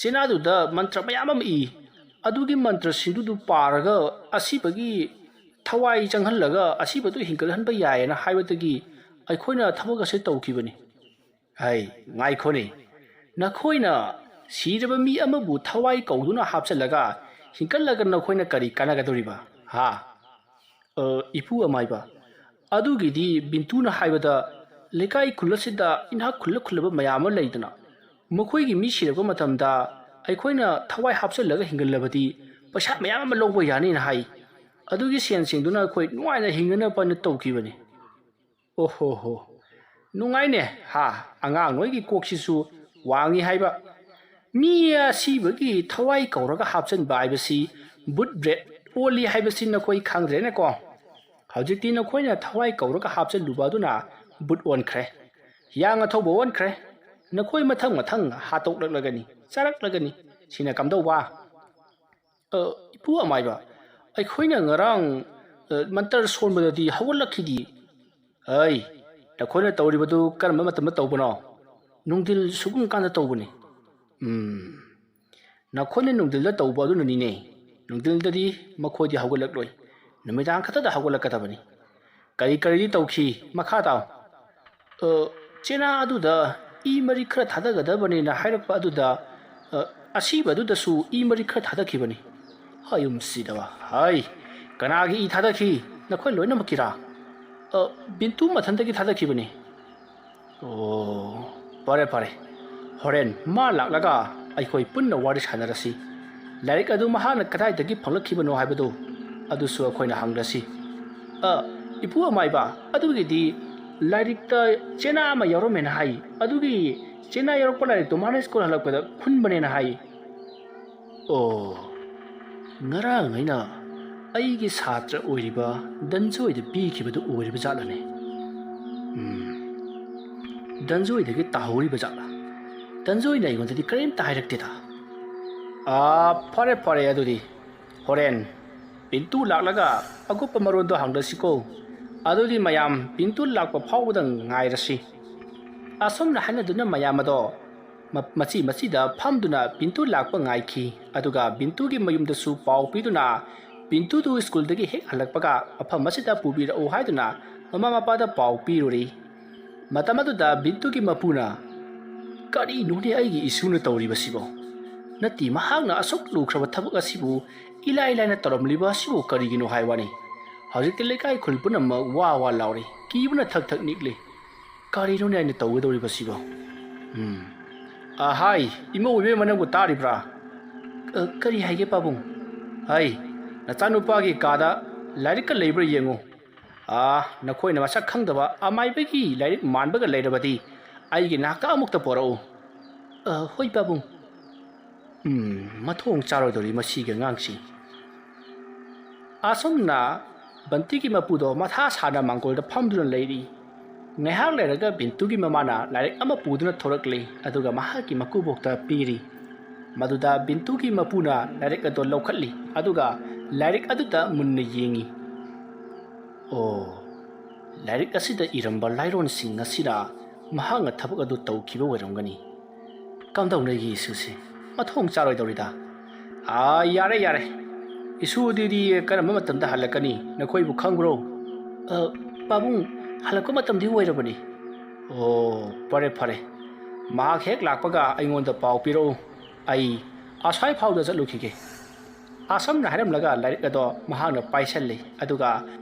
ꯆꯦꯅꯥꯗꯨꯗ ꯃꯟꯇ꯭ꯔ ꯃꯌꯥꯝ ꯑꯃ ꯏ꯫ ꯑꯗꯨꯒꯤ ꯃꯟꯇ꯭ꯔꯁꯤꯡꯗꯨꯗꯨ ꯄꯥꯔꯒ ꯑꯁꯤꯕꯒꯤ ꯊꯋꯥꯏ ꯆꯪꯍꯜꯂꯒ ꯑꯁꯤꯕꯗꯨ ꯍꯤꯡꯒꯠꯍꯟꯕ ꯌꯥꯏꯌꯦꯅ ꯍꯥꯏꯕꯗꯒꯤ ꯑꯩꯈꯣꯏꯅ ꯊꯕꯛ ꯑꯁꯤ ꯇꯧꯈꯤꯕꯅꯤ꯫" "ꯍꯩ, ꯉꯥꯏꯈꯣꯅꯦ꯫ ꯅꯈꯣꯏꯅ ꯁꯤꯔꯕ ꯃꯤ ꯑꯃꯕꯨ ꯊꯋꯥꯏ ꯀꯧꯗꯨꯅ ꯍꯥꯞꯆꯤꯜꯂꯒ ꯍꯤꯡꯀꯠꯂꯒ ꯅꯈꯣꯏꯅ ꯀꯔꯤ ꯀꯥꯟꯅꯒꯗꯧꯔꯤꯕ? ꯍꯥ?" "ꯑ, ꯏꯄꯨ ꯑꯃꯥꯏꯕ, ꯑꯗꯨꯒꯤꯗꯤ ꯕꯤꯟꯇꯨꯅ ꯍꯥꯏꯕꯗ ꯂꯩꯀꯥꯏ ꯈꯨꯜ ꯑꯁꯤꯗ ꯏꯅꯥꯛ ꯈꯨꯜꯂ ꯈꯨꯜꯂꯕ ꯃꯌꯥꯝ ꯑꯃ ꯂꯩꯗꯅ, ꯃꯈꯣꯏꯒꯤ ꯃꯤ ꯁꯤꯔꯛꯄ ꯃꯇꯝꯗ ꯑꯩꯈꯣꯏꯅ ꯊꯋꯥꯏ ꯍꯥꯞꯆꯤꯜꯂꯒ ꯍꯤꯡꯒꯠꯂꯕꯗꯤ ꯄꯩꯁꯥ ꯃꯌꯥꯝ ꯑꯃ ꯂꯧꯕ ꯌꯥꯅꯤꯅ ꯍꯥꯏ꯫ ꯑꯗꯨꯒꯤ ꯁꯦꯟꯁꯤꯡꯗꯨꯅ ꯑꯩꯈꯣꯏ ꯅꯨꯡꯉꯥꯏꯅ ꯍꯤꯡꯅꯅꯕꯅ ꯇꯧꯈꯤꯕꯅꯤ꯫" "ꯑꯣꯍꯣ ꯍꯣ, ꯅꯨꯡꯉꯥꯏꯅꯦ꯫ ꯍꯥ, ꯑꯉꯥꯡ ꯅꯣꯏꯒꯤ ꯀꯣꯛꯁꯤꯁꯨ ꯋꯥꯡꯉꯤ ꯍꯥꯏꯕ꯫ ꯃꯤ ꯑꯁꯤꯕꯒꯤ ꯊꯋꯥꯏ ꯀꯧꯔꯒ ꯍꯥꯞꯆꯤꯟꯕ ꯍꯥꯏꯕꯁꯤ ꯕꯨꯠ ꯕ꯭ꯔꯦꯗ ꯑꯣꯜꯂꯤ ꯍꯥꯏꯕꯁꯤ ꯅꯈꯣꯏ ꯈꯪꯗ꯭ꯔꯦꯅꯦꯀꯣ? ꯍꯧꯖꯤꯛꯇꯤ ꯅꯈꯣꯏꯅ ꯊꯋꯥꯏ ꯀꯧꯔꯒ ꯍꯥꯞꯆꯤꯜꯂꯨꯕ ꯑꯗꯨꯅ ꯕꯨꯠ ꯑꯣꯟꯈ꯭ꯔꯦ꯫ ꯍꯤꯌꯥꯡ ꯑꯊꯧꯕ ꯑꯣꯟꯈ꯭ꯔꯦ꯫ ꯅꯈꯣꯏ ꯃꯊꯪ ꯃꯊꯪ ꯍꯥꯠꯇꯣꯛꯂꯛꯂꯒꯅꯤ, ꯆꯥꯔꯛꯂꯒꯅꯤ꯫ ꯁꯤꯅ ꯀꯝꯗꯧꯕ?" "ꯑ, ꯏꯄꯨ ꯑꯃꯥꯏꯕ, ꯑꯩꯈꯣꯏꯅ ꯉꯔꯥꯡ, ꯑ, ꯃꯟꯇꯔ ꯁꯣꯟꯕꯗꯗꯤ ꯍꯧꯒꯠꯂꯛꯈꯤꯗꯤ꯫" "ꯑꯩ, ꯅꯈꯣꯏꯅ ꯇꯧꯔꯤꯕꯗꯨ ꯀꯔꯝꯕ ꯃꯇꯝꯗ ꯇꯧꯕꯅꯣ?" "ꯅꯨꯡꯊꯤꯜ ꯁꯨꯒꯨꯝ ꯀꯥꯟꯗ ꯇꯧꯕꯅꯤ꯫" "ꯎꯝ, ꯅꯈꯣꯏꯅ ꯅꯨꯡꯊꯤꯜꯗ ꯇꯧꯕ ꯑꯗꯨꯅꯅꯤꯅꯦ꯫ ꯅꯨꯡꯊꯤꯜꯗꯗꯤ ꯃꯈꯣꯏꯗꯤ ꯍꯧꯒꯠꯂꯛꯂꯣꯏ꯫ ꯅꯨꯃꯤꯗꯥꯡ ꯈꯛꯇꯗ ꯍꯧꯒꯠꯂꯛꯀꯗꯕꯅꯤ꯫ ꯀꯔꯤ ꯀꯔꯤꯗꯤ ꯇꯧꯈꯤ? ꯃꯈꯥ ꯇꯥꯎ꯫" "ꯑ, ꯆꯦꯅꯥ ꯑꯗꯨꯗ ꯏ ꯃꯔꯤꯛ ꯈꯔ ꯊꯥꯗꯒꯗꯕꯅꯦꯅ ꯍꯥꯏꯔꯛꯄ ꯑꯗꯨꯗ, ꯑ, ꯑꯁꯤꯕ ꯑꯗꯨꯗꯁꯨ ꯏ ꯃꯔꯤꯛ ꯈꯔ ꯊꯥꯗꯈꯤꯕꯅꯤ꯫ ꯍꯥꯌꯨꯝꯁꯤꯗꯕ, ꯍꯥꯏ, ꯀꯅꯥꯒꯤ ꯏ ꯊꯥꯗꯈꯤ? ꯅꯈꯣꯏ ꯂꯣꯏꯅꯃꯛꯀꯤꯔꯥ? ꯑ, ꯕꯤꯟꯇꯨ ꯃꯊꯟꯇꯒꯤ ꯊꯥꯗꯈꯤꯕꯅꯤ꯫ ꯑꯣ, ꯐꯔꯦ, ꯐꯔꯦ꯫ ꯍꯣꯔꯦꯟ ꯃꯥ ꯂꯥꯛꯂꯒ ꯑꯩꯈꯣꯏ ꯄꯨꯟꯅ ꯋꯥꯔꯤ ꯁꯥꯟꯅꯔꯁꯤ꯫ ꯂꯥꯏꯔꯤꯛ ꯑꯗꯨ ꯃꯍꯥꯛꯅ ꯀꯗꯥꯏꯗꯒꯤ ꯐꯪꯂꯛꯈꯤꯕꯅꯣ ꯍꯥꯏꯕꯗꯨ ꯑꯗꯨꯁꯨ ꯑꯩꯈꯣꯏꯅ ꯍꯪꯂꯁꯤ꯫ ꯑ, ꯏꯄꯨ ꯑꯃꯥꯏꯕ, ꯑꯗꯨꯒꯤꯗꯤ ꯂꯥꯏꯔꯤꯛꯇ ꯆꯦꯅꯥ ꯑꯃ ꯌꯥꯎꯔꯝꯃꯦꯅ ꯍꯥꯏ꯫ ꯑꯗꯨꯒꯤ ꯆꯦꯅꯥ ꯌꯥꯎꯔꯛꯄ ꯂꯥꯏꯔꯤꯛꯇꯣ ꯃꯥꯅ ꯁ꯭ꯀꯨꯜ ꯍꯜꯂꯛꯄꯗ ꯈꯨꯟꯕꯅꯦꯅ ꯍꯥꯏ꯫ ꯑꯣ, ꯉꯔꯥꯡ ꯑꯩꯅ ꯑꯩꯒꯤ ꯁꯥꯇ꯭ꯔ ꯑꯣꯏꯔꯤꯕ ꯗꯟꯖꯣꯏꯗ ꯄꯤꯈꯤꯕꯗꯨ ꯑꯣꯏꯔꯤꯕ ꯖꯥꯠꯂꯅꯦ? ꯎꯝ, ꯗꯟꯖꯣꯏꯗꯒꯤ ꯇꯥꯍꯧꯔꯤꯕ ꯖꯥꯠꯂ? ꯗꯟꯖꯣꯏꯅ ꯑꯩꯉꯣꯟꯗꯗꯤ ꯀꯔꯤꯝꯇ ꯍꯥꯏꯔꯛꯇꯦꯗ꯫ ꯑꯥ, ꯐꯔꯦ, ꯐꯔꯦ, ꯑꯗꯨꯗꯤ ꯍꯣꯔꯦꯟ ꯄꯤꯟꯇꯨ ꯂꯥꯛꯂꯒ ꯑꯀꯨꯞꯄ ꯃꯔꯣꯟꯗꯣ ꯍꯪꯂꯁꯤꯀꯣ꯫ ꯑꯗꯨꯗꯤ ꯃꯌꯥꯝ ꯄꯤꯟꯇꯨ ꯂꯥꯛꯄ ꯐꯥꯎꯕꯗ ꯉꯥꯏꯔꯁꯤ꯫ ꯑꯁꯨꯝꯅ ꯍꯥꯏꯅꯗꯨꯅ ꯃꯌꯥꯝ ꯑꯗꯣ ꯃ-, ꯃꯆꯤ ꯃꯆꯤꯗ ꯐꯝꯗꯨꯅ ꯕꯤꯟꯇꯨ ꯂꯥꯛꯄ ꯉꯥꯏꯈꯤ꯫ ꯑꯗꯨꯒ ꯕꯤꯟꯇꯨꯒꯤ ꯃꯌꯨꯝꯗꯁꯨ ꯄꯥꯎ ꯄꯤꯗꯨꯅ ꯕꯤꯟꯇꯨꯗꯨ ꯁ꯭ꯀꯨꯜꯗꯒꯤ ꯍꯦꯛ ꯍꯜꯂꯛꯄꯒ ꯃꯐꯝ ꯑꯁꯤꯗ ꯄꯨꯕꯤꯔꯛꯎ ꯍꯥꯏꯗꯨꯅ ꯃꯃꯥ ꯃꯄꯥꯗ ꯄꯥꯎ ꯄꯤꯔꯨꯔꯤ꯫ ꯃꯇꯝ ꯑꯗꯨꯗ ꯕꯤꯟꯇꯨꯒꯤ ꯃꯄꯨꯅ, "ꯀꯔꯤꯅꯣꯅꯦ ꯑꯩꯒꯤ ꯏꯁꯨꯅ ꯇꯧꯔꯤꯕꯁꯤꯕꯣ? ꯅꯠꯇꯦ, ꯃꯍꯥꯛꯅ ꯑꯁꯨꯛ ꯂꯨꯈ꯭ꯔꯕ ꯊꯕꯛ ꯑꯁꯤꯕꯨ ꯏꯂꯥꯏ ꯂꯥꯏꯅ ꯇꯧꯔꯝꯂꯤꯕ ꯑꯁꯤꯕꯨ ꯀꯔꯤꯒꯤꯅꯣ ꯍꯥꯏ ꯋꯥꯅꯤ?" ꯍꯧꯖꯤꯛꯇꯤ ꯂꯩꯀꯥꯏ ꯈꯨꯜ ꯄꯨꯝꯅꯃꯛ ꯋꯥ ꯋꯥ ꯂꯥꯎꯔꯤ, ꯀꯤꯕꯅ ꯊꯛ ꯊꯛ ꯅꯤꯛꯂꯤ꯫ "ꯀꯔꯤꯅꯣꯅꯦ ꯑꯩꯅ ꯇꯧꯒꯗꯧꯔꯤꯕꯁꯤꯕꯣ?" ꯎꯝ꯫ "ꯑꯍꯥꯏ, ꯏꯃꯧ ꯏꯕꯦꯝꯃ, ꯅꯪꯕꯨ ꯇꯥꯔꯤꯕ꯭ꯔꯥ?" "ꯑ, ꯀꯔꯤ ꯍꯥꯏꯒꯦ ꯄꯥꯕꯨꯡ?" "ꯍꯩ, ꯅꯆꯥꯅꯨꯄꯥꯒꯤ ꯀꯥꯗ ꯂꯥꯏꯔꯤꯛꯀ ꯂꯩꯕ꯭ꯔꯥ ꯌꯦꯡꯉꯨ꯫ ꯑꯥ, ꯅꯈꯣꯏꯅ ꯃꯁꯛ ꯈꯪꯗꯕ ꯑꯃꯥꯏꯕꯒꯤ ꯂꯥꯏꯔꯤꯛ ꯃꯥꯟꯕꯒ ꯂꯩꯔꯕꯗꯤ ꯑꯩꯒꯤ ꯅꯥꯛꯇ ꯑꯃꯨꯛꯇ ꯄꯣꯔꯛꯎ꯫" "ꯑ, ꯍꯣꯏ ꯄꯥꯕꯨꯡ꯫" ꯎꯝ, ꯃꯊꯣꯡ ꯆꯥꯔꯣꯏꯗꯧꯔꯤ ꯃꯁꯤꯒꯤ ꯑꯉꯥꯡꯁꯤ꯫ ꯑꯁꯨꯝꯅ ꯕꯟꯇꯤꯒꯤ ꯃꯄꯨꯗꯣ ꯃꯊꯥ ꯁꯥꯅ ꯃꯥꯡꯒꯣꯜꯗ ꯐꯝꯗꯨꯅ ꯂꯩꯔꯤ꯫ ꯉꯥꯏꯍꯥꯛ ꯂꯩꯔꯒ ꯕꯤꯟꯇꯨꯒꯤ ꯃꯃꯥꯅ ꯂꯥꯏꯔꯤꯛ ꯑꯃ ꯄꯨꯗꯨꯅ ꯊꯣꯔꯛꯂꯤ, ꯑꯗꯨꯒ ꯃꯍꯥꯛꯀꯤ ꯃꯀꯨꯕꯣꯛꯇ ꯄꯤꯔꯤ꯫ ꯃꯗꯨꯗ ꯕꯤꯟꯇꯨꯒꯤ ꯃꯄꯨꯅ ꯂꯥꯏꯔꯤꯛ ꯑꯗꯨ ꯂꯧꯈꯠꯂꯤ, ꯑꯗꯨꯒ ꯂꯥꯏꯔꯤꯛ ꯑꯗꯨꯗ ꯃꯨꯟꯅ ꯌꯦꯡꯉꯤ꯫ ꯑꯣ, ꯂꯥꯏꯔꯤꯛ ꯑꯁꯤꯗ ꯏꯔꯝꯕ ꯂꯥꯏꯔꯣꯟꯁꯤꯡ ꯑꯁꯤꯅ ꯃꯍꯥꯛꯅ ꯊꯕꯛ ꯑꯗꯨ ꯇꯧꯈꯤꯕ ꯑꯣꯏꯔꯝꯒꯅꯤ꯫ ꯀꯝꯗꯧꯅ ꯑꯩꯒꯤ ꯏꯁꯨꯁꯤ? ꯃꯊꯣꯡ ꯆꯥꯔꯣꯏꯗꯧꯔꯤꯗ꯫ ꯑꯥ, ꯌꯥꯔꯦ, ꯌꯥꯔꯦ꯫ ꯏꯁꯨꯗꯨꯗꯤ ꯀꯔꯝꯕ ꯃꯇꯝꯗ ꯍꯜꯂꯛꯀꯅꯤ? ꯅꯈꯣꯏꯕꯨ ꯈꯪꯕ꯭ꯔꯣ? ꯑ, ꯄꯥꯕꯨꯡ, ꯍꯜꯂꯛꯄ ꯃꯇꯝꯗꯤ ꯑꯣꯏꯔꯕꯅꯤ꯫ ꯑꯣ, ꯐꯔꯦ ꯐꯔꯦ, ꯃꯍꯥꯛ ꯍꯦꯛ ꯂꯥꯛꯄꯒ ꯑꯩꯉꯣꯟꯗ ꯄꯥꯎ ꯄꯤꯔꯛꯎ꯫ ꯑꯩ ꯑꯁ꯭ꯋꯥꯏ ꯐꯥꯎꯗ ꯆꯠꯂꯨꯈꯤꯒꯦ꯫ ꯑꯁꯨꯝꯅ ꯍꯥꯏꯔꯝꯂꯒ ꯂꯥꯏꯔꯤꯛ ꯑꯗꯣ ꯃꯍꯥꯛꯅ ꯄꯥꯏꯁꯜꯂꯤ꯫ ꯑꯗꯨꯒ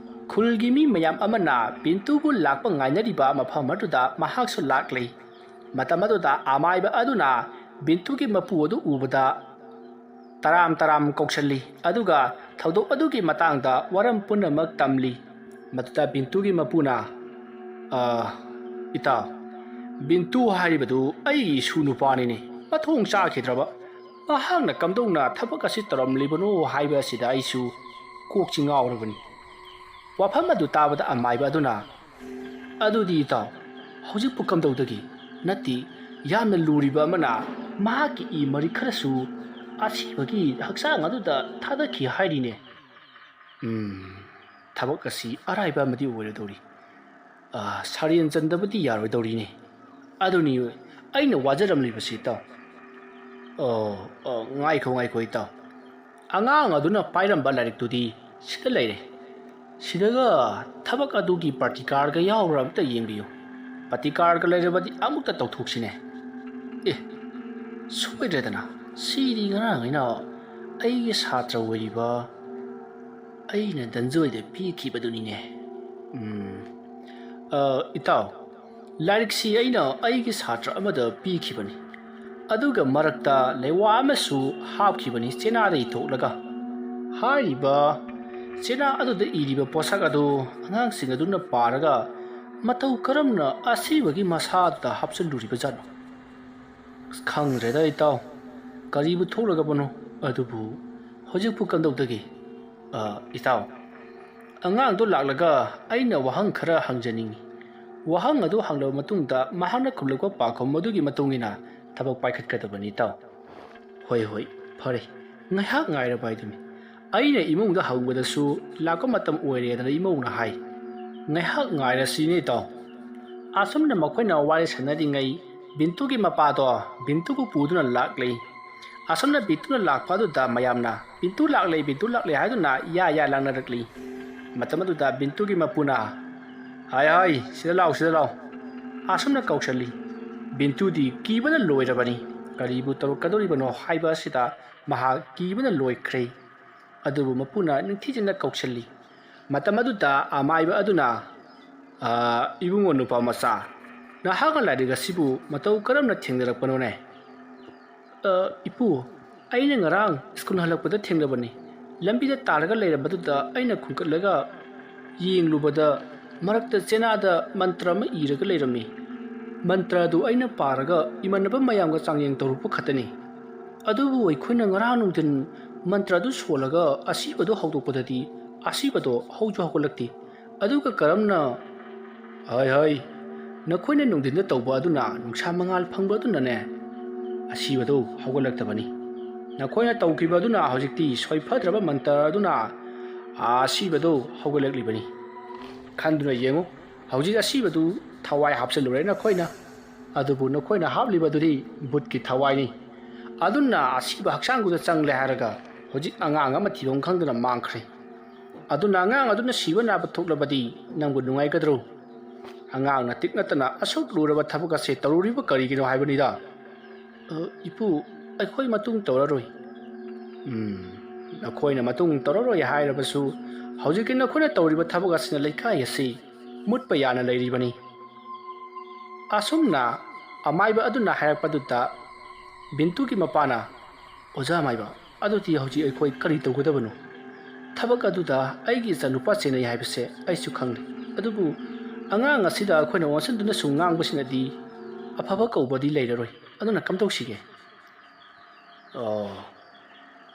ꯈꯨꯜꯒꯤ ꯃꯤ ꯃꯌꯥꯝ ꯑꯃꯅ ꯕꯤꯟꯇꯨꯕꯨ ꯂꯥꯛꯄ ꯉꯥꯏꯅꯔꯤꯕ ꯃꯐꯝ ꯑꯗꯨꯗ ꯃꯍꯥꯛꯁꯨ ꯂꯥꯛꯂꯤ꯫ ꯃꯇꯝ ꯑꯗꯨꯗ ꯑꯃꯥꯏꯕ ꯑꯗꯨꯅ ꯕꯤꯟꯇꯨꯒꯤ ꯃꯄꯨ ꯑꯗꯨ ꯎꯕꯗ ꯇꯔꯥꯝ ꯇꯔꯥꯝ ꯀꯧꯁꯜꯂꯤ꯫ ꯑꯗꯨꯒ ꯊꯧꯗꯣꯛ ꯑꯗꯨꯒꯤ ꯃꯇꯥꯡꯗ ꯋꯥꯔꯝ ꯄꯨꯝꯅꯃꯛ ꯇꯝꯂꯤ꯫ ꯃꯗꯨꯗ ꯕꯤꯟꯇꯨꯒꯤ ꯃꯄꯨꯅ, "ꯑ, ꯏꯇꯥꯎ, ꯕꯤꯟꯇꯨ ꯍꯥꯏꯔꯤꯕꯗꯨ ꯑꯩꯒꯤ ꯏꯁꯨ ꯅꯨꯄꯥꯅꯤꯅꯦ꯫ ꯃꯊꯣꯡ ꯆꯥꯈꯤꯗ꯭ꯔꯕ꯫ ꯃꯍꯥꯛꯅ ꯀꯝꯗꯧꯅ ꯊꯕꯛ ꯑꯁꯤ ꯇꯧꯔꯝꯂꯤꯕꯅꯣ ꯍꯥꯏꯕ ꯑꯁꯤꯗ ꯑꯩꯁꯨ ꯀꯣꯛꯁꯤ ꯉꯥꯎꯔꯕꯅꯤ꯫" ꯋꯥꯐꯝ ꯑꯗꯨ ꯇꯥꯕꯗ ꯑꯃꯥꯏꯕ ꯑꯗꯨꯅ, "ꯑꯗꯨꯗꯤ ꯏꯇꯥꯎ, ꯍꯧꯖꯤꯛꯄꯨ ꯀꯝꯗꯧꯗꯒꯦ? ꯅꯠꯇꯦ, ꯌꯥꯝꯅ ꯂꯨꯔꯤꯕ ꯑꯃꯅ ꯃꯍꯥꯛꯀꯤ ꯏ ꯃꯔꯤꯛ ꯈꯔꯁꯨ ꯑꯁꯤꯕꯒꯤ ꯍꯛꯆꯥꯡ ꯑꯗꯨꯗ ꯊꯥꯗꯈꯤ ꯍꯥꯏꯔꯤꯅꯦ꯫ ꯎꯝ, ꯊꯕꯛ ꯑꯁꯤ ꯑꯔꯥꯏꯕ ꯑꯃꯗꯤ ꯑꯣꯏꯔꯣꯏꯗꯧꯔꯤ꯫ ꯑ, ꯁꯥꯔꯦꯟ ꯆꯟꯗꯕꯗꯤ ꯌꯥꯔꯣꯏꯗꯧꯔꯤꯅꯦ꯫ ꯑꯗꯨꯅꯤ ꯑꯩꯅ ꯋꯥꯖꯔꯝꯂꯤꯕꯁꯤ, ꯏꯇꯥꯎ꯫" "ꯑꯣ, ꯑꯣ, ꯉꯥꯏꯈꯣ, ꯉꯥꯏꯈꯣ, ꯏꯇꯥꯎ꯫ ꯑꯉꯥꯡ ꯑꯗꯨꯅ ꯄꯥꯏꯔꯝꯕ ꯂꯥꯏꯔꯤꯛꯇꯨꯗꯤ ꯁꯤꯗ ꯂꯩꯔꯦ꯫ ꯁꯤꯗꯒ ꯊꯕꯛ ꯑꯗꯨꯒꯤ ꯄ꯭ꯔꯇꯤꯀꯥꯔꯒ ꯌꯥꯎꯕ꯭ꯔꯥ ꯑꯝꯇ ꯌꯦꯡꯕꯤꯌꯨ꯫ ꯄ꯭ꯔꯇꯤꯀꯥꯔꯒ ꯂꯩꯔꯕꯗꯤ ꯑꯃꯨꯛꯇ ꯇꯧꯊꯣꯛꯁꯤꯅꯦ꯫ ꯑꯦ, ꯁꯣꯏꯗ꯭ꯔꯦꯗꯅ, ꯁꯤꯗꯤ ꯉꯔꯥꯡ ꯑꯩꯅ ꯑꯩꯒꯤ ꯁꯥꯇ꯭ꯔ ꯑꯣꯏꯔꯤꯕ ꯑꯩꯅ ꯙꯟꯖꯣꯏꯗ ꯄꯤꯈꯤꯕꯗꯨꯅꯤꯅꯦ꯫ ꯎꯝ, ꯑ, ꯏꯇꯥꯎ, ꯂꯥꯏꯔꯤꯛꯁꯤ ꯑꯩꯅ ꯑꯩꯒꯤ ꯁꯥꯇ꯭ꯔ ꯑꯃꯗ ꯄꯤꯈꯤꯕꯅꯤ꯫ ꯑꯗꯨꯒ ꯃꯔꯛꯇ ꯂꯩꯋꯥ ꯑꯃꯁꯨ ꯍꯥꯞꯈꯤꯕꯅꯤ ꯆꯦꯅꯥꯗꯒꯤ ꯊꯣꯛꯂꯒ꯫ ꯍꯥꯏꯔꯤꯕ ꯆꯦꯅꯥ ꯑꯗꯨꯗ ꯏꯔꯤꯕ ꯄꯣꯠꯁꯛ ꯑꯗꯨ ꯑꯉꯥꯡꯁꯤꯡ ꯑꯗꯨꯅ ꯄꯥꯔꯒ ꯃꯇꯧ ꯀꯔꯝꯅ ꯑꯁꯤꯕꯒꯤ ꯃꯁꯥꯗ ꯍꯥꯞꯆꯤꯜꯂꯨꯔꯤꯕꯖꯥꯠꯅꯣ? ꯑꯁ, ꯈꯪꯗ꯭ꯔꯦꯗ ꯏꯇꯥꯎ, ꯀꯔꯤꯕꯨ ꯊꯣꯛꯂꯒꯕꯅꯣ? ꯑꯗꯨꯕꯨ ꯍꯧꯖꯤꯛꯄꯨ ꯀꯝꯗꯧꯗꯒꯦ?" "ꯑ, ꯏꯇꯥꯎ, ꯑꯉꯥꯡꯗꯣ ꯂꯥꯛꯂꯒ ꯑꯩꯅ ꯋꯥꯍꯪ ꯈꯔ ꯍꯪꯖꯅꯤꯡꯏ꯫ ꯋꯥꯍꯪ ꯑꯗꯨ ꯍꯪꯂꯕ ꯃꯇꯨꯡꯗ ꯃꯍꯥꯛꯅ ꯈꯨꯝꯂꯛꯄ ꯄꯥꯎꯈꯨꯝ ꯑꯗꯨꯒꯤ ꯃꯇꯨꯡ ꯏꯟꯅ ꯊꯕꯛ ꯄꯥꯏꯈꯠꯀꯗꯕꯅꯤ, ꯏꯇꯥꯎ꯫" "ꯍꯣꯏ, ꯍꯣꯏ, ꯐꯔꯦ꯫ ꯉꯥꯏꯍꯥꯛ ꯉꯥꯏꯔꯕ ꯍꯥꯏꯗꯨꯅꯤ꯫ ꯑꯩꯅ ꯏꯃꯨꯡꯗ ꯍꯪꯕꯗꯁꯨ ꯂꯥꯛꯄ ꯃꯇꯝ ꯑꯣꯏꯔꯦꯗꯅ ꯏꯃꯧꯅ ꯍꯥꯏ꯫ ꯉꯥꯏꯍꯥꯛ ꯉꯥꯏꯔꯁꯤꯅꯦ, ꯏꯇꯥꯎ꯫" ꯑꯁꯨꯝꯅ ꯃꯈꯣꯏꯅ ꯋꯥꯔꯤ ꯁꯥꯟꯅꯔꯤꯉꯩ ꯕꯤꯟꯇꯨꯒꯤ ꯃꯄꯥꯗꯣ ꯕꯤꯟꯇꯨꯕꯨ ꯄꯨꯗꯨꯅ ꯂꯥꯛꯂꯤ꯫ ꯑꯁꯨꯝꯅ ꯕꯤꯟꯇꯨꯅ ꯂꯥꯛꯄ ꯑꯗꯨꯗ ꯃꯌꯥꯝꯅ, "ꯕꯤꯟꯇꯨ ꯂꯥꯛꯂꯦ, ꯕꯤꯟꯇꯨ ꯂꯥꯛꯂꯦ" ꯍꯥꯏꯗꯨꯅ ꯌꯥ ꯌꯥ ꯂꯥꯡꯅꯔꯛꯂꯤ꯫ ꯃꯇꯝ ꯑꯗꯨꯗ ꯕꯤꯟꯇꯨꯒꯤ ꯃꯄꯨꯅ, "ꯍꯥꯏ ꯍꯥꯏ, ꯁꯤꯗ ꯂꯥꯎ, ꯁꯤꯗ ꯂꯥꯎ꯫ ꯑꯁꯨꯝꯅ ꯀꯧꯁꯜꯂꯤ꯫ ꯕꯤꯟꯇꯨꯗꯤ ꯀꯤꯕꯅ ꯂꯣꯏꯔꯕꯅꯤ꯫ ꯀꯔꯤꯕꯨ ꯇꯧꯔꯛꯀꯗꯧꯔꯤꯕꯅꯣ ꯍꯥꯏꯕ ꯑꯁꯤꯗ ꯃꯍꯥꯛ ꯀꯤꯕꯅ ꯂꯣꯏꯈ꯭ꯔꯦ꯫ ꯑꯗꯨꯕꯨ ꯃꯄꯨꯅ ꯅꯤꯡꯊꯤꯖꯅ ꯀꯧꯁꯜꯂꯤ꯫ ꯃꯇꯝ ꯑꯗꯨꯗ ꯑꯃꯥꯏꯕ ꯑꯗꯨꯅ, "ꯑ, ꯏꯕꯨꯡꯉꯣ ꯅꯨꯄꯥ ꯃꯆꯥ, ꯅꯍꯥꯛꯅ ꯂꯥꯏꯔꯤꯛ ꯑꯁꯤꯕꯨ ꯃꯇꯧ ꯀꯔꯝꯅ ꯊꯦꯡꯅꯔꯛꯄꯅꯣꯅꯦ?" "ꯑ, ꯏꯄꯨ, ꯑꯩꯅ ꯉꯔꯥꯡ ꯁ꯭ꯀꯨꯜ ꯍꯜꯂꯛꯄꯗ ꯊꯦꯡꯅꯕꯅꯤ꯫ ꯂꯝꯕꯤꯗ ꯇꯥꯔꯒ ꯂꯩꯔꯝꯕꯗꯨꯗ ꯑꯩꯅ ꯈꯨꯟꯒꯠꯂꯒ ꯌꯦꯡꯂꯨꯕꯗ ꯃꯔꯛꯇ ꯆꯦꯅꯥꯗ ꯃꯟꯇ꯭ꯔ ꯑꯃ ꯏꯔꯒ ꯂꯩꯔꯝꯃꯤ꯫ ꯃꯟꯇ꯭ꯔ ꯑꯗꯨ ꯑꯩꯅ ꯄꯥꯔꯒ ꯏꯃꯥꯟꯅꯕ ꯃꯌꯥꯝꯒ ꯆꯥꯡꯌꯦꯡ ꯇꯧꯔꯨꯕ ꯈꯛꯇꯅꯤ꯫ ꯑꯗꯨꯕꯨ ꯑꯩꯈꯣꯏꯅ ꯉꯔꯥꯡ ꯅꯨꯡꯊꯤꯜ ꯃꯟꯇ꯭ꯔ ꯑꯗꯨ ꯁꯣꯜꯂꯒ ꯑꯁꯤꯕꯗꯨ ꯍꯧꯗꯣꯛꯄꯗꯗꯤ ꯑꯁꯤꯕꯗꯣ ꯍꯧꯁꯨ ꯍꯧꯒꯠꯂꯛꯇꯦ꯫ ꯑꯗꯨꯒ ꯀꯔꯝꯅ?" "ꯍꯣꯏ, ꯍꯣꯏ, ꯅꯈꯣꯏꯅ ꯅꯨꯡꯊꯤꯟꯗ ꯇꯧꯕ ꯑꯗꯨꯅ ꯅꯨꯡꯁꯥ ꯃꯉꯥꯜ ꯐꯪꯕ ꯑꯗꯨꯅꯅꯦ ꯑꯁꯤꯕꯗꯨ ꯍꯧꯒꯠꯂꯛꯇꯕꯅꯤ꯫ ꯅꯈꯣꯏꯅ ꯇꯧꯈꯤꯕ ꯑꯗꯨꯅ ꯍꯧꯖꯤꯛꯇꯤ ꯁꯣꯏꯐꯗ꯭ꯔꯕ ꯃꯟꯇ꯭ꯔ ꯑꯗꯨꯅ ꯑꯁꯤꯕꯗꯨ ꯍꯧꯒꯠꯂꯛꯂꯤꯕꯅꯤ꯫ ꯈꯟꯗꯨꯅ ꯌꯦꯡꯉꯨ, ꯍꯧꯖꯤꯛ ꯑꯁꯤꯕꯗꯨ ꯊꯋꯥꯏ ꯍꯥꯞꯆꯤꯜꯂꯨꯔꯦ ꯅꯈꯣꯏꯅ꯫ ꯑꯗꯨꯕꯨ ꯅꯈꯣꯏꯅ ꯍꯥꯞꯂꯤꯕꯗꯨꯗꯤ ꯕꯨꯠꯀꯤ ꯊꯋꯥꯏꯅꯤ꯫ ꯑꯗꯨꯅ ꯑꯁꯤꯕ ꯍꯛꯆꯥꯡꯗꯨꯗ ꯆꯪꯂꯦ ꯍꯥꯏꯔꯒ ꯍꯧꯖꯤꯛ ꯑꯉꯥꯡ ꯑꯃ ꯊꯤꯐꯝ ꯈꯪꯗꯅ ꯃꯥꯡꯈ꯭ꯔꯦ꯫ ꯑꯗꯨꯅ ꯑꯉꯥꯡ ꯑꯗꯨꯅ ꯁꯤꯕ ꯅꯥꯕ ꯊꯣꯛꯂꯕꯗꯤ ꯅꯪꯕꯨ ꯅꯨꯡꯉꯥꯏꯒꯗ꯭ꯔꯣ? ꯑꯉꯥꯡꯅ ꯇꯤꯛ ꯅꯠꯇꯅ ꯑꯁꯨꯛ ꯂꯨꯔꯕ ꯊꯕꯛ ꯑꯁꯦ ꯇꯧꯔꯨꯔꯤꯕ ꯀꯔꯤꯒꯤꯅꯣ ꯍꯥꯏꯕꯅꯤꯗ?" "ꯑ, ꯏꯄꯨ, ꯑꯩꯈꯣꯏ ꯃꯇꯨꯡ ꯇꯧꯔꯔꯣꯏ꯫" "ꯎꯝ, ꯅꯈꯣꯏꯅ ꯃꯇꯨꯡ ꯇꯧꯔꯔꯣꯏ ꯍꯥꯏꯔꯕꯁꯨ ꯍꯧꯖꯤꯛꯀꯤ ꯅꯈꯣꯏꯅ ꯇꯧꯔꯤꯕ ꯊꯕꯛ ꯑꯁꯤꯅ ꯂꯩꯀꯥꯏ ꯑꯁꯤ ꯃꯨꯠꯄ ꯌꯥꯅ ꯂꯩꯔꯤꯕꯅꯤ꯫" ꯑꯁꯨꯝꯅ ꯑꯃꯥꯏꯕ ꯑꯗꯨꯅ ꯍꯥꯏꯔꯛꯄꯗꯨꯗ ꯕꯤꯟꯇꯨꯒꯤ ꯃꯄꯥꯅ, "ꯑꯣꯖꯥ ꯑꯃꯥꯏꯕ, ꯑꯗꯨꯗꯤ ꯍꯧꯖꯤꯛ ꯑꯩꯈꯣꯏ ꯀꯔꯤ ꯇꯧꯒꯗꯕꯅꯣ? ꯊꯕꯛ ꯑꯗꯨꯗ ꯑꯩꯒꯤ ꯏꯆꯥꯅꯨꯄꯥ ꯆꯦꯟꯅꯩ ꯍꯥꯏꯕꯁꯦ ꯑꯩꯁꯨ ꯈꯪꯂꯤ꯫ ꯑꯗꯨꯕꯨ ꯑꯉꯥꯡ ꯑꯁꯤꯗ ꯑꯩꯈꯣꯏꯅ ꯑꯣꯟꯁꯤꯟꯗꯨꯅ ꯁꯨꯝ ꯉꯥꯡꯕꯁꯤꯅꯗꯤ ꯑꯐꯕ ꯀꯧꯕꯗꯤ ꯂꯩꯔꯔꯣꯏ꯫ ꯑꯗꯨꯅ ꯀꯝꯗꯧꯁꯤꯒꯦ?" "ꯑꯣ,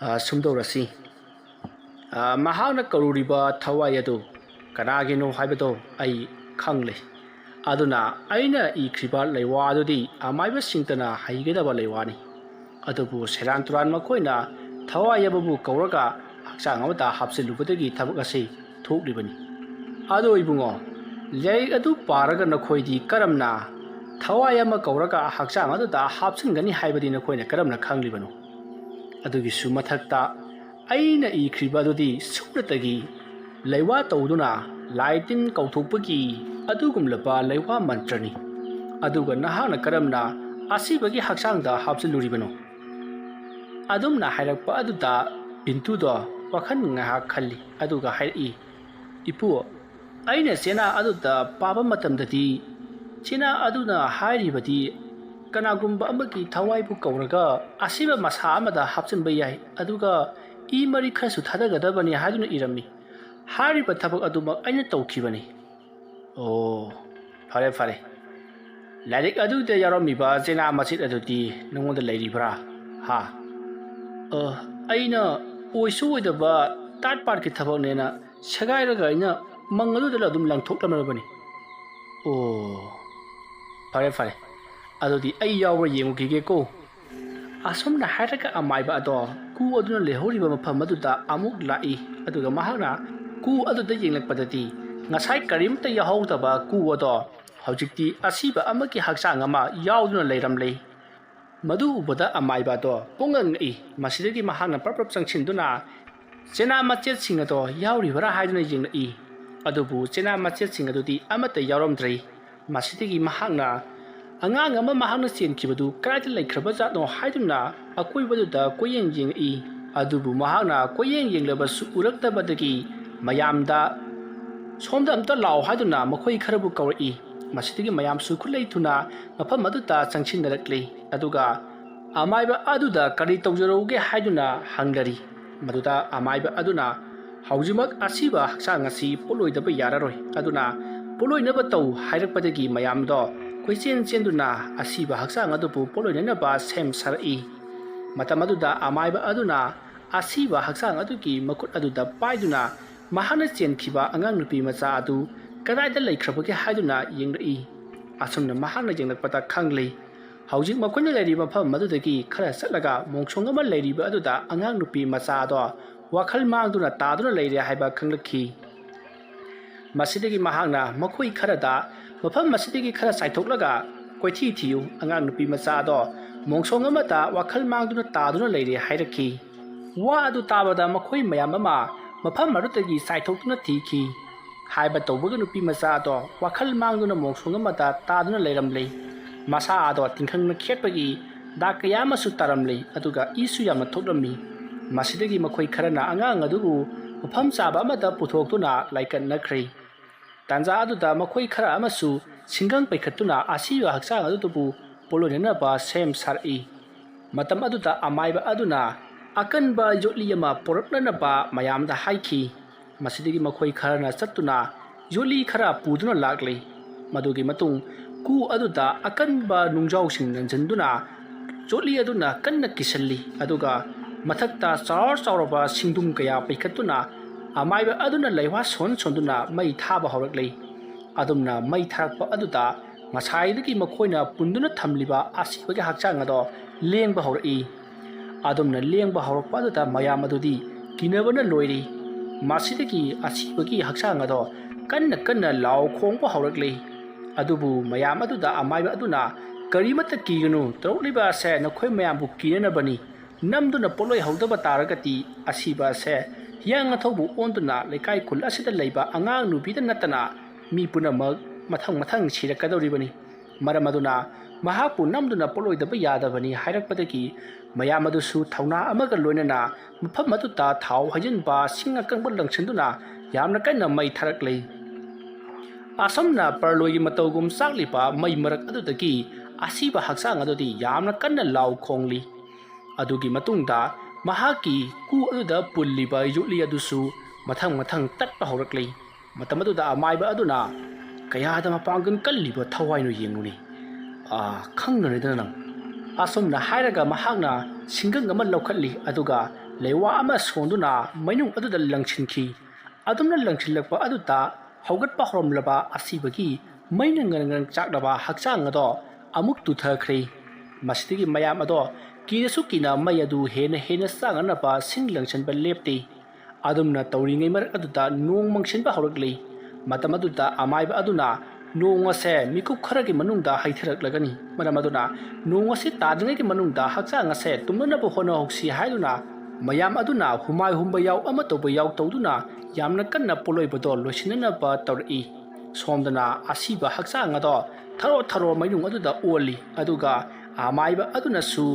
ꯑ, ꯁꯨꯝꯗꯧꯔꯁꯤ꯫ ꯑ, ꯃꯍꯥꯛꯅ ꯀꯧꯔꯨꯔꯤꯕ ꯊꯋꯥꯏ ꯑꯗꯨ ꯀꯅꯥꯒꯤꯅꯣ ꯍꯥꯏꯕꯗꯣ ꯑꯩ ꯈꯪꯂꯦ꯫ ꯑꯗꯨꯅ ꯑꯩꯅ ꯏꯈ꯭ꯔꯤꯕ ꯂꯩꯋꯥ ꯑꯗꯨꯗꯤ ꯑꯃꯥꯏꯕꯁꯤꯡꯇꯅ ꯍꯩꯒꯗꯕ ꯂꯩꯋꯥꯅꯤ꯫ ꯑꯗꯨꯕꯨ ꯁꯦꯔꯥꯟ ꯇꯨꯔꯥꯟ ꯃꯈꯣꯏꯅ ꯊꯋꯥꯏ ꯑꯃꯕꯨ ꯀꯧꯔꯒ ꯍꯛꯆꯥꯡ ꯑꯃꯗ ꯍꯥꯞꯆꯤꯜꯂꯨꯕꯗꯒꯤ ꯊꯕꯛ ꯑꯁꯤ ꯊꯣꯛꯂꯤꯕꯅꯤ꯫ ꯑꯗꯣ ꯏꯕꯨꯡꯉꯣ, ꯂꯥꯏꯔꯤꯛ ꯑꯗꯨ ꯄꯥꯔꯒ ꯅꯈꯣꯏꯗꯤ ꯀꯔꯝꯅ ꯊꯋꯥꯏ ꯑꯃ ꯀꯧꯔꯒ ꯍꯛꯆꯥꯡ ꯑꯗꯨꯗ ꯍꯥꯞꯆꯤꯟꯒꯅꯤ ꯍꯥꯏꯕꯗꯤ ꯅꯈꯣꯏꯅ ꯀꯔꯝꯅ ꯈꯪꯂꯤꯕꯅꯣ? ꯑꯗꯨꯒꯤꯁꯨ ꯃꯊꯛꯇ ꯑꯩꯅ ꯏꯈ꯭ꯔꯤꯕ ꯑꯗꯨꯗꯤ ꯁꯨꯞꯅꯇꯒꯤ ꯂꯩꯋꯥ ꯇꯧꯗꯨꯅ ꯂꯥꯏ ꯇꯤꯟ ꯀꯧꯊꯣꯛꯄꯒꯤ ꯑꯗꯨꯒꯨꯝꯂꯕ ꯂꯩꯋꯥ ꯃꯟꯇ꯭ꯔꯅꯤ꯫ ꯑꯗꯨꯒ ꯅꯍꯥꯛꯅ ꯀꯔꯝꯅ ꯑꯁꯤꯕꯒꯤ ꯍꯛꯆꯥꯡꯗ ꯍꯥꯞꯆꯤꯜꯂꯨꯔꯤꯕꯅꯣ?" ꯑꯗꯨꯝꯅ ꯍꯥꯏꯔꯛꯄ ꯑꯗꯨꯗ ꯕꯤꯟꯇꯨꯗꯣ ꯋꯥꯈꯜ ꯉꯥꯏꯍꯥꯛ ꯈꯜꯂꯤ, ꯑꯗꯨꯒ ꯍꯥꯏꯔꯛꯏ, "ꯏꯄꯨ, ꯑꯩꯅ ꯆꯦꯅꯥ ꯑꯗꯨꯗ ꯄꯥꯕ ꯃꯇꯝꯗꯗꯤ, ꯆꯦꯅꯥ ꯑꯗꯨꯅ ꯍꯥꯏꯔꯤꯕꯗꯤ ꯀꯅꯥꯒꯨꯝꯕ ꯑꯃꯒꯤ ꯊꯋꯥꯏꯕꯨ ꯀꯧꯔꯒ ꯑꯁꯤꯕ ꯃꯁꯥ ꯑꯃꯗ ꯍꯥꯞꯆꯤꯟꯕ ꯌꯥꯏ, ꯑꯗꯨꯒ ꯏ ꯃꯔꯤ ꯈꯔꯁꯨ ꯊꯥꯗꯒꯗꯕꯅꯤ ꯍꯥꯏꯗꯨꯅ ꯏꯔꯝꯃꯤ꯫ ꯍꯥꯏꯔꯤꯕ ꯊꯕꯛ ꯑꯗꯨꯃꯛ ꯑꯩꯅ ꯇꯧꯈꯤꯕꯅꯤ꯫" "ꯑꯣ, ꯐꯔꯦ, ꯐꯔꯦ꯫ ꯂꯥꯏꯔꯤꯛ ꯑꯗꯨꯗ ꯌꯥꯎꯔꯝꯃꯤꯕ ꯆꯦꯅꯥ ꯃꯆꯦꯠ ꯑꯗꯨꯗꯤ ꯅꯉꯣꯟꯗ ꯂꯩꯔꯤꯕ꯭ꯔꯥ?" "ꯍꯥ?" "ꯑ, ꯑꯩꯅ ꯑꯣꯏꯁꯨ ꯑꯣꯏꯗꯕ ꯇꯥꯠ ꯄꯥꯠꯀꯤ ꯊꯕꯛꯅꯦꯅ ꯁꯦꯒꯥꯏꯔꯒ ꯑꯩꯅ ꯃꯪ ꯑꯗꯨꯗ ꯑꯗꯨꯝ ꯂꯪꯊꯣꯛꯂꯝꯂꯕꯅꯤ꯫" "ꯑꯣ, ꯐꯔꯦ, ꯐꯔꯦ꯫ ꯑꯗꯨꯗꯤ ꯑꯩ ꯌꯥꯎꯕ꯭ꯔꯥ ꯌꯦꯡꯉꯨꯈꯤꯒꯦꯀꯣ꯫" ꯑꯁꯨꯝꯅ ꯍꯥꯏꯔꯒ ꯑꯃꯥꯏꯕ ꯑꯗꯣ ꯀꯨ ꯑꯗꯨꯅ ꯂꯩꯍꯧꯔꯤꯕ ꯃꯐꯝ ꯑꯗꯨꯗ ꯑꯃꯨꯛ ꯂꯥꯛꯏ, ꯑꯗꯨꯒ ꯃꯍꯥꯛꯅ ꯀꯨ ꯑꯗꯨꯗ ꯌꯦꯡꯂꯛꯄꯗꯗꯤ ꯉꯁꯥꯏ ꯀꯔꯤꯝꯇ ꯌꯥꯎꯍꯧꯗꯕ ꯀꯨ ꯑꯗꯣ ꯍꯧꯖꯤꯛꯇꯤ ꯑꯁꯤꯕ ꯑꯃꯒꯤ ꯍꯛꯆꯥꯡ ꯑꯃ ꯌꯥꯎꯗꯨꯅ ꯂꯩꯔꯝꯂꯦ꯫ ꯃꯗꯨ ꯎꯕꯗ ꯑꯃꯥꯏꯕ ꯑꯗꯣ ꯄꯨꯡꯉꯛ ꯉꯛꯏ꯫ ꯃꯁꯤꯗꯒꯤ ꯃꯍꯥꯛꯅ ꯄ꯭ꯔꯞ ꯄ꯭ꯔꯞ ꯆꯪꯁꯤꯟꯗꯨꯅ ꯆꯦꯅꯥ ꯃꯆꯦꯠꯁꯤꯡ ꯑꯗꯣ ꯌꯥꯎꯔꯤꯕꯔꯥ ꯍꯥꯏꯗꯨꯅ ꯌꯦꯡꯂꯛꯏ꯫ ꯑꯗꯨꯕꯨ ꯆꯦꯅꯥ ꯃꯆꯦꯠꯁꯤꯡ ꯑꯗꯨꯗꯤ ꯑꯃꯠꯇ ꯌꯥꯎꯔꯝꯗ꯭ꯔꯦ꯫ ꯃꯁꯤꯗꯒꯤ ꯃꯍꯥꯛꯅ ꯑꯉꯥꯡ ꯑꯃ ꯃꯍꯥꯛꯅ ꯆꯦꯟꯈꯤꯕꯗꯨ ꯀꯗꯥꯏꯗ ꯂꯩꯈ꯭ꯔꯕꯖꯥꯠꯅꯣ ꯍꯥꯏꯗꯨꯅ ꯑꯀꯣꯏꯕꯗꯨꯗ ꯀꯣꯏꯌꯦꯡ ꯌꯦꯡꯉꯛꯏ꯫ ꯑꯗꯨꯕꯨ ꯃꯍꯥꯛꯅ ꯀꯣꯏꯌꯦꯡ ꯌꯦꯡꯂꯕꯁꯨ ꯎꯔꯛꯇꯕꯗꯒꯤ ꯃꯌꯥꯝꯗ "ꯁꯣꯝꯗ ꯑꯝꯇ ꯂꯥꯛꯑꯣ" ꯍꯥꯏꯗꯨꯅ ꯃꯈꯣꯏ ꯈꯔꯕꯨ ꯀꯧꯔꯛꯏ꯫ ꯃꯁꯤꯗꯒꯤ ꯃꯌꯥꯝꯁꯨ ꯈꯨꯠꯂꯩ ꯊꯨꯅ ꯃꯐꯝ ꯑꯗꯨꯗ ꯆꯪꯁꯤꯟꯅꯔꯛꯂꯤ꯫ ꯑꯗꯨꯒ ꯑꯃꯥꯏꯕ ꯑꯗꯨꯗ ꯀꯔꯤ ꯇꯧꯖꯔꯧꯒꯦ ꯍꯥꯏꯗꯨꯅ ꯍꯪꯂꯔꯤ꯫ ꯃꯗꯨꯗ ꯑꯃꯥꯏꯕ ꯑꯗꯨꯅ, "ꯍꯧꯖꯤꯛꯃꯛ ꯑꯁꯤꯕ ꯍꯛꯆꯥꯡ ꯑꯁꯤ ꯄꯣꯠꯂꯣꯏꯗꯕ ꯌꯥꯔꯔꯣꯏ, ꯑꯗꯨꯅ ꯄꯣꯠꯂꯣꯏꯅꯕ ꯇꯧ" ꯍꯥꯏꯔꯛꯄꯗꯒꯤ ꯃꯌꯥꯝꯗꯣ ꯀꯣꯏꯆꯦꯟ ꯆꯦꯟꯗꯨꯅ ꯑꯁꯤꯕ ꯍꯛꯆꯥꯡ ꯑꯗꯨꯕꯨ ꯄꯣꯠꯂꯣꯏꯅꯅꯕ ꯁꯦꯝ ꯁꯥꯔꯛꯏ꯫ ꯃꯇꯝ ꯑꯗꯨꯗ ꯑꯃꯥꯏꯕ ꯑꯗꯨꯅ ꯑꯁꯤꯕ ꯍꯛꯆꯥꯡ ꯑꯗꯨꯒꯤ ꯃꯈꯨꯠ ꯑꯗꯨꯗ ꯄꯥꯏꯗꯨꯅ ꯃꯍꯥꯛꯅ ꯆꯦꯟꯈꯤꯕ ꯑꯉꯥꯡ ꯅꯨꯄꯤ ꯃꯆꯥ ꯑꯗꯨ ꯀꯗꯥꯏꯗ ꯂꯩꯈ꯭ꯔꯕꯒꯦ ꯍꯥꯏꯗꯨꯅ ꯌꯦꯡꯂꯛꯏ꯫ ꯑꯁꯨꯝꯅ ꯃꯍꯥꯛꯅ ꯌꯦꯡꯂꯛꯄꯗ ꯈꯪꯂꯦ꯫ ꯍꯧꯖꯤꯛ ꯃꯈꯣꯏꯅ ꯂꯩꯔꯤꯕ ꯃꯐꯝ ꯑꯗꯨꯗꯒꯤ ꯈꯔ ꯆꯠꯂꯒ ꯃꯣꯡꯁꯣꯡ ꯑꯃ ꯂꯩꯔꯤꯕ ꯑꯗꯨꯗ ꯑꯉꯥꯡ ꯅꯨꯄꯤ ꯃꯆꯥ ꯑꯗꯣ ꯋꯥꯈꯜ ꯃꯥꯡꯗꯨꯅ ꯇꯥꯗꯨꯅ ꯂꯩꯔꯦ ꯍꯥꯏꯕ ꯈꯪꯂꯛꯈꯤ꯫ ꯃꯁꯤꯗꯒꯤ ꯃꯍꯥꯛꯅ ꯃꯈꯣꯏ ꯈꯔꯗ, "ꯃꯐꯝ ꯑꯁꯤꯗꯒꯤ ꯈꯔ ꯆꯥꯏꯊꯣꯛꯂꯒ ꯀꯣꯏꯊꯤ ꯊꯤꯌꯨ, ꯑꯉꯥꯡ ꯅꯨꯄꯤ ꯃꯆꯥ ꯑꯗꯣ ꯃꯣꯡꯁꯣꯡ ꯑꯃꯗ ꯋꯥꯈꯜ ꯃꯥꯡꯗꯨꯅ ꯇꯥꯗꯨꯅ ꯂꯩꯔꯦ" ꯍꯥꯏꯔꯛꯈꯤ꯫ ꯋꯥ ꯑꯗꯨ ꯇꯥꯕꯗ ꯃꯈꯣꯏ ꯃꯌꯥꯝ ꯑꯃ ꯃꯐꯝ ꯑꯗꯨꯗꯒꯤ ꯆꯥꯏꯊꯣꯛꯇꯨꯅ ꯊꯤꯈꯤ꯫ ꯍꯥꯏꯕ ꯇꯧꯕꯒ ꯅꯨꯄꯤ ꯃꯆꯥ ꯑꯗꯣ ꯋꯥꯈꯜ ꯃꯥꯡꯗꯨꯅ ꯃꯣꯡꯁꯣꯡ ꯑꯃꯗ ꯇꯥꯗꯨꯅ ꯂꯩꯔꯝꯂꯦ꯫ ꯃꯁꯥ ꯑꯗꯣ ꯇꯤꯡꯈꯪꯅ ꯈꯦꯠꯄꯒꯤ ꯗꯥꯛ ꯀꯌꯥ ꯑꯃꯁꯨ ꯇꯥꯔꯝꯂꯦ, ꯑꯗꯨꯒ ꯏꯁꯨ ꯌꯥꯝꯅ ꯊꯣꯛꯂꯝꯃꯤ꯫ ꯃꯁꯤꯗꯒꯤ ꯃꯈꯣꯏ ꯈꯔꯅ ꯑꯉꯥꯡ ꯑꯗꯨꯕꯨ ꯃꯐꯝ ꯆꯥꯕ ꯑꯃꯗ ꯄꯨꯊꯣꯛꯇꯨꯅ ꯂꯥꯏꯀꯠꯅꯈ꯭ꯔꯦ꯫ ꯇꯥꯟꯖꯥ ꯑꯗꯨꯗ ꯃꯈꯣꯏ ꯈꯔ ꯑꯃꯁꯨ ꯁꯤꯡꯒꯪ ꯄꯩꯈꯠꯇꯨꯅ ꯑꯁꯤꯕ ꯍꯛꯆꯥꯡ ꯑꯗꯨꯕꯨ ꯄꯣꯠꯂꯣꯏꯅꯅꯕ ꯁꯦꯝ ꯁꯥꯔꯛꯏ꯫ ꯃꯇꯝ ꯑꯗꯨꯗ ꯑꯃꯥꯏꯕ ꯑꯗꯨꯅ ꯑꯀꯟꯕ ꯌꯣꯠꯂꯤ ꯑꯃ ꯄꯣꯔꯛꯅꯅꯕ ꯃꯌꯥꯝꯗ ꯍꯥꯏꯈꯤ꯫ ꯃꯁꯤꯗꯒꯤ ꯃꯈꯣꯏ ꯈꯔꯅ ꯆꯠꯇꯨꯅ ꯌꯣꯠꯂꯤ ꯈꯔ ꯄꯨꯗꯨꯅ ꯂꯥꯛꯂꯤ꯫ ꯃꯗꯨꯒꯤ ꯃꯇꯨꯡ ꯀꯨ ꯑꯗꯨꯗ ꯑꯀꯟꯕ ꯅꯨꯡꯖꯥꯎꯁꯤꯡ ꯅꯟꯁꯤꯟꯗꯨꯅ ꯌꯣꯠꯂꯤ ꯑꯗꯨꯅ ꯀꯟꯅ ꯀꯤꯁꯜꯂꯤ, ꯑꯗꯨꯒ ꯃꯊꯛꯇ ꯆꯥꯎꯔ ꯆꯥꯎꯔꯕ ꯁꯤꯡꯗꯨꯝ ꯀꯌꯥ ꯄꯩꯈꯠꯇꯨꯅ ꯑꯃꯥꯏꯕ ꯑꯗꯨꯅ ꯂꯩꯋꯥ ꯁꯣꯟ ꯁꯣꯟꯗꯨꯅ ꯃꯩ ꯊꯥꯕ ꯍꯧꯔꯛꯂꯤ꯫ ꯑꯗꯨꯝꯅ ꯃꯩ ꯊꯥꯔꯛꯄ ꯑꯗꯨꯗ ꯉꯁꯥꯏꯗꯒꯤ ꯃꯈꯣꯏꯅ ꯄꯨꯟꯗꯨꯅ ꯊꯝꯂꯤꯕ ꯑꯁꯤꯕꯒꯤ ꯍꯛꯆꯥꯡ ꯑꯗꯣ ꯂꯦꯡꯕ ꯍꯧꯔꯛꯏ꯫ ꯑꯗꯨꯝꯅ ꯂꯦꯡꯕ ꯍꯧꯔꯛꯄ ꯑꯗꯨꯗ ꯃꯌꯥꯝ ꯑꯗꯨꯗꯤ ꯀꯤꯅꯕꯅ ꯂꯣꯏꯔꯤ꯫ ꯃꯁꯤꯗꯒꯤ ꯑꯁꯤꯕꯒꯤ ꯍꯛꯆꯥꯡ ꯑꯗꯣ ꯀꯟꯅ ꯀꯟꯅ ꯂꯥꯎ ꯈꯣꯡꯕ ꯍꯧꯔꯛꯂꯤ꯫ ꯑꯗꯨꯕꯨ ꯃꯌꯥꯝ ꯑꯗꯨꯗ ꯑꯃꯥꯏꯕ ꯑꯗꯨꯅ, "ꯀꯔꯤꯃꯠꯇ ꯀꯤꯒꯅꯨ, ꯇꯧꯔꯛꯂꯤꯕ ꯑꯁꯦ ꯅꯈꯣꯏ ꯃꯌꯥꯝꯕꯨ ꯀꯤꯅꯅꯕꯅꯤ꯫ ꯅꯝꯗꯨꯅ ꯄꯣꯠꯂꯣꯏ ꯍꯧꯗꯕ ꯇꯥꯔꯒꯗꯤ ꯑꯁꯤꯕ ꯑꯁꯦ ꯍꯤꯌꯥꯡ ꯑꯊꯧꯕ ꯑꯣꯟꯗꯨꯅ ꯂꯩꯀꯥꯏ ꯈꯨꯜ ꯑꯁꯤꯗ ꯂꯩꯕ ꯑꯉꯥꯡ ꯅꯨꯕꯤꯗ ꯅꯠꯇꯅ ꯃꯤ ꯄꯨꯝꯅꯃꯛ ꯃꯊꯪ ꯃꯊꯪ ꯁꯤꯔꯛꯀꯗꯧꯔꯤꯕꯅꯤ꯫ ꯃꯔꯝ ꯑꯗꯨꯅ ꯃꯍꯥꯛꯄꯨ ꯅꯝꯗꯨꯅ ꯄꯣꯠꯂꯣꯏꯗꯕ ꯌꯥꯗꯕꯅꯤ" ꯍꯥꯏꯔꯛꯄꯗꯒꯤ ꯃꯌꯥꯝ ꯑꯗꯨꯁꯨ ꯊꯧꯅꯥ ꯑꯃꯒ ꯂꯣꯏꯅꯅ ꯃꯐꯝ ꯑꯗꯨꯗ ꯊꯥꯎ ꯍꯩꯖꯤꯟꯕ ꯁꯤꯡ ꯑꯀꯪꯕ ꯂꯪꯁꯤꯟꯗꯨꯅ ꯌꯥꯝꯅ ꯀꯟꯅ ꯃꯩ ꯊꯥꯔꯛꯂꯤ꯫ ꯑꯁꯨꯝꯅ ꯄꯔꯂꯣꯏꯒꯤ ꯃꯇꯧꯒꯨꯝ ꯆꯥꯛꯂꯤꯕ ꯃꯩ ꯃꯔꯛ ꯑꯗꯨꯗꯒꯤ ꯑꯁꯤꯕ ꯍꯛꯆꯥꯡ ꯑꯗꯨꯗꯤ ꯌꯥꯝꯅ ꯀꯟꯅ ꯂꯥꯎ ꯈꯣꯡꯂꯤ꯫ ꯑꯗꯨꯒꯤ ꯃꯇꯨꯡꯗ ꯃꯍꯥꯛꯀꯤ ꯀꯨ ꯑꯗꯨꯗ ꯄꯨꯜꯂꯤꯕ ꯌꯣꯠꯂꯤ ꯑꯗꯨꯁꯨ ꯃꯊꯪ ꯃꯊꯪ ꯇꯠꯄ ꯍꯧꯔꯛꯂꯤ꯫ ꯃꯇꯝ ꯑꯗꯨꯗ ꯑꯃꯥꯏꯕ ꯑꯗꯨꯅ, "ꯀꯌꯥꯗ ꯃꯄꯥꯡꯒꯜ ꯀꯜꯂꯤꯕ ꯊꯋꯥꯏꯅꯣ ꯌꯦꯡꯉꯨꯅꯦ꯫ ꯑꯥ, ꯈꯪꯅꯔꯦꯗꯅ ꯅꯪ꯫" ꯑꯁꯨꯝꯅ ꯍꯥꯏꯔꯒ ꯃꯍꯥꯛꯅ ꯁꯤꯡꯒꯪ ꯑꯃ ꯂꯧꯈꯠꯂꯤ, ꯑꯗꯨꯒ ꯂꯩꯋꯥ ꯑꯃ ꯁꯣꯟꯗꯨꯅ ꯃꯩꯅꯨꯡ ꯑꯗꯨꯗ ꯂꯪꯁꯤꯟꯈꯤ꯫ ꯑꯗꯨꯝꯅ ꯂꯪꯁꯤꯜꯂꯛꯄ ꯑꯗꯨꯗ ꯍꯧꯒꯠꯄ ꯍꯧꯔꯝꯂꯕ ꯑꯁꯤꯕꯒꯤ ꯃꯩꯅ ꯉꯔꯪ ꯉꯔꯪ ꯆꯥꯛꯂꯕ ꯍꯛꯆꯥꯡ ꯑꯗꯣ ꯑꯃꯨꯛ ꯇꯨꯊꯈ꯭ꯔꯦ꯫ ꯃꯁꯤꯗꯒꯤ ꯃꯌꯥꯝ ꯑꯗꯣ ꯀꯤꯔꯁꯨ ꯀꯤꯅ ꯃꯩ ꯑꯗꯨ ꯍꯦꯟꯅ ꯍꯦꯟꯅ ꯆꯥꯡꯅꯅꯕ ꯁꯤꯡ ꯂꯪꯁꯤꯟꯕ ꯂꯦꯞꯇꯦ꯫ ꯑꯗꯨꯝꯅ ꯇꯧꯔꯤꯉꯩ ꯃꯔꯛ ꯑꯗꯨꯗ ꯅꯣꯡ ꯃꯪꯁꯤꯟꯕ ꯍꯧꯔꯛꯂꯤ꯫ ꯃꯇꯝ ꯑꯗꯨꯗ ꯑꯃꯥꯏꯕ ꯑꯗꯨꯅ, "ꯅꯣꯡ ꯑꯁꯦ ꯃꯤꯀꯨꯞ ꯈꯔꯒꯤ ꯃꯅꯨꯡꯗ ꯍꯩꯊꯔꯛꯂꯒꯅꯤ꯫ ꯃꯔꯝ ꯑꯗꯨꯅ ꯅꯣꯡ ꯑꯁꯤ ꯇꯥꯗ꯭ꯔꯤꯉꯩꯒꯤ ꯃꯅꯨꯡꯗ ꯍꯛꯆꯥꯡ ꯑꯁꯦ ꯇꯨꯝꯅꯅꯕ ꯍꯣꯠꯅꯍꯧꯁꯤ" ꯍꯥꯏꯗꯨꯅ ꯃꯌꯥꯝ ꯑꯗꯨꯅ ꯍꯨꯃꯥꯏ ꯍꯨꯝꯕ ꯌꯥꯎ ꯑꯃ ꯇꯧꯕ ꯌꯥꯎ ꯇꯧꯗꯨꯅ ꯌꯥꯝꯅ ꯀꯟꯅ ꯄꯣꯠꯂꯣꯏꯕꯗꯣ ꯂꯣꯏꯁꯤꯟꯅꯅꯕ ꯇꯧꯔꯛꯏ꯫ ꯁꯣꯝꯗꯅ ꯑꯁꯤꯕ ꯍꯛꯆꯥꯡ ꯑꯗꯣ ꯊꯔꯣ ꯊꯔꯣ ꯃꯩꯅꯨꯡ ꯑꯗꯨꯗ ꯑꯣꯜꯂꯤ, ꯑꯗꯨꯒ ꯑꯃꯥꯏꯕ ꯑꯗꯨꯅꯁꯨ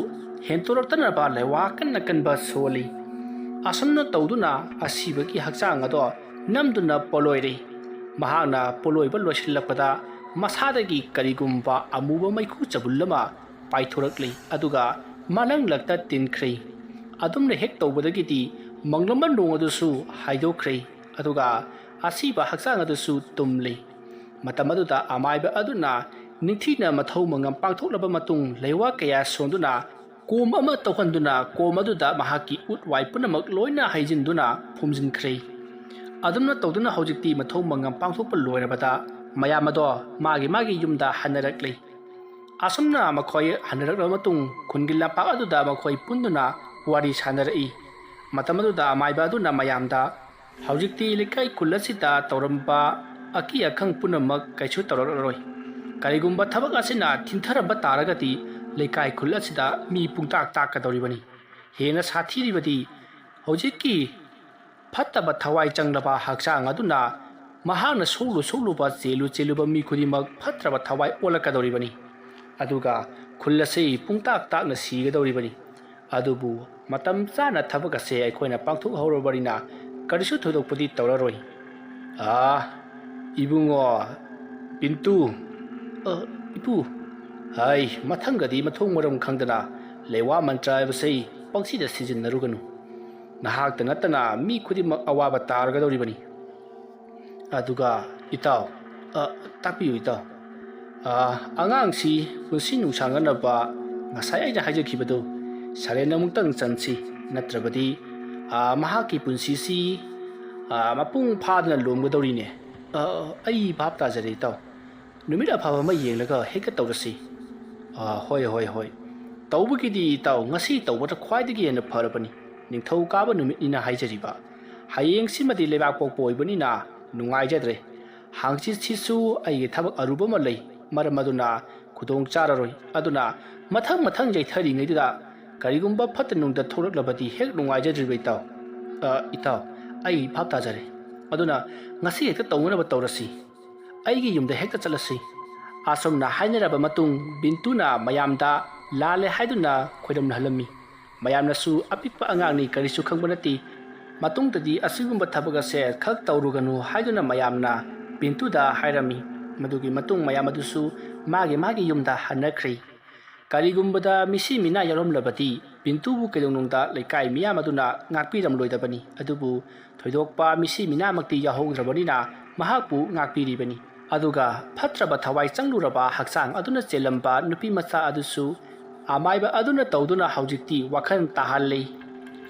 ꯍꯦꯟꯇꯣꯔꯛꯇꯅꯕ ꯂꯩꯋꯥ ꯀꯟꯅ ꯀꯟꯕ ꯁꯣꯜꯂꯤ꯫ ꯑꯁꯨꯝꯅ ꯇꯧꯗꯨꯅ ꯑꯁꯤꯕꯒꯤ ꯍꯛꯆꯥꯡ ꯑꯗꯣ ꯅꯝꯗꯨꯅ ꯄꯣꯂꯣꯏꯔꯦ꯫ ꯃꯍꯥꯛꯅ ꯄꯣꯂꯣꯏꯕ ꯂꯣꯏꯁꯤꯜꯂꯛꯄꯗ ꯃꯁꯥꯗꯒꯤ ꯀꯔꯤꯒꯨꯝꯕ ꯑꯃꯨꯕ ꯃꯩꯈꯨ ꯆꯕꯨꯜ ꯑꯃ ꯄꯥꯏꯊꯣꯔꯛꯂꯤ, ꯑꯗꯨꯒ ꯃꯅꯪꯂꯛꯇ ꯇꯤꯟꯈ꯭ꯔꯦ꯫ ꯑꯗꯨꯝꯅ ꯍꯦꯛ ꯇꯧꯕꯗꯒꯤꯗꯤ ꯃꯪꯂꯝꯕ ꯅꯣꯡ ꯑꯗꯨꯁꯨ ꯍꯥꯏꯗꯣꯛꯈ꯭ꯔꯦ, ꯑꯗꯨꯒ ꯑꯁꯤꯕ ꯍꯛꯆꯥꯡ ꯑꯗꯨꯁꯨ ꯇꯨꯝꯂꯤ꯫ ꯃꯇꯝ ꯑꯗꯨꯗ ꯑꯃꯥꯏꯕ ꯑꯗꯨꯅ ꯅꯤꯡꯊꯤꯅ ꯃꯊꯧ ꯃꯉꯝ ꯄꯥꯡꯊꯣꯛꯂꯕ ꯃꯇꯨꯡ ꯂꯩꯋꯥ ꯀꯌꯥ ꯁꯣꯟꯗꯨꯅ ꯀꯣꯝ ꯑꯃ ꯇꯧꯍꯟꯗꯨꯅ ꯀꯣꯝ ꯑꯗꯨꯗ ꯃꯍꯥꯛꯀꯤ ꯎꯠ ꯋꯥꯏ ꯄꯨꯝꯅꯃꯛ ꯂꯣꯏꯅ ꯍꯩꯖꯤꯟꯗꯨꯅ ꯐꯨꯝꯖꯤꯟꯈ꯭ꯔꯦ꯫ ꯑꯗꯨꯝꯅ ꯇꯧꯗꯨꯅ ꯍꯧꯖꯤꯛꯇꯤ ꯃꯊꯧ ꯃꯉꯝ ꯄꯥꯡꯊꯣꯛꯄ ꯂꯣꯏꯔꯕꯗ ꯃꯌꯥꯝ ꯑꯗꯣ ꯃꯥꯒꯤ ꯃꯥꯒꯤ ꯌꯨꯝꯗ ꯍꯟꯅꯔꯛꯂꯤ꯫ ꯑꯁꯨꯝꯅ ꯃꯈꯣꯏ ꯍꯟꯅꯔꯛꯂꯕ ꯃꯇꯨꯡ ꯈꯨꯟꯒꯤ ꯂꯝꯄꯥꯛ ꯑꯗꯨꯗ ꯃꯈꯣꯏ ꯄꯨꯟꯗꯨꯅ ꯋꯥꯔꯤ ꯁꯥꯟꯅꯔꯛꯏ꯫ ꯃꯇꯝ ꯑꯗꯨꯗ ꯑꯃꯥꯏꯕ ꯑꯗꯨꯅ ꯃꯌꯥꯝꯗ, "ꯍꯧꯖꯤꯛꯇꯤ ꯂꯩꯀꯥꯏ ꯈꯨꯜ ꯑꯁꯤꯗ ꯇꯧꯔꯝꯕ ꯑꯀꯤ ꯑꯈꯪ ꯄꯨꯝꯅꯃꯛ ꯀꯩꯁꯨ ꯇꯧꯔꯛꯂꯔꯣꯏ꯫ ꯀꯔꯤꯒꯨꯝꯕ ꯊꯕꯛ ꯑꯁꯤꯅ ꯊꯤꯟꯊꯔꯝꯕ ꯇꯥꯔꯒꯗꯤ ꯂꯩꯀꯥꯏ ꯈꯨꯜ ꯑꯁꯤꯗ ꯃꯤ ꯄꯨꯡꯇꯥꯛ ꯇꯥꯛꯀꯗꯧꯔꯤꯕꯅꯤ꯫ ꯍꯦꯟꯅ ꯁꯥꯊꯤꯔꯤꯕꯗꯤ ꯍꯧꯖꯤꯛꯀꯤ ꯐꯠꯇꯕ ꯊꯋꯥꯏ ꯆꯪꯂꯕ ꯍꯛꯆꯥꯡ ꯑꯗꯨꯅ ꯃꯍꯥꯛꯅ ꯁꯣꯛꯂꯨ ꯁꯣꯛꯂꯨꯕ, ꯆꯦꯜꯂꯨ ꯆꯦꯜꯂꯨꯕ ꯃꯤ ꯈꯨꯗꯤꯡꯃꯛ ꯐꯠꯇ꯭ꯔꯕ ꯊꯋꯥꯏ ꯑꯣꯜꯂꯛꯀꯗꯧꯔꯤꯕꯅꯤ꯫ ꯑꯗꯨꯒ ꯈꯨꯜ ꯑꯁꯤ ꯄꯨꯡꯇꯥꯛ ꯇꯥꯛꯅ ꯁꯤꯒꯗꯧꯔꯤꯕꯅꯤ꯫ ꯑꯗꯨꯕꯨ ꯃꯇꯝ ꯆꯥꯅ ꯊꯕꯛ ꯑꯁꯦ ꯑꯩꯈꯣꯏꯅ ꯄꯥꯡꯊꯣꯛꯍꯧꯔꯕꯅꯤꯅ ꯀꯔꯤꯁꯨ ꯊꯣꯏꯗꯣꯛꯄꯗꯤ ꯇꯧꯔꯔꯣꯏ꯫" "ꯑꯥ, ꯏꯕꯨꯡꯉꯣ, ꯄꯤꯟꯇꯨ꯫" "ꯑ, ꯏꯄꯨ꯫" "ꯍꯥꯏ, ꯃꯊꯪꯒꯗꯤ ꯃꯊꯣꯡ ꯃꯔꯝ ꯈꯪꯗꯅ ꯂꯩꯋꯥ ꯃꯟꯇ꯭ꯔ ꯍꯥꯏꯕꯁꯤ ꯄꯪꯁꯤꯗ ꯁꯤꯖꯤꯟꯅꯔꯨꯒꯅꯨ꯫ ꯅꯍꯥꯛꯇ ꯅꯠꯇꯅ ꯃꯤ ꯈꯨꯗꯤꯡꯃꯛ ꯑꯋꯥꯕ ꯇꯥꯔꯒꯗꯧꯔꯤꯕꯅꯤ꯫" "ꯑꯗꯨꯒ ꯏꯇꯥꯎ꯫" "ꯑ, ꯇꯥꯛꯄꯤꯌꯨ ꯏꯇꯥꯎ꯫" "ꯑ, ꯑꯉꯥꯡꯁꯤ ꯄꯨꯟꯁꯤ ꯅꯨꯡꯁꯥꯡꯅꯅꯕ ꯉꯁꯥꯏ ꯑꯩꯅ ꯍꯥꯏꯖꯈꯤꯕꯗꯨ ꯁꯔꯦꯟ ꯑꯃꯨꯛꯇꯪ ꯆꯟꯁꯤ, ꯅꯠꯇ꯭ꯔꯕꯗꯤ, ꯑ, ꯃꯍꯥꯛꯀꯤ ꯄꯨꯟꯁꯤꯁꯤ, ꯑ, ꯃꯄꯨꯡ ꯐꯥꯗꯅ ꯂꯣꯝꯒꯗꯧꯔꯤꯅꯦ꯫" "ꯑ, ꯑꯩ ꯚꯥꯞ ꯇꯥꯖꯔꯦ ꯏꯇꯥꯎ꯫ ꯅꯨꯃꯤꯠ ꯑꯐꯕ ꯑꯃ ꯌꯦꯡꯂꯒ ꯍꯦꯛꯇ ꯇꯧꯔꯁꯤ꯫" "ꯑ, ꯍꯣꯏ, ꯍꯣꯏ, ꯍꯣꯏ꯫ ꯇꯧꯕꯒꯤꯗꯤ ꯏꯇꯥꯎ, ꯉꯁꯤ ꯇꯧꯕꯅ ꯈ꯭ꯋꯥꯏꯗꯒꯤ ꯍꯦꯟꯅ ꯐꯔꯕꯅꯤ꯫ ꯅꯤꯡꯊꯧꯀꯥꯕ ꯅꯨꯃꯤꯠꯅꯤꯅ ꯍꯥꯏꯖꯔꯤꯕ꯫ ꯍꯌꯦꯡꯁꯤꯃꯗꯤ ꯂꯩꯕꯥꯛꯄꯣꯛꯄ ꯑꯣꯏꯕꯅꯤꯅ ꯅꯨꯡꯉꯥꯏꯖꯗ꯭ꯔꯦ꯫ ꯍꯥꯡꯆꯤꯠꯁꯤꯁꯨ ꯑꯩꯒꯤ ꯊꯕꯛ ꯑꯔꯨꯕ ꯑꯃ ꯂꯩ, ꯃꯔꯝ ꯑꯗꯨꯅ ꯈꯨꯗꯣꯡ ꯆꯥꯔꯔꯣꯏ꯫ ꯑꯗꯨꯅ ꯃꯊꯪ ꯃꯊꯪ ꯌꯩꯊꯔꯤꯉꯩꯗꯨꯗ ꯀꯔꯤꯒꯨꯝꯕ ꯐꯠꯇ ꯅꯨꯡꯗ ꯊꯣꯛꯂꯛꯂꯕꯗꯤ ꯍꯦꯛ ꯅꯨꯡꯉꯥꯏꯖꯗ꯭ꯔꯤꯕ ꯏꯇꯥꯎ꯫ ꯑ, ꯏꯇꯥꯎ, ꯑꯩ ꯚꯥꯞ ꯇꯥꯖꯔꯦ꯫ ꯑꯗꯨꯅ ꯉꯁꯤ ꯍꯦꯛꯇ ꯇꯧꯅꯅꯕ ꯇꯧꯔꯁꯤ꯫ ꯑꯩꯒꯤ ꯌꯨꯝꯗ ꯍꯦꯛꯇ ꯆꯠꯂꯁꯤ꯫ ꯑꯁꯨꯝꯅ ꯍꯥꯏꯅꯔꯕ ꯃꯇꯨꯡ ꯕꯤꯟꯇꯨꯅ ꯃꯌꯥꯝꯗ ꯂꯥꯜꯂꯦ ꯍꯥꯏꯗꯨꯅ ꯈꯣꯏꯔꯝꯍꯜꯂꯝꯃꯤ꯫ ꯃꯌꯥꯝꯅꯁꯨ ꯑꯄꯤꯛꯄ ꯑꯉꯥꯡꯅꯤ, ꯀꯔꯤꯁꯨ ꯈꯪꯕ ꯅꯠꯇꯦ, ꯃꯇꯨꯡꯗꯗꯤ ꯑꯁꯤꯒꯨꯝꯕ ꯊꯕꯛ ꯑꯁꯦ ꯈꯛ ꯇꯧꯔꯨꯒꯅꯨ ꯍꯥꯏꯗꯨꯅ ꯃꯌꯥꯝꯅ ꯕꯤꯟꯇꯨꯗ ꯍꯥꯏꯔꯝꯃꯤ꯫ ꯃꯗꯨꯒꯤ ꯃꯇꯨꯡ ꯃꯌꯥꯝ ꯑꯗꯨꯁꯨ ꯃꯥꯒꯤ ꯃꯥꯒꯤ ꯌꯨꯝꯗ ꯍꯟꯅꯈ꯭ꯔꯦ꯫ ꯀꯔꯤꯒꯨꯝꯕꯗ ꯃꯤꯁꯤ ꯃꯤꯅꯥ ꯌꯥꯎꯔꯝꯂꯕꯗꯤ ꯕꯤꯟꯇꯨꯕꯨ ꯀꯩꯗꯧꯅꯨꯡꯗ ꯂꯩꯀꯥꯏ ꯃꯤꯌꯥꯝ ꯑꯗꯨꯅ ꯉꯥꯛꯄꯤꯔꯝꯂꯣꯏꯗꯕꯅꯤ꯫ ꯑꯗꯨꯕꯨ ꯊꯣꯏꯗꯣꯛꯄ ꯃꯤꯁꯤ ꯃꯤꯅꯥꯃꯛꯇꯤ ꯌꯥꯎꯍꯧꯗ꯭ꯔꯕꯅꯤꯅ ꯃꯍꯥꯛꯄꯨ ꯉꯥꯛꯄꯤꯔꯤꯕꯅꯤ꯫ ꯑꯗꯨꯒ ꯐꯠꯇ꯭ꯔꯕ ꯊꯋꯥꯏ ꯆꯪꯂꯨꯔꯕ ꯍꯛꯆꯥꯡ ꯑꯗꯨꯅ ꯆꯦꯜꯂꯝꯕ ꯅꯨꯄꯤ ꯃꯆꯥ ꯑꯗꯨꯁꯨ ꯑꯃꯥꯏꯕ ꯑꯗꯨꯅ ꯇꯧꯗꯨꯅ ꯍꯧꯖꯤꯛꯇꯤ ꯋꯥꯈꯜ ꯇꯥꯍꯜꯂꯤ꯫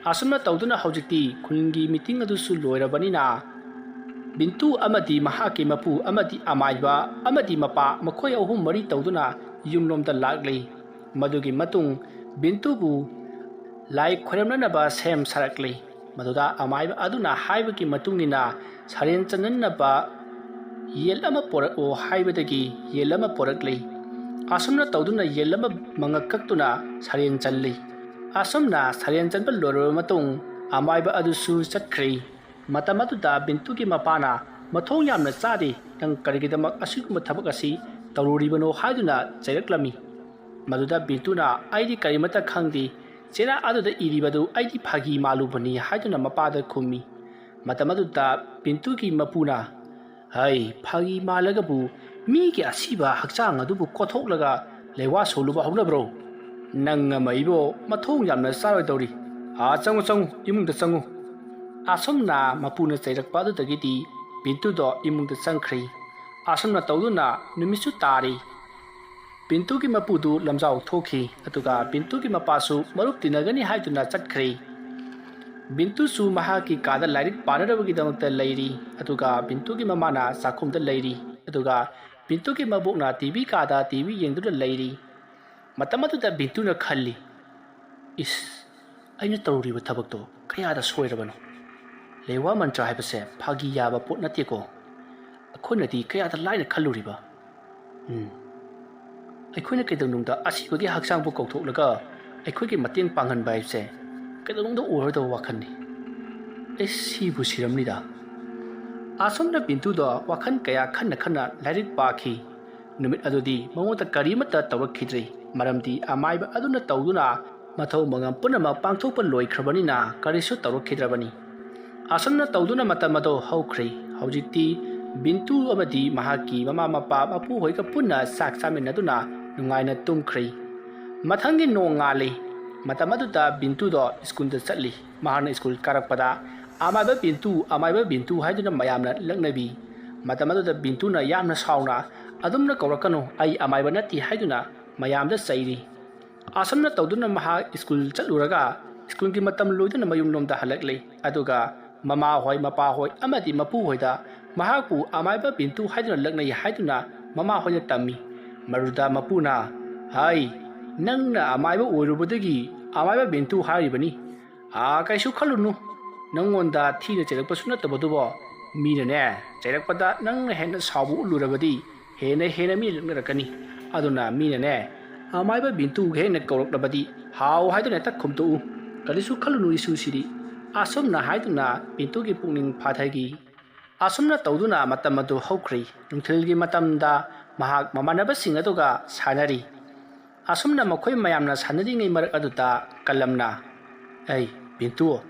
ꯑꯁꯨꯝꯅ ꯇꯧꯗꯨꯅ ꯍꯧꯖꯤꯛꯇꯤ ꯈꯨꯟꯒꯤ ꯃꯤꯇꯤꯡ ꯑꯗꯨꯁꯨ ꯂꯣꯏꯔꯕꯅꯤꯅ ꯕꯤꯟꯇꯨ ꯑꯃꯗꯤ ꯃꯍꯥꯛꯀꯤ ꯃꯄꯨ ꯑꯃꯗꯤ ꯑꯃꯥꯏꯕ ꯑꯃꯗꯤ ꯃꯄꯥ, ꯃꯈꯣꯏ ꯑꯍꯨꯝ ꯃꯔꯤ ꯇꯧꯗꯨꯅ ꯌꯨꯝꯂꯣꯝꯗ ꯂꯥꯛꯂꯤ꯫ ꯃꯗꯨꯒꯤ ꯃꯇꯨꯡ ꯕꯤꯟꯇꯨꯕꯨ ꯂꯥꯏ ꯈꯣꯏꯔꯝꯅꯅꯕ ꯁꯦꯝ ꯁꯥꯔꯛꯂꯤ꯫ ꯃꯗꯨꯗ ꯑꯃꯥꯏꯕ ꯑꯗꯨꯅ ꯍꯥꯏꯕꯒꯤ ꯃꯇꯨꯡ ꯏꯟꯅ ꯁꯔꯦꯟ ꯆꯟꯅꯅꯕ ꯌꯦꯟ ꯑꯃ ꯄꯣꯔꯛꯑꯣ ꯍꯥꯏꯕꯗꯒꯤ ꯌꯦꯟ ꯑꯃ ꯄꯣꯔꯛꯂꯤ꯫ ꯑꯁꯨꯝꯅ ꯇꯧꯗꯨꯅ ꯌꯦꯟ ꯑꯃ ꯃꯉꯛ ꯀꯛꯇꯨꯅ ꯁꯔꯦꯟ ꯆꯜꯂꯤ꯫ ꯑꯁꯨꯝꯅ ꯁꯔꯦꯟ ꯆꯟꯕ ꯂꯣꯏꯔꯕ ꯃꯇꯨꯡ ꯑꯃꯥꯏꯕ ꯑꯗꯨꯁꯨ ꯆꯠꯈ꯭ꯔꯦ꯫ ꯃꯇꯝ ꯑꯗꯨꯗ ꯕꯤꯟꯇꯨꯒꯤ ꯃꯄꯥꯅ, "ꯃꯊꯣꯡ ꯌꯥꯝꯅ ꯆꯥꯗꯦ, ꯅꯪ ꯀꯔꯤꯒꯤꯗꯃꯛ ꯑꯁꯤꯒꯨꯝꯕ ꯊꯕꯛ ꯑꯁꯤ ꯇꯧꯔꯨꯔꯤꯕꯅꯣ?" ꯍꯥꯏꯗꯨꯅ ꯆꯩꯔꯛꯂꯝꯃꯤ꯫ ꯃꯗꯨꯗ ꯕꯤꯟꯇꯨꯅ, "ꯑꯩꯗꯤ ꯀꯔꯤꯃꯠꯇ ꯈꯪꯗꯦ, ꯆꯦꯔꯥ ꯑꯗꯨꯗ ꯏꯔꯤꯕꯗꯨ ꯑꯩꯗꯤ ꯐꯥꯒꯤ ꯃꯥꯜꯂꯨꯕꯅꯤ" ꯍꯥꯏꯗꯨꯅ ꯃꯄꯥꯗ ꯈꯨꯝꯃꯤ꯫ ꯃꯇꯝ ꯑꯗꯨꯗ ꯕꯤꯟꯇꯨꯒꯤ ꯃꯄꯨꯅ, "ꯍꯩ, ꯐꯥꯒꯤ ꯃꯥꯜꯂꯒꯕꯨ ꯃꯤꯒꯤ ꯑꯁꯤꯕ ꯍꯛꯆꯥꯡ ꯑꯗꯨꯕꯨ ꯀꯣꯊꯣꯛꯂꯒ ꯂꯩꯋꯥ ꯁꯣꯜꯂꯨꯕ ꯍꯧꯅꯕ꯭ꯔꯣ? ꯅꯪ ꯑꯃ ꯏꯕꯣ ꯃꯊꯣꯡ ꯌꯥꯝꯅ ꯆꯥꯔꯣꯏꯗꯧꯔꯤ꯫ ꯑꯥ, ꯆꯪꯉꯨ, ꯆꯪꯉꯨ, ꯏꯃꯨꯡꯗ ꯆꯪꯉꯨ"꯫ ꯑꯁꯨꯝꯅ ꯃꯄꯨꯅ ꯆꯩꯔꯛꯄ ꯑꯗꯨꯗꯒꯤꯗꯤ ꯕꯤꯟꯇꯨꯗꯣ ꯏꯃꯨꯡꯗ ꯆꯪꯈ꯭ꯔꯦ꯫ ꯑꯁꯨꯝꯅ ꯇꯧꯗꯨꯅ ꯅꯨꯃꯤꯠꯁꯨ ꯇꯥꯔꯤ꯫ ꯕꯤꯟꯇꯨꯒꯤ ꯃꯄꯨꯗꯨ ꯂꯝꯖꯥꯎ ꯊꯣꯛꯈꯤ, ꯑꯗꯨꯒ ꯕꯤꯟꯇꯨꯒꯤ ꯃꯄꯥꯁꯨ ꯃꯔꯨꯞ ꯇꯤꯟꯅꯒꯅꯤ ꯍꯥꯏꯗꯨꯅ ꯆꯠꯈ꯭ꯔꯦ꯫ ꯕꯤꯟꯇꯨꯁꯨ ꯃꯍꯥꯛꯀꯤ ꯀꯥꯗ ꯂꯥꯏꯔꯤꯛ ꯄꯥꯅꯅꯕꯒꯤꯗꯃꯛꯇ ꯂꯩꯔꯤ, ꯑꯗꯨꯒ ꯕꯤꯟꯇꯨꯒꯤ ꯃꯃꯥꯅ ꯆꯥꯛꯈꯨꯝꯗ ꯂꯩꯔꯤ, ꯑꯗꯨꯒ ꯕꯤꯟꯇꯨꯒꯤ ꯃꯕꯣꯛꯅ ꯇꯤ ꯚꯤ ꯀꯥꯗ ꯇꯤ ꯚꯤ ꯌꯦꯡꯗꯨꯅ ꯂꯩꯔꯤ꯫ ꯃꯇꯝ ꯑꯗꯨꯗ ꯕꯤꯟꯇꯨꯅ ꯈꯜꯂꯤ, "ꯏꯁ, ꯑꯩꯅ ꯇꯧꯔꯤꯕ ꯊꯕꯛꯇꯣ ꯀꯌꯥꯗ ꯁꯣꯏꯔꯕꯅꯣ? ꯂꯩꯋꯥ ꯃꯟꯇ꯭ꯔ ꯍꯥꯏꯕꯁꯦ ꯐꯥꯒꯤ ꯌꯥꯕ ꯄꯣꯠ ꯅꯠꯇꯦꯀꯣ꯫ ꯑꯩꯈꯣꯏꯅꯗꯤ ꯀꯌꯥꯗ ꯂꯥꯏꯅ ꯈꯜꯂꯨꯔꯤꯕ꯫ ꯎꯝ, ꯑꯩꯈꯣꯏꯅ ꯀꯩꯗꯧꯅꯨꯡꯗ ꯑꯁꯤꯕꯒꯤ ꯍꯛꯆꯥꯡꯕꯨ ꯀꯧꯊꯣꯛꯂꯒ ꯑꯩꯈꯣꯏꯒꯤ ꯃꯇꯦꯡ ꯄꯥꯡꯍꯟꯕ ꯍꯥꯏꯕꯁꯦ ꯀꯩꯗꯧꯅꯨꯡꯗ ꯑꯣꯏꯔꯣꯏꯗꯕ ꯋꯥꯈꯜꯅꯤ꯫ ꯑꯩ ꯁꯤꯕꯨ ꯁꯤꯔꯝꯅꯤꯗ꯫ ꯑꯁꯨꯝꯅ ꯕꯤꯟꯇꯨꯗꯣ ꯋꯥꯈꯜ ꯀꯌꯥ ꯈꯟꯅ ꯈꯟꯅ ꯂꯥꯏꯔꯤꯛ ꯄꯥꯈꯤ꯫ ꯅꯨꯃꯤꯠ ꯑꯗꯨꯗꯤ ꯃꯉꯣꯟꯗ ꯀꯔꯤꯃꯠꯇ ꯇꯧꯔꯛꯈꯤꯗ꯭ꯔꯦ꯫ ꯃꯔꯝꯗꯤ ꯑꯃꯥꯏꯕ ꯑꯗꯨꯅ ꯇꯧꯗꯨꯅ ꯃꯊꯧ ꯃꯉꯝ ꯄꯨꯝꯅꯃꯛ ꯄꯥꯡꯊꯣꯛꯄ ꯂꯣꯏꯈ꯭ꯔꯕꯅꯤꯅ ꯀꯔꯤꯁꯨ ꯇꯧꯔꯛꯈꯤꯗ꯭ꯔꯕꯅꯤ꯫ ꯑꯁꯨꯝꯅ ꯇꯧꯗꯨꯅ ꯃꯇꯝ ꯑꯗꯨ ꯍꯧꯈ꯭ꯔꯦ꯫ ꯍꯧꯖꯤꯛꯇꯤ ꯕꯤꯟꯇꯨ ꯑꯃꯗꯤ ꯃꯍꯥꯛꯀꯤ ꯃꯃꯥ ꯃꯄꯥ ꯃꯄꯨꯍꯣꯏꯒ ꯄꯨꯟꯅ ꯆꯥꯛ ꯆꯥꯃꯤꯟꯅꯗꯨꯅ ꯅꯨꯡꯉꯥꯏꯅ ꯇꯨꯝꯈ꯭ꯔꯦ꯫ ꯃꯊꯪꯒꯤ ꯅꯣꯡ ꯉꯥꯜꯂꯤ꯫ ꯃꯇꯝ ꯑꯗꯨꯗ ꯕꯤꯟꯇꯨꯗꯣ ꯁ꯭ꯀꯨꯜꯗ ꯆꯠꯂꯤ꯫ ꯃꯍꯥꯛꯅ ꯁ꯭ꯀꯨꯜ ꯀꯥꯔꯛꯄꯗ "ꯑꯃꯥꯏꯕ ꯕꯤꯟꯇꯨ, ꯑꯃꯥꯏꯕ ꯕꯤꯟꯇꯨ" ꯍꯥꯏꯗꯨꯅ ꯃꯌꯥꯝꯅ ꯂꯛꯅꯕꯤ꯫ ꯃꯇꯝ ꯑꯗꯨꯗ ꯕꯤꯟꯇꯨꯅ ꯌꯥꯝꯅ ꯁꯥꯎꯅ "ꯑꯗꯨꯝꯅ ꯀꯧꯔꯛꯀꯅꯨ, ꯑꯩ ꯑꯃꯥꯏꯕ ꯅꯠꯇꯦ" ꯍꯥꯏꯗꯨꯅ ꯃꯌꯥꯝꯗ ꯆꯩꯔꯤ꯫ ꯑꯁꯨꯝꯅ ꯇꯧꯗꯨꯅ ꯃꯍꯥꯛ ꯁ꯭ꯀꯨꯜ ꯆꯠꯂꯨꯔꯒ ꯁ꯭ꯀꯨꯜꯒꯤ ꯃꯇꯝ ꯂꯣꯏꯗꯨꯅ ꯃꯌꯨꯝꯂꯣꯝꯗ ꯍꯜꯂꯛꯂꯦ꯫ ꯑꯗꯨꯒ ꯃꯃꯥꯍꯣꯏ, ꯃꯄꯥꯍꯣꯏ ꯑꯃꯗꯤ ꯃꯄꯨꯍꯣꯏꯗ ꯃꯍꯥꯛꯄꯨ "ꯑꯃꯥꯏꯕ ꯕꯤꯟꯇꯨ" ꯍꯥꯏꯗꯨꯅ ꯂꯛꯅꯩ ꯍꯥꯏꯗꯨꯅ ꯃꯃꯥꯍꯣꯏꯅ ꯇꯝꯃꯤ꯫ ꯃꯗꯨꯗ ꯃꯄꯨꯅ, "ꯍꯩ, ꯅꯪꯅ ꯑꯃꯥꯏꯕ ꯑꯣꯏꯔꯨꯕꯗꯒꯤ ꯑꯃꯥꯏꯕ ꯕꯤꯟꯇꯨ ꯍꯥꯏꯔꯤꯕꯅꯤ꯫ ꯑꯥ, ꯀꯩꯁꯨ ꯈꯜꯂꯨꯅꯨ꯫ ꯅꯪꯉꯣꯟꯗ ꯊꯤꯅ ꯆꯩꯔꯛꯄꯁꯨ ꯅꯠꯇꯕꯗꯨꯕꯣ꯫ ꯃꯤꯅꯅꯦ, ꯆꯩꯔꯛꯄꯗ ꯅꯪꯅ ꯍꯦꯟꯅ ꯁꯥꯎꯕ ꯎꯠꯂꯨꯔꯕꯗꯤ ꯍꯦꯟꯅ ꯍꯦꯟꯅ ꯃꯤ ꯂꯛꯅꯔꯛꯀꯅꯤ꯫ ꯑꯗꯨꯅ ꯃꯤꯅꯅꯦ, ꯑꯃꯥꯏꯕ ꯕꯤꯟꯇꯨ ꯍꯦꯟꯅ ꯀꯧꯔꯛꯂꯕꯗꯤ ꯍꯥꯎ ꯍꯥꯏꯗꯨꯅ ꯍꯦꯛꯇ ꯈꯨꯝꯇꯣꯛꯎ꯫ ꯀꯔꯤꯁꯨ ꯈꯜꯂꯨꯅꯨ ꯏꯁꯨꯁꯤꯗꯤ"꯫ ꯑꯁꯨꯝꯅ ꯍꯥꯏꯗꯨꯅ ꯕꯤꯟꯇꯨꯒꯤ ꯄꯨꯛꯅꯤꯡ ꯐꯥꯊꯈꯤ꯫ ꯑꯁꯨꯝꯅ ꯇꯧꯗꯨꯅ ꯃꯇꯝ ꯑꯗꯨ ꯍꯧꯈ꯭ꯔꯦ꯫ ꯅꯨꯡꯊꯤꯜꯒꯤ ꯃꯇꯝꯗ ꯃꯍꯥꯛ ꯃꯃꯥꯟꯅꯕꯁꯤꯡ ꯑꯗꯨꯒ ꯁꯥꯟꯅꯔꯤ꯫ ꯑꯁꯨꯝꯅ ꯃꯈꯣꯏ ꯃꯌꯥꯝꯅ ꯁꯥꯟꯅꯔꯤꯉꯩ ꯃꯔꯛ ꯑꯗꯨꯗ ꯀꯂꯝꯅ, "ꯑꯩ, ꯕꯤꯟꯇꯨ,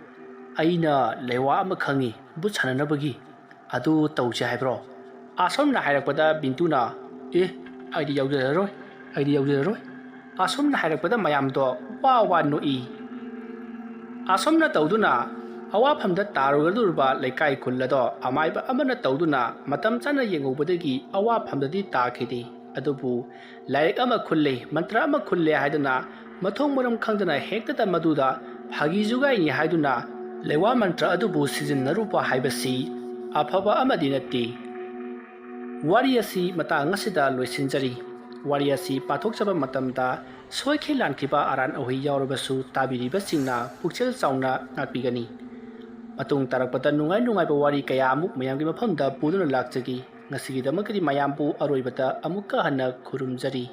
ꯑꯩꯅ ꯂꯩꯋꯥ ꯑꯃ ꯈꯪꯉꯤ, ꯕꯨꯠ ꯁꯥꯟꯅꯅꯕꯒꯤ꯫ ꯑꯗꯨ ꯇꯧꯁꯦ ꯍꯥꯏꯕ꯭ꯔꯣ?" ꯑꯁꯨꯝꯅ ꯍꯥꯏꯔꯛꯄꯗ ꯕꯤꯟꯇꯨꯅ, "ꯑꯦ, ꯑꯩꯗꯤ ꯌꯥꯎꯖꯔꯔꯣꯏ, ꯑꯩꯗꯤ ꯌꯥꯎꯖꯔꯔꯣꯏ"꯫ ꯑꯁꯨꯝꯅ ꯍꯥꯏꯔꯛꯄꯗ ꯃꯌꯥꯝꯗꯣ ꯋꯥ ꯋꯥ ꯅꯣꯛꯏ꯫ ꯑꯁꯨꯝꯅ ꯇꯧꯗꯨꯅ ꯑꯋꯥꯐꯝꯗ ꯇꯥꯔꯨꯔꯗꯧꯔꯤꯕ ꯂꯩꯀꯥꯏ ꯈꯨꯜ ꯑꯗꯣ ꯑꯃꯥꯏꯕ ꯑꯃꯅ ꯇꯧꯗꯨꯅ ꯃꯇꯝ ꯆꯥꯅ ꯌꯦꯡꯍꯧꯕꯗꯒꯤ ꯑꯋꯥꯐꯝꯗꯗꯤ ꯇꯥꯈꯤꯗꯦ꯫ ꯑꯗꯨꯕꯨ ꯂꯥꯏꯔꯤꯛ ꯑꯃ ꯈꯨꯜꯂꯦ, ꯃꯟꯇ꯭ꯔ ꯑꯃ ꯈꯨꯜꯂꯦ ꯍꯥꯏꯗꯨꯅ ꯃꯊꯣꯡ ꯃꯔꯝ ꯈꯪꯗꯅ ꯍꯦꯛꯇꯗ ꯃꯗꯨꯗ ꯐꯥꯒꯤ ꯖꯨꯒꯥꯏꯅꯤ ꯍꯥꯏꯗꯨꯅ ꯂꯩꯋꯥ ꯃꯟꯇ꯭ꯔ ꯑꯗꯨꯕꯨ ꯁꯤꯖꯤꯟꯅꯔꯨꯕ ꯍꯥꯏꯕꯁꯤ ꯑꯐꯕ ꯑꯃꯗꯤ ꯅꯠꯇꯦ꯫ ꯋꯥꯔꯤ ꯑꯁꯤ ꯃꯇꯥꯡ ꯑꯁꯤꯗ ꯂꯣꯏꯁꯤꯟꯖꯔꯤ꯫ ꯋꯥꯔꯤ ꯑꯁꯤ ꯄꯥꯊꯣꯛꯆꯕ ꯃꯇꯝꯗ ꯁꯣꯏꯈꯤ ꯂꯥꯟꯈꯤꯕ ꯑꯔꯥꯟ ꯑꯍꯣꯏ ꯌꯥꯎꯔꯕꯁꯨ ꯇꯥꯕꯤꯔꯤꯕꯁꯤꯡꯅ ꯄꯨꯛꯆꯦꯜ ꯆꯥꯎꯅ ꯉꯥꯛꯄꯤꯒꯅꯤ꯫ ꯃꯇꯨꯡ ꯇꯥꯔꯛꯄꯗ ꯅꯨꯡꯉꯥꯏ ꯅꯨꯡꯉꯥꯏꯕ ꯋꯥꯔꯤ ꯀꯌꯥ ꯑꯃꯨꯛ ꯃꯌꯥꯝꯒꯤ ꯃꯐꯝꯗ ꯄꯨꯗꯨꯅ ꯂꯥꯛꯆꯒꯦ꯫ ꯉꯁꯤꯒꯤꯗꯃꯛꯇꯗꯤ ꯃꯌꯥꯝꯕꯨ ꯑꯔꯣꯏꯕꯗ ꯑꯃꯨꯛꯀ ꯍꯟꯅ ꯈꯨꯔꯨꯝꯖꯔꯤ꯫